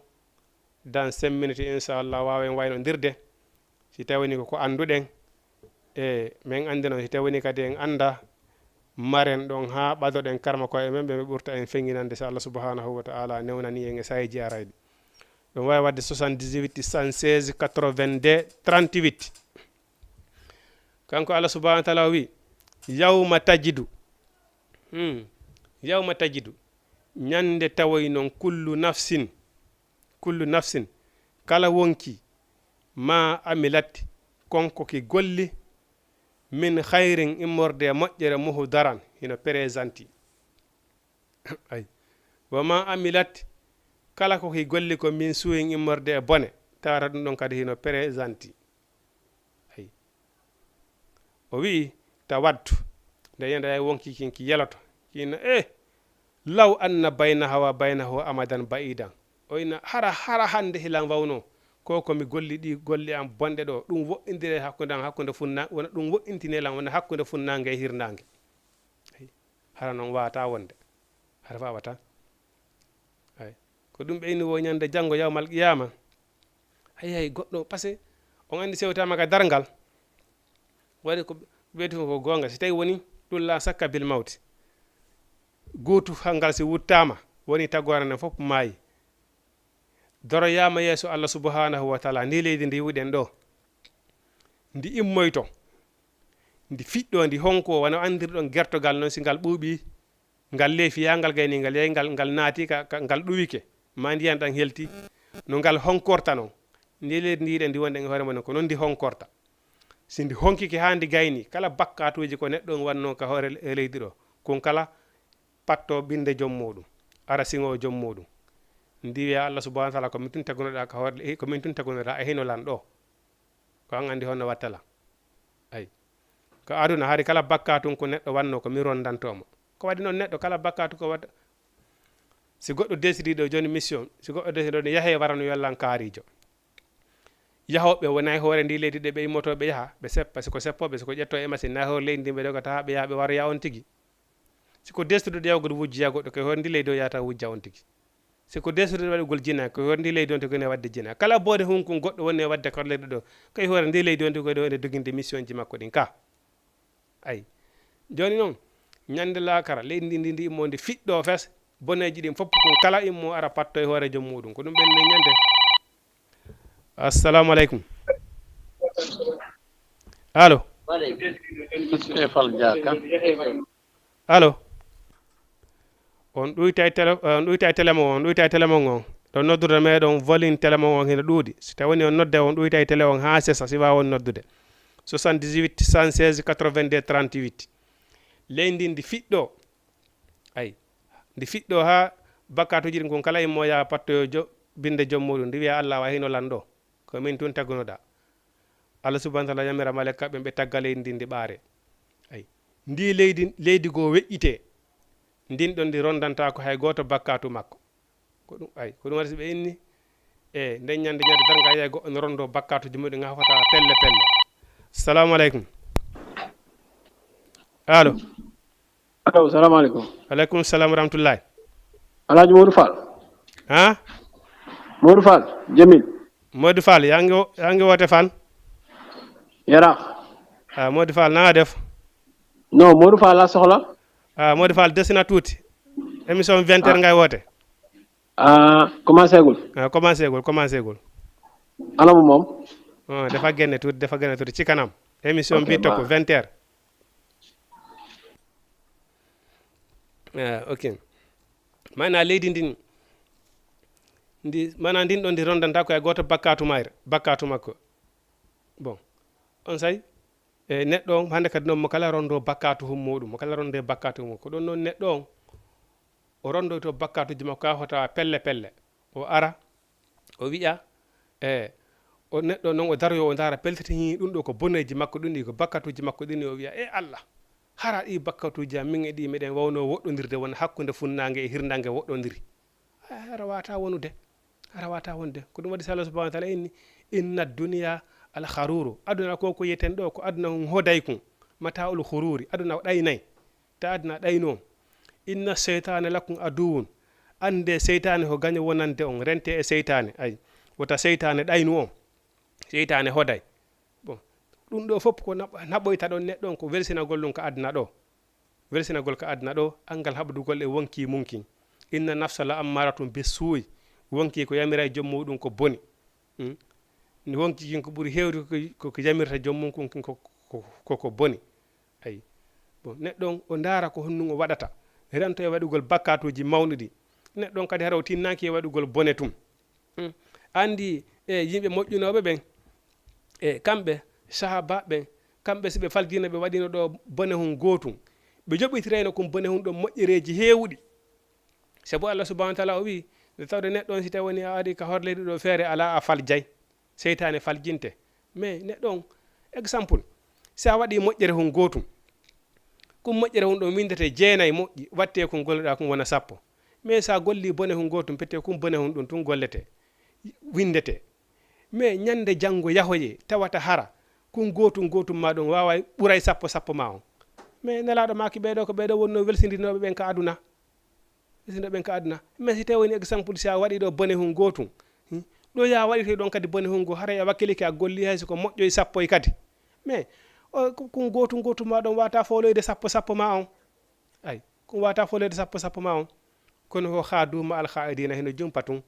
dans cinq minutes, inchallah, waawen waynondirde. Si tawii ko ko annduɗen, e men anndi non, si tawii kadi en annda, maren ɗon haa ɓadoɗen karma koye men, ɓe ɓurta en feŋŋinande, si Allah subhanahu wa ta'ala newnani en e saayiji arayɗi. Ɗum waawi waɗde soixante-dix-huit, cent seize, quatre-vingt-deux, trente-huit. Kanko Allah subhanahu wa ta'ala o wi, yawma tajidu. Hmm. Yawma tajidu. Ñande tawoy non kullu nafsin, kullu nafsin, kala wonki, ma amilat, kon ko ki golli, min khayrin, immorde e moƴƴere, muhdaran, hino présenti. Ay. Wa ma amilat, kala ko ki golli ko min suu'in, immorde e bone, tawata ɗum ɗon kadi hino présenti. Ay. O wi'i, tawaddu, nde yenda yay wonki kin ki yeloto, ki inna, eh, law anna baynaha wa baynahu amadan ba'idan. O inna, hara, hara hande hilan wawno, ko ko mi golli ɗi, golle am bonɗe ɗo, ɗum wo'indire hakkunde am, hakkunde funna-, wona ɗum wo'intine lan, wona hakkunde funnaange e hirnaange. Ay, hara non waata wonde. Hara faawata. Ay. Ko ɗum ɓe inni wo ñande janngo yawmal qiyama. Hay, hay, goɗɗo, parce que on anndi sewtama ka darngal. Waɗi ko ɓeyti ko goonga. Si tawi woni ɗum la sakka bil mawti. Gootu hangal si wuttama, woni tagore nden fof maayi. Doroyama yeeso Allah subhanahu wa ta'ala, ndi leydi ndi yiwuɗen ɗo. Ndi immoyto. Ndi fiɗɗo, ndi honko, wano anndirɗon gertogal non, si ngal ɓuuɓi, ngal leefi, yaa ngal gayni, ngal yahi, ngal, ngal naati ka, ka, ngal ɗuwike, ma ndiyan ɗan helti, no ngal honkorta non. Ndi leydi ndi yiɗen ndi wonɗen e hoore mon, ko non ndi honkorta. Si ndi honkike haa ndi gayni, kala bakkaatuuji ko neɗɗo on wannoo ka hoore le-, leydi ɗo, kun kala patto binnde jom muuɗum, ara siŋoo jom muuɗum. Ndi wiya Allah subhanahu wa ta'ala, ko min tun tagunoɗaa ka hoore, ko min tun tagunoɗaa e hino lan ɗo. Ko an anndi honno wattala. Ay. Ko aduna hari kala bakkaatu ko neɗɗo wanno ko mi rondantoo mo. Ko waɗi noon neɗɗo kala bakkaatu ko watta. Si goɗɗo décidé ɗo jooni mission, si goɗɗo décidé ɗo ne yahee warano yollan kaarijo. Yahooɓe wona e hoore ndi leydi ɗo ɓe immotoo ɓe yaha, ɓe seppa, si ko seppooɓe, si ko ƴettoo e machine, na e hoore leydi ndi ɓe dogata haa ɓe yaha ɓe waroya on tigi. Si ko desdude yawgol wujjiya goɗɗo, ko e hoore ndi leydi o yahata wujja on tigi. Si ko desdude waɗugol jina, ko e hoore ndi leydi on tigi woni e waɗde jina. Kala boode hunkun goɗɗo woni e waɗde kala leydi ɗo, ko e hoore ndi leydi on tigi woni e doginde mission ji makko ɗin ka. Ay. Jooni noon, ñande laakara, leydi ndi, ndi, ndi immoo ndi fiɗɗoo fes, boneeji ɗin fof kun kala immoo ara patto e hoore joom muuɗum. Ko ɗum ɓen nden ñande. Assalamu aleykum. Allo. Stefan Diaka. Allo. On ɗuyta e télé, on ɗuyta e télé mon, on ɗuyta e télé mon on. Ɗo noddude meɗon volume télé mon on hino ɗuuɗi. Si tawii on nodde, on ɗuyta e télé on haa sesa, si waawa on noddude. Soixante-dix-huit, cent seize, quatre-vingt-deux, trente-huit. Leydi ndi fiɗɗoo. Ay. Ndi fiɗɗoo haa bakkaatuuji ɗin kun kala immoo yaha pattoyo jo-, binnde joom muuɗum. Ndi wiya Allah wa hino lan ɗo. Ko min tun tagunoɗaa. Allah subhanahu wa ta'ala yamira malaikaaɓe ɓe tagga leydi ndin ndi ɓaare. Ay. Ndi leydi, leydi goo weƴƴitee. Ndin ɗon ndi rondantaako hay gooto bakkaatu makko. Ko ɗum, ay, ko ɗum waɗi si ɓe inni, e nden ñande, ñande darnga, yiya goɗɗo no rondo bakkaatuji muɗum, nga hofata pelle, pelle. Salamu aleykum. Allo. Allo, salamu aleykum. Aleykum salam wa rahmatullahi. Alhaji Modou Fall. Ha? Modou Fall, Jamil. Modou Fall, yaa ngi wo-, yaa ngi woote fan? Yaraax. Ah, Modou Fall, na nga def? Non, Modou Fall laa soxla. Ah, Modou Fall, des na tuuti. Émission vingt heures ngay woote. Ah, commencé gul. Ah, commencé gul, commencé gul. Ana mu moom? Ah, dafa génne tuuti, dafa génne tuuti. Ci kanam. Émission bi topp, vingt heures. Ah, ok. Maanaam leydi ndin, ndi, maanaam ndin ɗon ndi rondanta ko e gooto bakkaatu mayre, bakkaatu makko. Bon, on say, E neɗɗo on, hannde kadi noon, mo kala rondo bakkatu hum muɗum, mo kala rondo e bakkatu hum. Ko ɗon noon neɗɗo on, o rondoyto bakkatuji makko ka hota pelle pelle. O ara, o wiya, e o neɗɗo noon o daroyo, o ndaara peltete hii ɗum ɗo ko boneji makko ɗum ɗi, ko bakkatuji makko ɗin, o wiya, "E Allah, hara ɗi bakkatuji am min e ɗi meɗen wawno woɗɗondirde wona hakkunde funnaange e hirnaange woɗɗondiri." Eh, hara wata wonude. Hara wata wonde. Ko ɗum waɗi si Allah subhanahu wa taala inni, "Inna dunya al kharuru." Aduna ko, ko yeten ɗo, ko aduna hum hoday kun. Mata ul khururi. Aduna ɗaynay. Ta aduna ɗayno. "Inna shaytana lakum aduwwun." Annde seytaane ko gaño wonande on. Rente e seytaane. Ay. Wota seytaane ɗaynu on. Seytaane hoday. Bon. Ɗum ɗo fof ko naɓ-, naɓoyta ɗon neɗɗo on, ko welsinagol ɗum ka aduna ɗo. Welsinagol ka aduna ɗo, anngal haɓdugol e wonki mum kin. "Inna nafsa la ammaratun bi suu'i." Wonki ko yamiray joom muɗum ko boni. Hmm? Ni wonki kin ko ɓuri heewde ko, ko, ko yamirta joom mum kun kin ko, ko, ko, ko boni. Ayi. Bon, neɗɗo on o ndaara ko honɗum o waɗata. Rento e waɗugol bakkatuji mawɗi ɗi. Neɗɗo on kadi hara o tinnaaki e waɗugol bone tum. Hmm. Andi, e yimɓe moƴƴunooɓe ɓen, e kamɓe, sahaabaaɓe ɓen, kamɓe si ɓe faljino, ɓe waɗino ɗo bone hun gootum, ɓe joɓitirayno kun bone hun ɗon moƴƴereeji heewuɗi. Sabu Allah subhanahu wa taala o wi, nde tawde neɗɗo on, si tawi woni a ari ka hoore leydi ɗo feere, alaa a faljay, seytaane faljinte. Mais neɗɗo on, exemple, si a waɗi moƴƴere hun gootum, kun moƴƴere hun ɗon windete jeenay moƴƴi, watte kun golleɗaa kun wona sappo. Mais si a golli bone hun gootum, pete kun bone hun ɗum tun gollete, windete. Mais ñande janngo yahoye, tawata hara kun gootum gootum ma ɗum waaway ɓuray sappo sappo ma on. Mais Nelaaɗo maaki ɓeeɗo ko ɓeeɗo wonno welsindirnooɓe ɓen ka aduna. Welsindirnooɓe ɓen ka aduna. Mais si tawi woni exemple, si a waɗi ɗo bone hun gootum, hmm, ɗo ya waɗi to ɗon kadi bone hun goo, haray a wakkilike a golli hay so ko moƴƴoy sappo e kadi. Mais o, ko, kun gootum gootum ma ɗon wata foloyde sappo sappo ma on. Ay, kun wata foloyde sappo sappo ma on. Kono ho khaadu ma al khaa'idina, hino jumpa tun.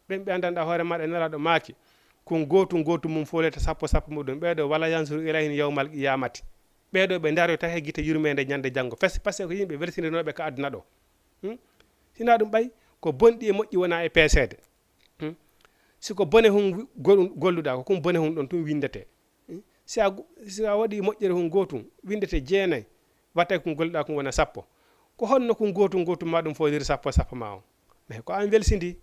Ɓen ɓe anndanɗaa hoore maɗa, Nelaaɗo maaki, kun gootum gootum mum foolete sappo sappo muɗum. Ɓeeɗo, "Wala yansuru ilayhim yawmal qiyamati." Ɓeeɗo ɓe ndaroyta he gite yurmeende ñande janngo. Fes-, parce que ko yimɓe welsindirnooɓe ka aduna ɗo. Hmm? Sinaa ɗum ɓay, ko bonɗi e moƴƴi wona e peeseede. Hmm? Si ko bone hun wi-, gol-, golluɗaa, ko kun bone hun ɗon tun windete. Hmm? Si a go-, si a waɗi moƴƴere hun gootum, windete jeenay, wattay kun golluɗaa kun wona sappo. Ko honno kun gootum gootum ma ɗum fooliri sappo sappo ma on? Mais ko an welsindi.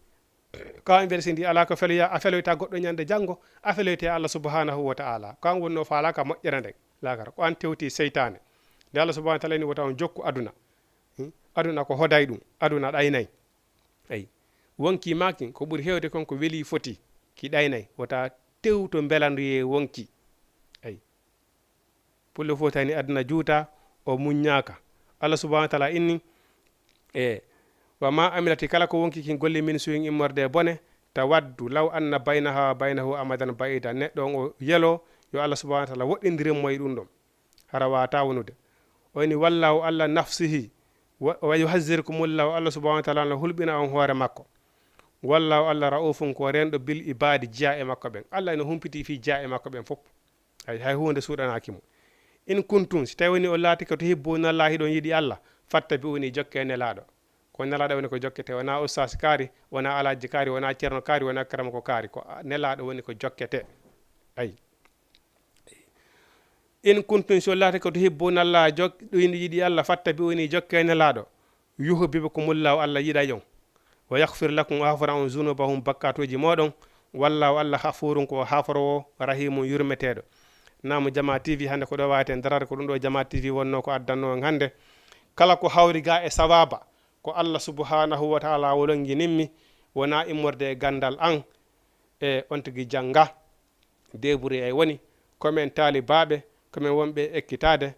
Ko an welsindi, alaa ko feloya, a feloyta goɗɗo ñande janngo, a feloyte Allah subhanahu wa ta'ala. Ko an wonno faala ka moƴƴere nden, laakara. Ko an tewti seytaane. Nde Allah subhanahu wa ta'ala ni wota on jokku aduna. Hmm? Aduna ko hoday ɗum, aduna ɗaynay. Ay. Wonki maakin, ko ɓuri heewde kon ko weli foti, ki ɗaynay. Wota tewto mbelanduye wonki. Ay. Pullo fof tani aduna juuta, o muññaaka. Allah subhanahu wa ta'ala inni, e, "Wa ma amilati", kala ko wonki kin golli, "min suu'in", immorde e bone, "tawaddu law anna baynaha wa baynahu amadan ba'ida." Neɗɗo on o yelo yo Allah subhanahu wa ta'ala woɗɗindirin mo e ɗum ɗon. Hara wata wonude. O inni, "Wallahu Allah nafsihi, wa, wa yuhazzirukumullahu", Allah subhanahu wa ta'ala no hulɓina on hoore makko. "Wallahu Allah ra'ufun", ko renɗo, "bil ibadi", jiya e makko ɓen. Allah ene humpiti fii jiya e makko ɓen fof. Hay, hay huunde suuɗanaaki mo. "In kuntum", si tawi woni on laatike, "tuhibbuna Allah", hiɗon yiɗi Allah, "fattabi'uni", jokke Nelaaɗo. Ko Nelaaɗo woni ko jokkete, wona ustaas kaari, wona alaaji kaari, wona ceerno kaari, wona karama ko kaari, ko Nelaaɗo woni ko jokkete. Ay. "In kuntum", si on laatike, "tuhibbuna Allah", jok-, ɗum yiɗi Allah, "fattabi'uni", jokke Nelaaɗo. "Yuhbibkumullahu", Allah yiɗay on. "Wa yaghfir lakum", o hafora on, "zunubahum", bakkatuuji mooɗon. "Wallahu", Allah, "ghafurun", ko o haforoowo, "rahimun", yurmeteeɗo. Naamu Jama T V hannde ko ɗo waaweten darade, ko ɗum ɗo Jama T V wonnoo ko addannoo on hannde. Kala ko hawri ga e sawaaba, ko Allah subhanahu wa ta'ala wolonginimmi, wonaa immorde e ganndal an, e on tigi jannga. Débrouiller ay woni, ko men taalibaaɓe, ko men wonɓe e ekkitaade,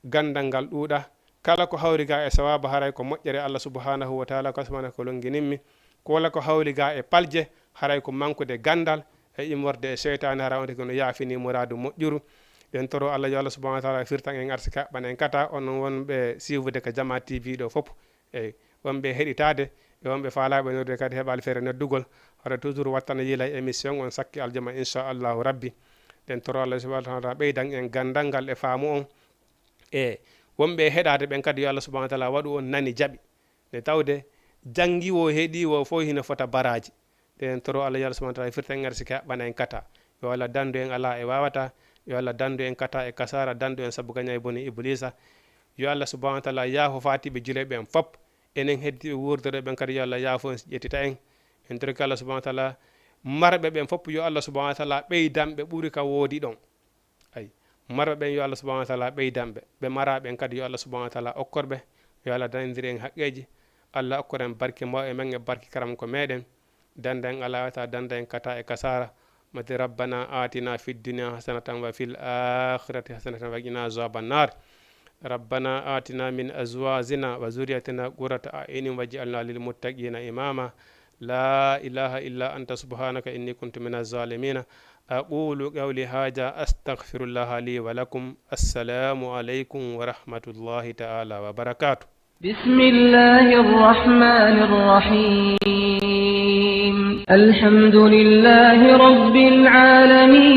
ganndal ngal ɗuuɗa. Kala ko hawri ga e sawaaba, haray ko moƴƴere Allah subhanahu wa ta'ala, ko subhanahu ko longinimmi. Ko wala ko hawri ga e palje, haray ko mankude ganndal e immorde e seytaane, haray on tigi no yaafini muraadu moƴƴuru. Ɗen toro Allah, yo Allah subhanahu wa ta'ala firtan en arsika, ɓana en kata, on wonɓe siiwude ka Jama T V ɗo fof. Eyi, wonɓe heɗitaade, e wonɓe faalaaɓe noddude kadi heɓaali feere noddugol. Hoto toujours wattana yiila e émission on sakki aljuma, inchallahu rabbi. Ɗen toro Allah subhanahu wa ta'ala ɓeydan en ganndal ngal e faamu on. E wonɓe e heɗaade ɓen kadi, yo Allah subhanahu wa ta'ala waɗu on nani jaɓi. Nde tawde janngi wo, heɗi wo, fof hino fota baraaji. Ɗen toro Allah, yo Allah subhanahu wa ta'ala firta en arsike, haɓɓana en kata. Yo Allah dandu en alaa e waawata, Yo Allah dandu en kata e kasara, dandu en sabu gaña e boni Iblisa. Yo Allah subhanahu wa taala yaafo fatiɓe juleɓe en fop. Enen heddiɓe wurdere ɓen kadi yo Allah yaafo en, ƴettita en. En torki Allah subhanahu wa taala marɓe ɓen fop yo Allah subhanahu wa taala ɓeydan ɓe ɓuri ka woodi ɗon. Ay, marɓe ɓen yo Allah subhanahu wa taala ɓeydan ɓe. Ɓe mara ɓen kadi yo Allah subhanahu wa taala okkor ɓe. Yo Allah dandir en haqqeji. Allah okkor en barke mawɓe men e barke karam ko meɗen. Danda en alawata, danda en kata e kasara. Mate ربنا آتنا في الدنيا حسنة وفي الآخرة حسنة وقنا عذاب النار. ربنا آتنا من أزواجنا وذريتنا قرة أعين واجعلنا للمتقين إماما. لا إله إلا أنت سبحانك إني كنت من الظالمين. أقول قولي هذا أستغفر الله لي ولكم. السلام عليكم ورحمة الله تعالى وبركاته. بسم الله الرحمن الرحيم. الحمد لله رب العالمين.